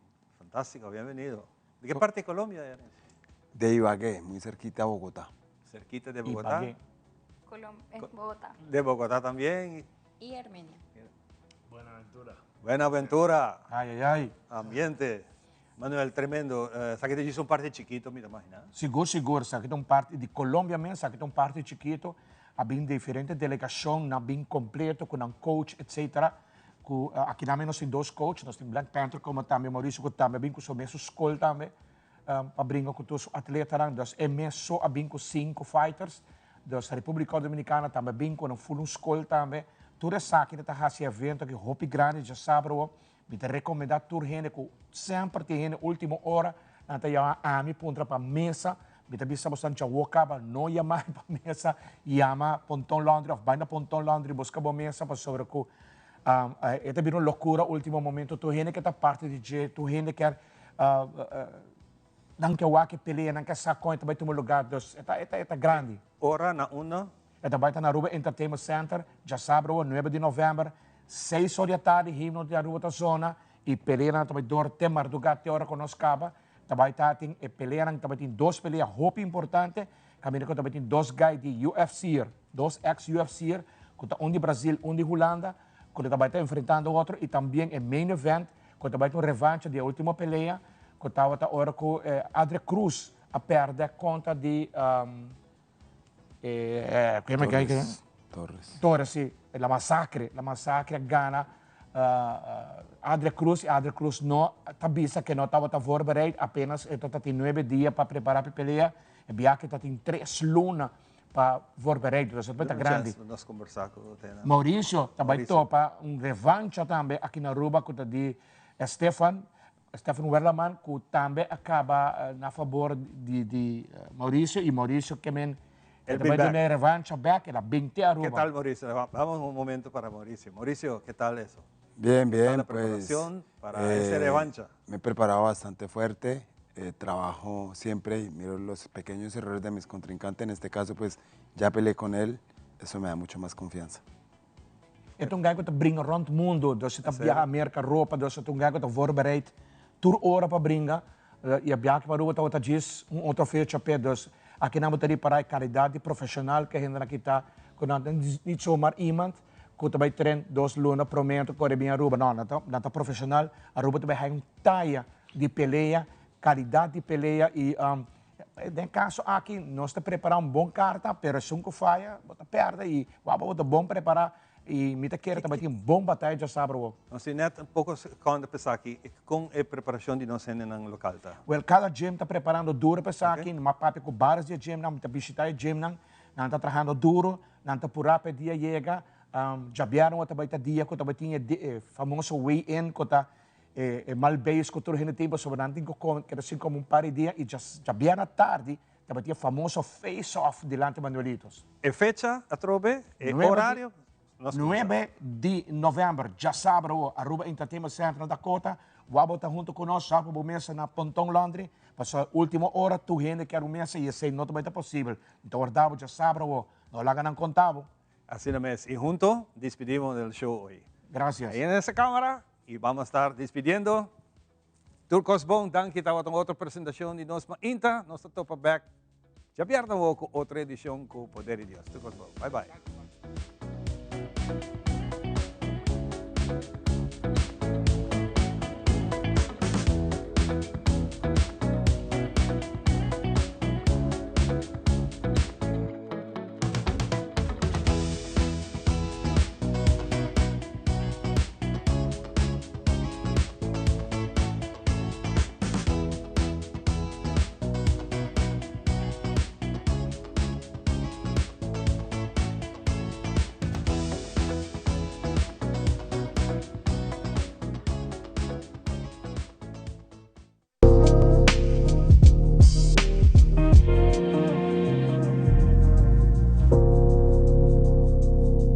Fantástico, bienvenido. ¿De qué parte de Colombia eres? De Ibagué, muy cerquita a Bogotá. Cerquita de Bogotá. Ibagué. Colom Bogotá. De Bogotá también. Y Armenia. Buenaventura. Buenaventura. Ay, ay, ay. Ambiente. Manuel, tremendo. Esaki ta djis un parti chikito, mi ta imagina. Sigur, sigur. Esaki ta un parti di Colombia mes, esaki ta un parti chikito. A bin diferente delegacion, nan bin completo cu nan coach, etcetera. Cu aki nan nos tin dos coach, nos tin Black Panther como tambe Mauricio cu tambe a bin cu su mes su school tambe pa bringa cu tur su atletanan. Dus e mes so a bin cu cinco fighters. Dus Republica Dominicana tambe a bin cu nan full un school tambe. Tur esaki ta haci evento aki hopi grandi djasabra awo. Mi ta recomenda tur hende cu semper tin hende ultimo ora nan ta yama ami puntra pa mesa. Mi ta bisa boso djawo caba no yama mi pa mesa, yama Ponton Laundry of bai na Ponton Laundry busca bo mesa pasobra cu e ta bira un locura ultimo momento. Tur hende ke ta parti di dje, tur hende kier nan ke wak e pelea, nan ke sa con e ta bai tuma lugar, dus e ta e ta grandi. Ora na unda? E ta bai ta na Aruba Entertainment Center, djasabra awo nuebe di november, seis or di atardi himno di Aruba ta zona y peleanan ta bai dor te marduga te ora cu nos caba. Ta bai ta tin e peleanan ta bai tin dos pelea hopi importante, caminda cu ta bai tin dos guy di UFC'er, dos ex UFC'er cu ta un di Brazil, un di Hulanda, cu ta bai ta enfrentando otro y tambien e main event cu ta bai ta un revancha di e ultimo pelea cu tabata ora cu Adria Cruz a perde contra di Torres. Torres. Torres, si. La masacre. La masacre a gana Adria Cruz y Adria Cruz no ta bisa que no tabata voorbereid. Apenas e ta tin nuebe dia pa prepara pa e pelea. E biaha ta tin tres luna pa voorbereid. Dus e ta grandi. Nos conversa cu Tena. Mauricio ta bay topa un revancha tambe aki na Aruba cu ta di Estefan. Stefan Werleman cu tambe a caba na fabor di di Mauricio y Mauricio ke men El ta bin bay back. duna e revancha back, el a bin te ¿Qué Aruba. tal Mauricio? Vamos un momento para Mauricio. Mauricio, ¿qué tal eso? Bien, ¿Qué tal la bien, pues preparación para ese eh, revancha? me he preparado bastante fuerte, eh, trabajo siempre y miro los pequeños errores de mis contrincantes, en este caso pues ya peleé con él, eso me da mucho más confianza. E ta un guy ku ta bringa rònt mundu, dus e ta biaha Merka, Europa, dus e ta un guy ku ta voorbereid tur ora pa bringa. I e biaha pa Aruba tabata djis un otro fecha p'e, dus akinan bo ta ripará e kalidat di profeshonal ku e hendenan aki ta, ku nan ta nit zomaar iemand ku ta bai tren dos luna promé anto kore bin Aruba, no, nan ta nan ta profeshonal, Aruba ta bai haña un taya di pelea, kalidat di pelea i Den kaso aki nos ta prepará un bon karta, pero esun ku faya bo ta pèrdè i wak bo ta bon prepará i mi ta kere ta bai tin un bon bataya djasabra wou. Nos tin nèt un poko sekondo pa esaki, kon e preparashon di nos hendenan lokal ta? Wèl, kada gym ta preparando duro pa esaki, mi a papia ku baris di e gymnan, mi ta bishitá e gymnan, nan ta trahando duro, nan ta purá pa e dia yega, djabièrnè wou ta bai ta dia ku ta bai tin e famoso weigh-in ku ta E mal beis ku tur hende tin pasobra nan tin ku kome keda sin kome un par di dia i djabièrnè tardi tabatin e famoso face off dilanti Manuelitos. E fecha atrobe, e orario, nos kuminsá. Nuebe di novèmber, djasabra awo, Aruba Entertainment Center na Dakota. Wou bo ta huntu ku nos, sòrg pa bo mesa na Ponton Laundry, pasobra ultimo ora tur hende kier un mesa i esei no ta bai ta posibel. Mi ta warda bo djasabra awo, no laga nan konta bo. Asina mes, i hunto dispidimos del show hoy. Gracias. Ahí en esa cámara y vamos a estar despidiendo. Tur cos bon, danki tabata un otro presentacion di nos mainta. Nos ta topa back djabièrnè awo cu otro edicion cu Poder di Dios. Tur cos bon. Bye bye.